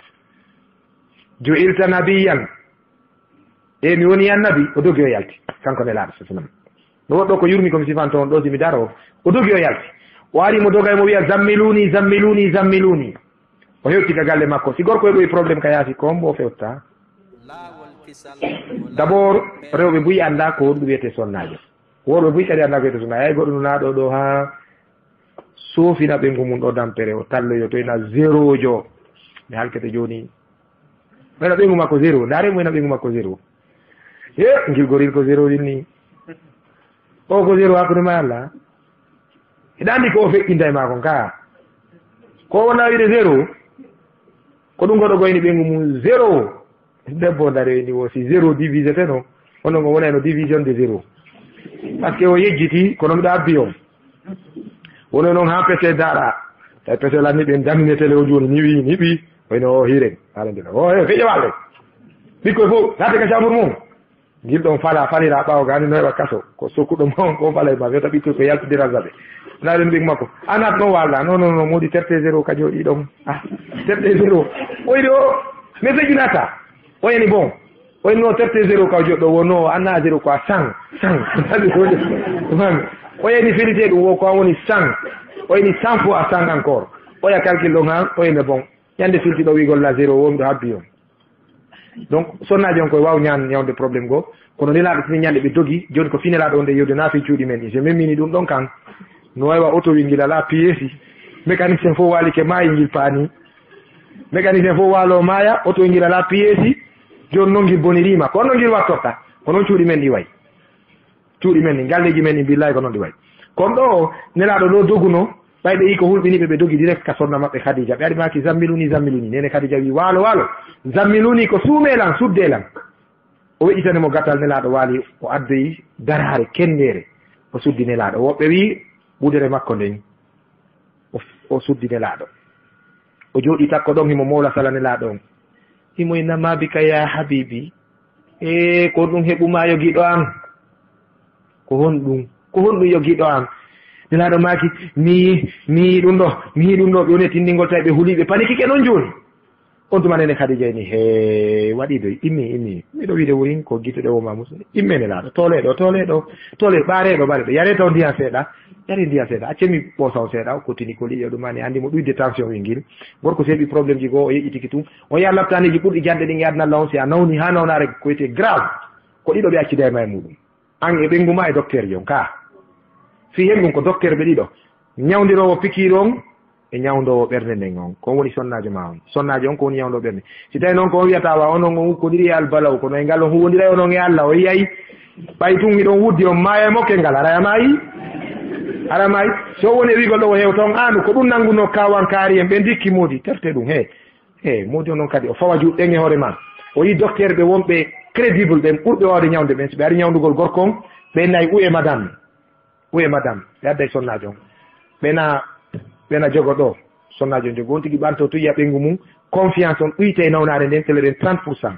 "Ju'ilta nabiyyan." E mi woni annabi? O dogi o yalti. Kanko Nelaaɗo sallallahu alaihi wasallam. No woɗɗo ko yurmi ko mi sifanto on ɗo, si mi daro. O dogi o yalti. O ari mo doga e mo wi'a, "Zammiluni, zammiluni, zammiluni." O hewti ka galle makko. Si gorko heɓoyi problème ka yaasi, ko hombo o fewta? D'abord, rewɓe buy annda ko honɗum wiyetee sonnaajo. Worɓe buy kadi annda ko wiyetee sonnaajo. Ay goɗɗo no naaɗo ɗo haa soofina ɓeyngu mum ɗo dampere, o talloyo to ina zéro jo. Mi halkete jooni. Mo ina ɓeyngu makko zéro. Ndaare mo ina ɓeyngu makko zéro. He, ngil goril ko zéro winni. O ko zéro hakkunde ma e Alla. Hiɗa anndi ko o feƴƴinta e maa kon kaa? Ko wona wiide zéro, ko ɗum goɗo goyni ɓeyngu mum zéro. Debbo ndaare ni wo si zéro divisé teno, onon o wonayno division de zéro. Parce que o yejjiti, kono miɗo abbi on. Wono noon haa pese daara. Tawi pese lanni ɓen damine télé o jooni, niwi, niɓi. Wayno o hiren. Haala ndila. O he, feƴƴo walle. Ɓikkoy fof, naate ka chambre mum. Ngil ɗon fala, falira ɓaawo gaani no heɓa kaso. Ko sokkuɗo ma on, ko falay ma, wiyata ɓikkoy ko yaltidira zaɓe. Na ɗen ɓik makko. A naat ɗon waalda. Non, non, non, moodi terte zéro ka jooɗi ɗon. Ah, terte zéro. Oyri o, mais feƴunata. Oyani bon. Oyni no terte zéro ka jooɗo wono, anna zéro quoi, cent, cent. Man, oyani félité ɗum wo ko woni cent. Oyni cent fois cent encore. Oya calcul ɗon han, oyne bon. Ñande filti ɗo wiigol la zéro wonɗo habbi on. Donc, sonnaaji on koye waaw ñaan ñawde problème goo. Kono nelaaɗo tini ñande ɓe dogi, jooni ko fii nelaaɗo on de yewde naa fii cuuɗi men ɗi. So memmini ɗum ɗon kan, no waywa auto wi ngila la piyeesi. Mécanicien fof waali ke maayi ngil paani. Mécanicien fof waalo maaya, auto ngila la piyeesi. Jooni non ngil boniriima. Ko on non ngil wattorta. Ko noon cuuɗi men ɗi wayi. Cuuɗi men ɗi, galleeji men ɗi, billahi ko noon ɗi wayi. Kono ɗo, nelaaɗo ɗo doguno, ɓay ɓe yii ko hulɓini ɓe, ɓe dogi direct ka sonna maɓɓe Khadija. Ɓe ari maaki, "Zammiluni, zammiluni." Nene Khadija wi, "Waalo, waalo. Zammiluni ko suumee lan, suddee lan." O weƴƴitani mo gatal, nelaaɗo waali, o addoyi daraare kenndeere, o suddi nelaaɗo. Woɓɓe wi, wudere makko nden, o, o suddi nelaaɗo. O jooɗi takko ɗon, himo mowla sala nelaaɗo on. Himo inna, "Ma bika ya habibi." E ko ɗum heɓu ma yo giɗo an? Ko honɗum? Ko honɗum yo giɗo an? Nelaaɗo maaki, "Mi, mi ɗum ɗo, mi ɗum ɗo." Ɓe woni e tinndingol tawi ɓe huli, ɓe panikike non jooni. On tuma nene Khadija ni, "He, waɗi doy, immi, immi. Miɗo wiide wurin ko gituɗe wo ma musu. Imme nelaaɗo, toole ɗo, toole ɗo, toole, ɓaare ɗo, ɓaare ɗo. Yare taw ndiyan seeɗa, yare ndiyan seeɗa. Acce mi ɓoosa on seeɗa." O kotini ko liƴo ɗum ani, andi mo ɗuyde tension wingil. Gorko seeɓi problème ji goo, o yeƴƴitiki tun. O yaha laptaaniji ɓurɗi janɗe ɗin e aduna Allah on, si a nawni haa nawnaare ko wiyetee grave, ko ɗiɗo ɓe accida e ma e muɗum. An e ɓengu ma e docteur ji on ka. Fii hen ɗum ko docteur ɓe ɗiɗo. Ñawndiroowo pikiir on e ñawndoowo ɓernde nden on. Ko on woni sonnaajo ma on. Sonnaajo on ko woni ñawndoowo ɓernde. Si tawi noon ko on wiyata wa onon on ukkodiri e albalaw, kono e ngal on huwondira e onon e Allah, o yiyay. Ɓay tun hiɗon wuddi on maaya e mokke ngal, ara a maayi? Ara maayi? So woni e wiigol ɗo o hewta on aanu, ko ɗum nanngunoo kaawankaari en, ɓe ndikki moodi, terte ɗum, he. E moodi o noon kadi, o fawa juuɗe ɗen e hoore ma. O yi docteur ɓe wonɓe crédible, ɓen ɓurɓe waawde ñawnde ɓen. Si ɓe ari ñawndugol gorko on, ɓe nayi u e madame. U e madame. Ɓe adday sonnaajo on. Ɓe na, ɓe na jogo ɗo. Sonnaajo on jogo. On tigi ɓanto to yiya ɓengu mum. Confiance on ɗuyte e nawnaare nden, tele ɗen trente pour cent.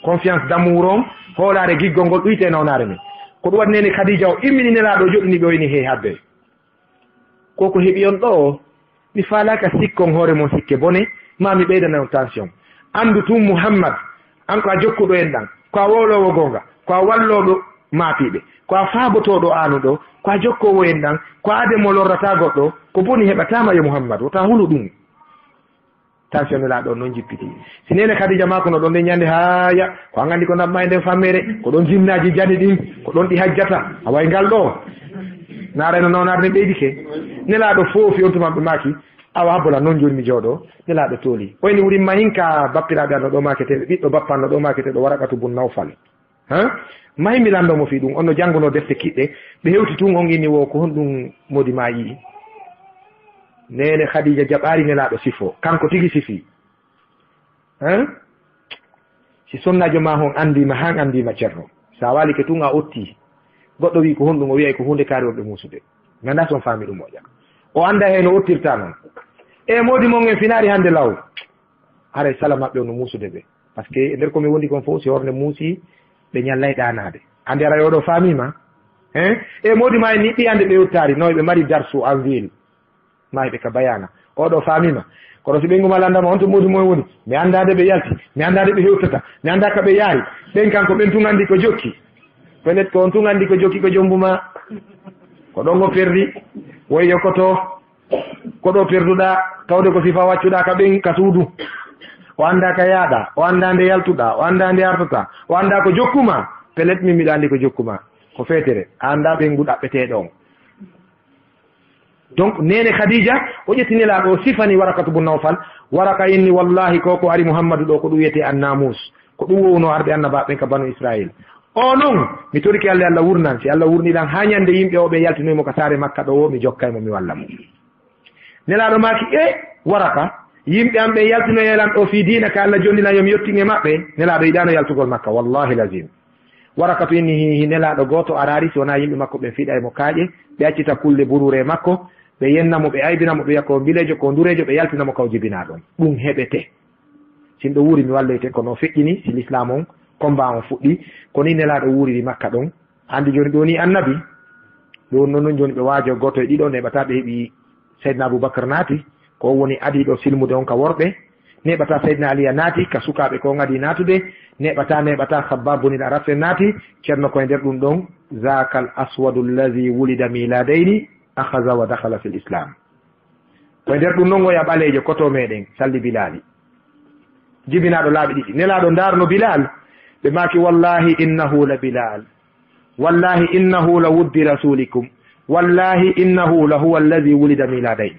Confiance d'amour on, hoolaare giggol ngol ɗuyte e nawnaare nden. Ko ɗum waɗi nene Khadija o immini nelaaɗo o joɗɗini ɓe o ini hey habbe. Ko ko heɓi on ɗo, mi faalaaka sikkon hoore mon sikke bone, maa mi ɓeydana on tension. Anndu tun Muhammad, an ko a jokkuɗo en ɗan, ko a wowloowo goonga, ko a wallooɗo maapiiɓe, ko a faabotooɗo aanuɗo, ko a jokkoowo en ɗan, ko a aden mo lorrataa goɗɗo, ko boni heɓataa ma yo Muhammad, wota hulu ɗum. Tension nelaaɗo on non jippiti. Si nene Khadija maako no ɗon nde ñande haaya, ko an anndi ko naɓma e nden fammeere, ko ɗon jinnaaji jani ɗin, ko ɗon ɗi hajjata. A way ngal ɗo. Naaray no nawnaare nden ɓeydike. Nelaaɗo foofi on tuma ɓe maaki, awa habbola non jooni mi jooɗo. Nelaaɗo tooli. Oyni wurin mahin ka bappiraaɓe an no ɗo maaketeeɓe, ɓiɗɗo bappa an no ɗo maaketeeɗo Waraqatu bun Nawfal. Han? Mahi mi lanndo mo fii ɗum. On no janngunoo defte kiɗɗe. Ɓe hewti tun, on inni wo ko honɗum moodi maa yi'i? Neene Khadija jaɓaari nelaaɗo sifo. Kanko tigi sifi. Han? Si sonnaajo maa hon anndiima, han anndiima Ceerno. Sa waalike tun a otti. Goɗɗo wi'i ko honɗum, o wi'ay ko huunde kaari wonɓe muusude. Mi anndaa si on faami ɗum moƴƴa. O anndaa heen o ottirta non. E moodi mon en finaari hannde law. Haray sala maɓɓe on no muusude ɓe. Parce que e nder ko mi wondi kon fof, si hornde muusi, ɓe ñallay ɗaanaade. Anndi aray oɗo faamiima? Hein? E moodi maa en niɓɓi hannde ɓe yottaari, no ɓe mari darsu en ville. Maa ɓe ka bayaana. Oɗo faamiima. Kono si ɓe nguma landama, on to moodi moy woni? Mi anndaa nde ɓe yalti, mi anndaa nde ɓe hewtata, mi anndaa ka ɓe yaari. Ɓen kanko, ɓen tun anndi ko jokki. Peut-être ko on tun anndi ko jokki ko jombu maa. Ko ɗon o perdi. Woy yokkoto. Ko ɗo perduɗaa, tawde ko sifa waccuɗaa ka ɓen ka suudu. O anndaa ka yaaɗaa, o anndaa nde yaltuɗaa, o anndaa nde artataa, o anndaa ko jokku maa. Pellet, min miɗo anndi ko jokku maa. Ko feetere, a anndaa ɓengu ɗaɓɓeteeɗo on. Donc, neene Khadija, o ƴetti Nelaaɗo, o sifani Warakatu bun Nawfal. Waraka inni, "Wallahi, ko ko ari Muhammadu ɗo, ko ɗum wiyetee annaamuus. Ko ɗum wowno arɓe annabaaɓe ɓen ka Banu Israayil. O non, mi torike Allah, Allah wurnan. Si Allah wurni ɗan haa ñande yimɓe o ɓe yaltinoy mo ka saare Makka ɗo, o mi jokkay mo, mi walla mo." Nelaaɗo maaki, "E Waraka, yimɓe am ɓen yaltinoyay lan ɗo fii diina ka Allah jonnilan yo mi yottin e maɓɓe." Nelaaɗo yiɗaano yaltugol Makka, wallahi lazim. Warakatu inni, "Hi, hi, Nelaaɗo gooto araari si wonaa yimɓe makko ɓen fiɗa e mo kaaƴe, ɓe accita kulle buruure e makko, ɓe yenna mo, ɓe aybina mo, ɓe wi'a ko mbileejo, ko ndureejo, ɓe yaltina mo ka o jibinaa ɗon. Ɗum heɓete." Sin ɗo wuuri mi walleyte, kono o feƴƴini, si l'islam on, combat on fuɗɗi. Ko ni Nelaaɗo wuuriri Makka ɗon. Anndi jooni ɗo ni Annabi, ɗo non non jooni ɓe waajo gooto e ɗiɗo, neɓata ɓe heɓi Seydina Abubakar naati, ko o woni adiiɗo silmude on ka worɓe. Neɓata Seydina Aliya naati, ka sukaaɓe ko on adi naatude. Neɓata, neɓata Khabbab bunil Arat naati, Ceerno ko e nder ɗum ɗon, "Zaakal aswadu allazi wulida miladayni, akhaza wa dakhala fil islam." Ko e nder ɗum ɗon oya ɓaleejo koto meɗen, salli Bilaali. Jibinaaɗo laaɓi ɗiɗi. Nelaaɗo ndaarno Bilaal, ɓe maaki, "Wallahi innahu la Bilaal. Wallahi innahu la wuddi rasulikum. Wallahi innahu la huwa allazi wulida miladayni."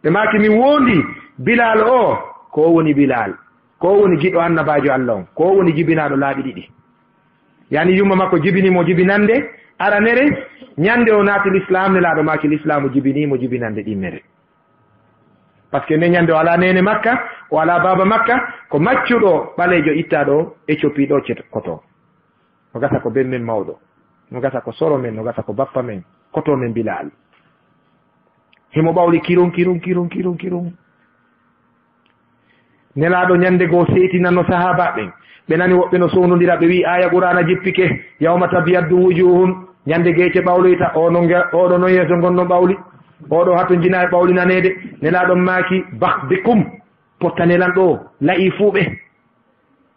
Ɓe maaki, "Min wondi Bilaal o, ko o woni Bilaal. Ko o woni giɗo annabaajo Allah on. Ko o woni jibinaaɗo laaɓi ɗiɗi." Yani yumma makko jibini mo jibinande aranere, ñande o naati l'islam, Nelaaɗo maaki l'islam jibini mo jibinande ɗimmere. Parce que ne ñande o ala nene Makka, o ala baaba Makka, ko maccuɗo ɓaleejo ittaɗo Éthiopie ɗo cet-, koto. No gasa ko ben men mawɗo, no gasa ko soro men, no gasa ko bappa men, koto men Bilal. Himo ɓawli kirun, kirun, kirun, kirun, kirun. Nelaaɗo ñande goo seytinanno sahaaba ɓen. Ɓe nani woɓɓe no sowndondira, ɓe wi'i, "Aya Qur'aana jippike, yawma tabyaddu wujuhun." Ñande geece ɓawloyta, o no nge-, oɗo non yeeso ngon no ɓawli. Oɗo hato jina e ɓawlinaneede. Nelaaɗo maaki, "Bah bikum, pottane lan ɗo, la'i fuuɓe."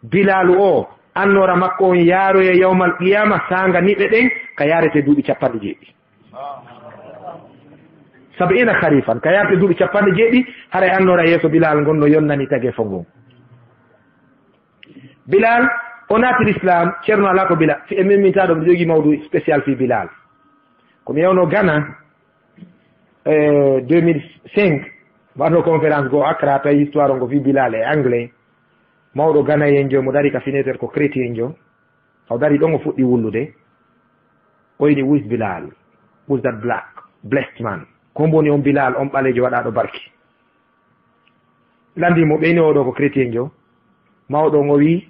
Bilaalu o, annoora makko on yaaroye yawmal qiyama, saanga niɓe ɗen, ka yaarete duuɓi capanɗe jeeɗiɗi. Sab'ina kharifan, ka yaarete duuɓi capanɗe jeeɗiɗi, haray annoora yeeso Bilal ngon no yonnani tagefo ngon. Bilal, o naati l'islam, Ceerno, alaa ko Bilal, fi e memminta ɗo, mi jogii mawdu spécial fi Bilal. Ko mi yewno Ghana, eh, deux mille cinq, mbaɗno conférence go Accra, tawi histoire on ko fi Bilal e anglais. Mawɗo Ghanaienjo mo dari ka fenêtre ko chrétienjo. O dari ɗon, o fuɗɗi wullude. O ini, "Who is Bilal? Who's that black, blessed man? Ko hombo woni on Bilal, on ɓaleejo waɗaaɗo barki?" Landi mo ɓeyni, "Oɗo ko chrétienjo." Mawɗo on o wi,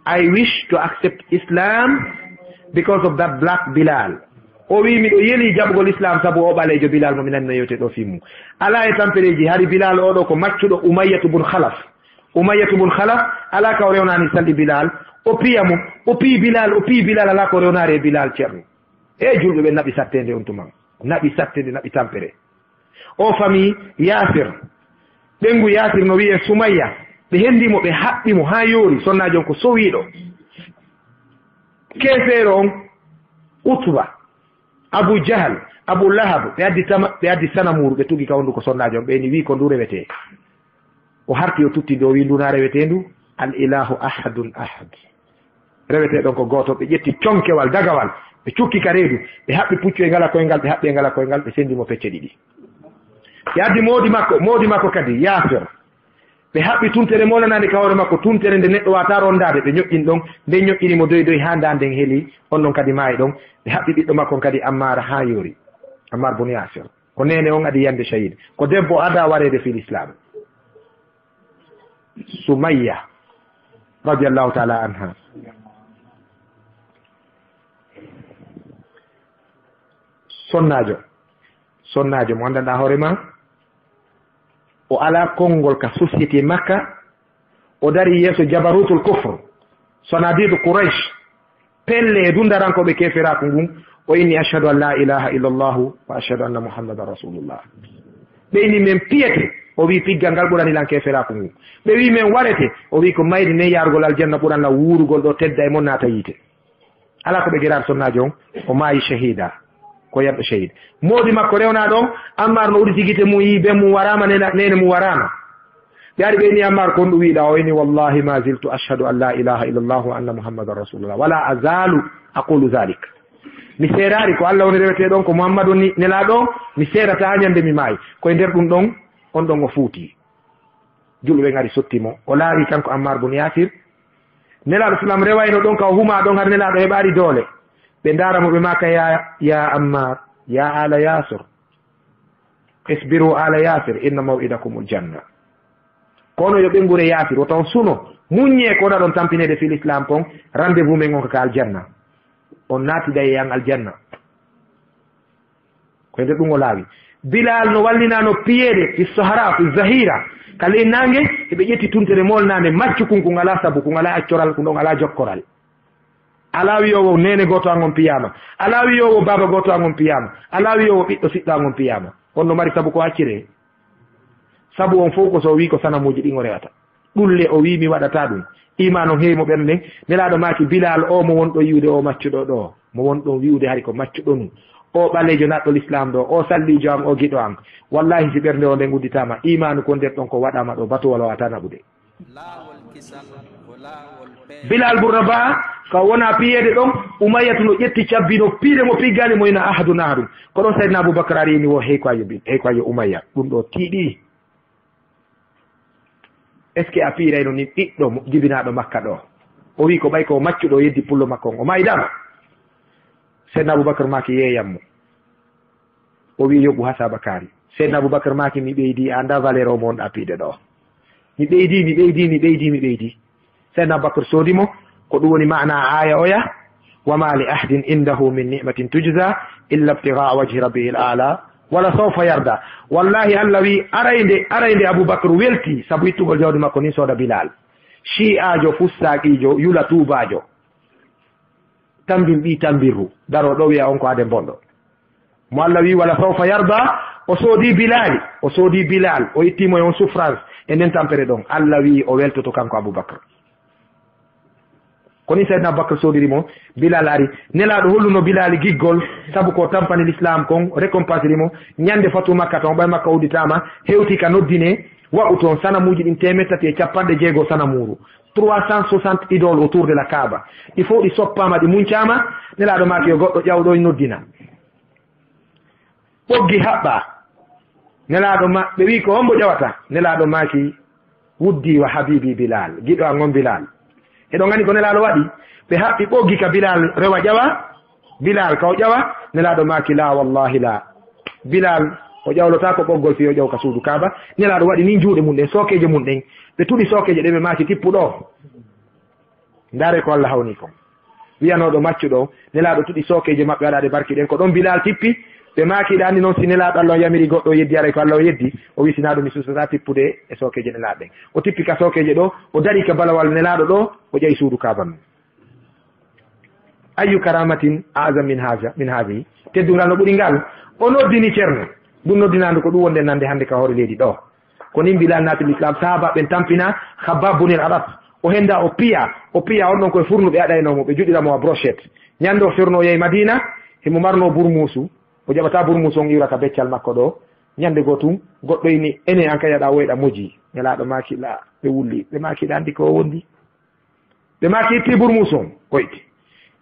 "I wish to accept Islam because of that black Bilal." O wi, "Miɗo yeli jaɓugol Islam sabu o ɓaleejo Bilal mo mi nani no yewte ɗo fi mum." Alaa e tampereeji, hari Bilal oɗo ko maccuɗo Umayyatu bun Khalaf. Umayyatu bun Khalaf, alaa ka o rewnaani salli Bilal. O piya mo, o piyi Bilal, o piyi Bilal, alaa ko rewnaare e Bilal, Ceerno. E julɓe ɓe naɓi satteende on tuma. Naɓi satteende, naɓi tampere. O fami Yaasir. Ɓeyngu Yaasir no wi'e Sumayya. Ɓe hendi mo, ɓe haɓɓi mo haa yoori. Sonnaajo on ko sowiiɗo. Keefeero on, Utba, Abu Jahal, Abu Lahab, ɓe addi tama, ɓe addi sanamuuru, ɓe tugi ka honduko sonnaajo on. Ɓe ni, wi, "Ko ndu rewetee?" O harti, o tutti dow, wi, "Ndu na rewetee ndu? Al ilahu ahadun ahad." Rewetee ɗon ko gooto. Ɓe ƴetti conkewal, dagawal, ɓe cukki ka reedu, ɓe haɓɓi puccu e ngala koyngal, ɓe haɓɓi e ngala koyngal, ɓe sendi mo pecce ɗiɗi. Ɓe addi moodi makko, moodi makko kadi, Yaasir. Ɓe haɓɓi tuntere moolanaande ka hoore makko, tuntere nde neɗɗo waata rondaade, ɓe ñoƴƴini ɗon, nde ñoƴƴini mo doy doy haa ndaa nden heli, on ɗon kadi maayi ɗon. Ɓe haɓɓi ɓiɗɗo makko on kadi, Ammar, haa yoori. Ammar bun Yaasir. Ko neene on adi yande shahid. Ko debbo ada wareede fil Islam. Sumayya, radiyallahu ta'ala anha. Sonnaajo. Sonnaajo mo anndanɗaa hoore ma. O alaa konngol ka société Makka. O dari yeeso jabarutul kufr. Sanadidu Quraysh. Pelle e dundarankooɓe keeferaaku ngun, o inni, "Ashhadu an la ilaha illallahu wa ashhadu anna Muhammadan rasulullah." Ɓe inni, "Men piyete." O wi, "Piggal ngal ɓurani lan keeferaaku ngun." Ɓe wi, "Men warete." O wi, "Ko mayri nden yaarugol aljanna ɓuran lan wuurugol ɗo, tedda e mon naata yiite." Alaa ko ɓe geraade sonnaajo on, o maayi shahida. Ko yanɗo shahid. Moodi makko rewna ɗon, Ammar no uditi gite mum, yi ben mum waraama, nena-, neene mum waraama. Ɓe ari ɓe inni Ammar, "Ko honɗum wi'ɗaa?" O inni, "Wallahi ma ziltu ashhadu an la ilaha illallah wa anna Muhammadan rasulullah. Wala azalu aqulu zalik." Mi seeraari ko Allah woni rewetee ɗon, ko Muhammadu woni nelaaɗo, mi seerata haa ñande mi maayi. Ko e nder ɗum ɗon, on ɗon o fuuti. Julɓe ɓen ari sotti mo. O laawi kanko Ammar bun Yasir. Nelaaɗo salam rewayno ɗon ka o huma ɗon, har Nelaaɗo heɓaari doole. Ɓe ndaara mo, ɓe maaka, "Ya, ya Ammar, ya ala Yasir. Isbiru ala Yasir, inna maw'idakumul janna." Kono yo ɓe ngure Yasir, wota on suno. Muññee ko oɗon tampineede fil Islam kon, rendez-vous men on ko ka aljanna. On naatiday e an aljanna. Ko e nder ɗum o laawi. Bilal no wallinano piyeede fi sahara, fi zahira. Ka ley naange, eɓe ƴetti tuntere mool naange, maccu kun, kun alaa sabu, kun alaa accoral, kun ɗon alaa jokkoral. Alaa wi'oowo neene gooto an on piyaama. Alaa wi'oowo baaba gooto an on piyaama. Alaa wi'oowo ɓiɗɗo siɗɗo an on piyaama. On no mari sabu ko acciree. Sabu on fow ko so o wi'i ko sanamuuji ɗin o rewata. Ɗun le o wi'i mi waɗataa ɗun. Iimaan on heewi mo ɓernde nden. Nelaaɗo maaki Bilal o mo wonɗon yi'ude o maccuɗo ɗo. Mo wonɗon wi'ude hari ko maccuɗo nun. O ɓaleejo naɗɗo lislaam ɗo. O salliijo am, o giɗo am. Wallaahi si ɓernde o nden udditaama, iimaanu kon nder ɗon ko waɗaama ɗo, batu wala wata naɓude. Laawol kisal ko laawol peewal. Bilal Burraba, ka wona piyeede ɗon, Umayyatu no ƴetti cabbi no piide mo piggani mo ina ahadun ahadun. Ko ɗon Sayyidina Abubakar ari ni wo hey ko ayo Bil-, hey ko ayo Umayya. Ɗum ɗo tiiɗi. Est-ce que a piirayno ni ɓiɗɗo mo-, jibinaaɗo Makka ɗo? O wi ko ɓay ko maccuɗo o yeddi pullo makko on. O maayidama. Sayyidina Abubakar maaki yeeyam mo. O wi yoɓu ha Saba Kaari. Seydina Abubakar maaki, mi ɓeydi, a annda valeur o mo wonɗa piide ɗo. Mi ɓeydi, mi ɓeydi, mi ɓeydi, mi ɓeydi. Seydina Abubakar soodi mo, ko ɗum woni maana aaya oya, "Wa ma li ahdin indahu min ni'matin tujza illa ibtigha'a wajhi rabbihil a'la, wala sawfa yarda." Wallahi Allah wi, aray nde, aray nde Abubakar welti sabu ittugol jawdi makko ni sooda Bilal. Shi'aajo, fussaaqiijo, yula tuubaajo. Tambin ɓii tambirru, daro ɗo wi'a on ko aden bonɗo. Mo Allah wi, "Wala sawfa yarda", o soodi Bilali, o soodi Bilal, o itti mo e on souffrance, e nden tampere ɗon. Allah wi, o weltoto kanko Abubakar. Ko ni Seydina Abubakar soodiri mo, Bilal ari. Nelaaɗo holluno Bilali giggol, sabu ko tampani l'islam kon, récompensiri mo. Ñande fatu Makka ton, ɓay Makka udditaama, hewti ka noddine, wa'u ton sanamuuji ɗin teemeɗɗe tati e capanɗe jeego sanamuuru. Trois cent soixante idoles autour de la Kaaba. Ɗi fow ɗi soppaama, ɗi muncaama. Nelaaɗo maaki yo goɗɗo ƴaw ɗo noddina. Ɓoggi haɓɓa. Nelaaɗo ma-, ɓe wi ko hombo ƴawata? Nelaaɗo maaki, "Wuddi wa habibi Bilal, giɗo an on Bilal." Eɗon anndi ko Nelaaɗo waɗi? Ɓe haɓɓi ɓoggi ka Bilal rewa ƴawa. Bilal ka o ƴawa, Nelaaɗo maaki, "La, wallahi la." Bilal, o ƴawlotaako ɓoggol fii o ƴaw ka suudu Kaaba. Nelaaɗo waɗi nin juuɗe mun ɗen, sookeeje mun ɗen. Ɓe tuɗi sookeeje ɗen, ɓe maaki, "Tippu ɗo. Ndaare ko Allah hawni kon." Wiyanooɗo maccuɗo, Nelaaɗo tuɗi sookeeje maɓɓe waɗaade barki ɗen. Ko ɗon Bilal tippi. Ɓe maaki, "Ɗa anndi non si Nelaaɗo Allah o yamiri goɗɗo o yeddi, aray ko Allah o yeddi." O wi, "Si naa ɗum mi suusataa tippude e sookeeje Nelaaɗo ɗen." O tippi ka sookeeje ɗo, o dari ka balawal Nelaaɗo ɗo, o ƴawi suudu Kaaba ndun. Ayyu karamatin a'zam min haja, min hazihi? Teddungal no ɓuri ngal. O noddini Ceerno. Ɗum noddinaandu ko ɗum wonde nande hannde ka hoore leydi ɗo. Ko nin Bilal naati l'islam, sahaaba ɓen tampina Khabbab bunil Arat. O henda, o piya, o piya, on ɗon koye furnu ɓe aɗaynoo mo, ɓe juɗira mo a brochette. Ñande o ferno o yahi Madina, himo marno burmuusu. O jaɓata burmuusu on iwra ka beccal makko ɗo. Ñande goo tun, goɗɗo ini, "Ene an kay aɗa woyɗa moji." Nelaaɗo maaki, "La." Ɓe wulli. Ɓe maaki, "Ɗa anndi ko o wondi?" Ɓe maaki itti burmuusu on, o itti.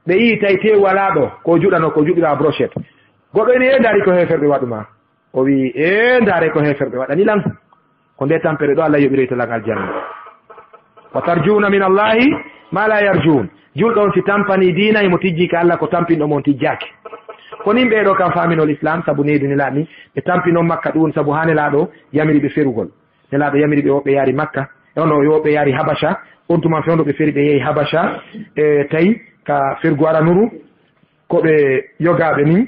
Ɓe yii tawi teewu alaa ɗo, ko juɗano, ko juɗira brochette. Goɗɗo ini, "E ndaari ko heeferɓe waɗu ma." O wi'i, "E ndaare ko heeferɓe waɗani lan. Ko nde tampere ɗo Allah yoɓiroyta lan aljanna. Wa tarjuuna min Allahi ma la yarjuun." Julɗo on si tampani diina, himo tijji ka Allah ko tampinɗo mo on tijjaaki. Ko nin ɓee ɗo kam faaminol Islam, sabu needi Nelaaɗo ni, ɓe tampino Makka ɗum, sabu haa Nelaaɗo yamiri ɓe ferugol. Nelaaɗo yamiri ɓe woɓɓe yaari Makka, e ono woɓɓe yaari Habasha, on tuma fewndo ɓe feri ɓe yehi Habasha, e tawi ka fergu aranuru, ko ɓe yogaaɓe nin,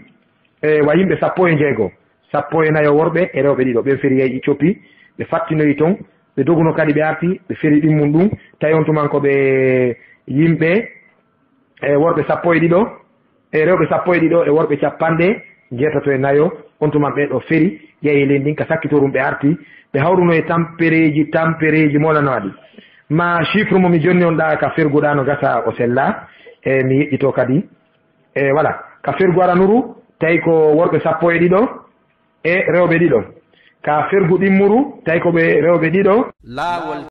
e wa yimɓe sappo e jeego, sappo e nayo worɓe e rewɓe ɗiɗo, ɓen feri yehi Ethiopie, ɓe fattinoyi ton, ɓe doguno kadi ɓe arti, ɓe feri ɗimmun ɗum, tawi on tuman ko ɓe yimɓe, e worɓe sappo e ɗiɗo, e rewɓe sappo e ɗiɗo, e worɓe capanɗe jeetato e nayo. On tuman ɓee ɗo feri, yehi leydi ndin ka sakkitorum ɓe arti, ɓe hawruno e tampereeji, tampereeji molanaaɗi. Ma chiffre mo mi jonni on ɗa ka ferguɗa no gasa o sella, e mi yeƴƴito kadi. E voilà, ka fergu aranuru, tawi ko worɓe sappo e ɗiɗo, e rewɓe ɗiɗo. Ka fergu ɗimmuru, tawi ko ɓe rewɓe ɗiɗo. Laawol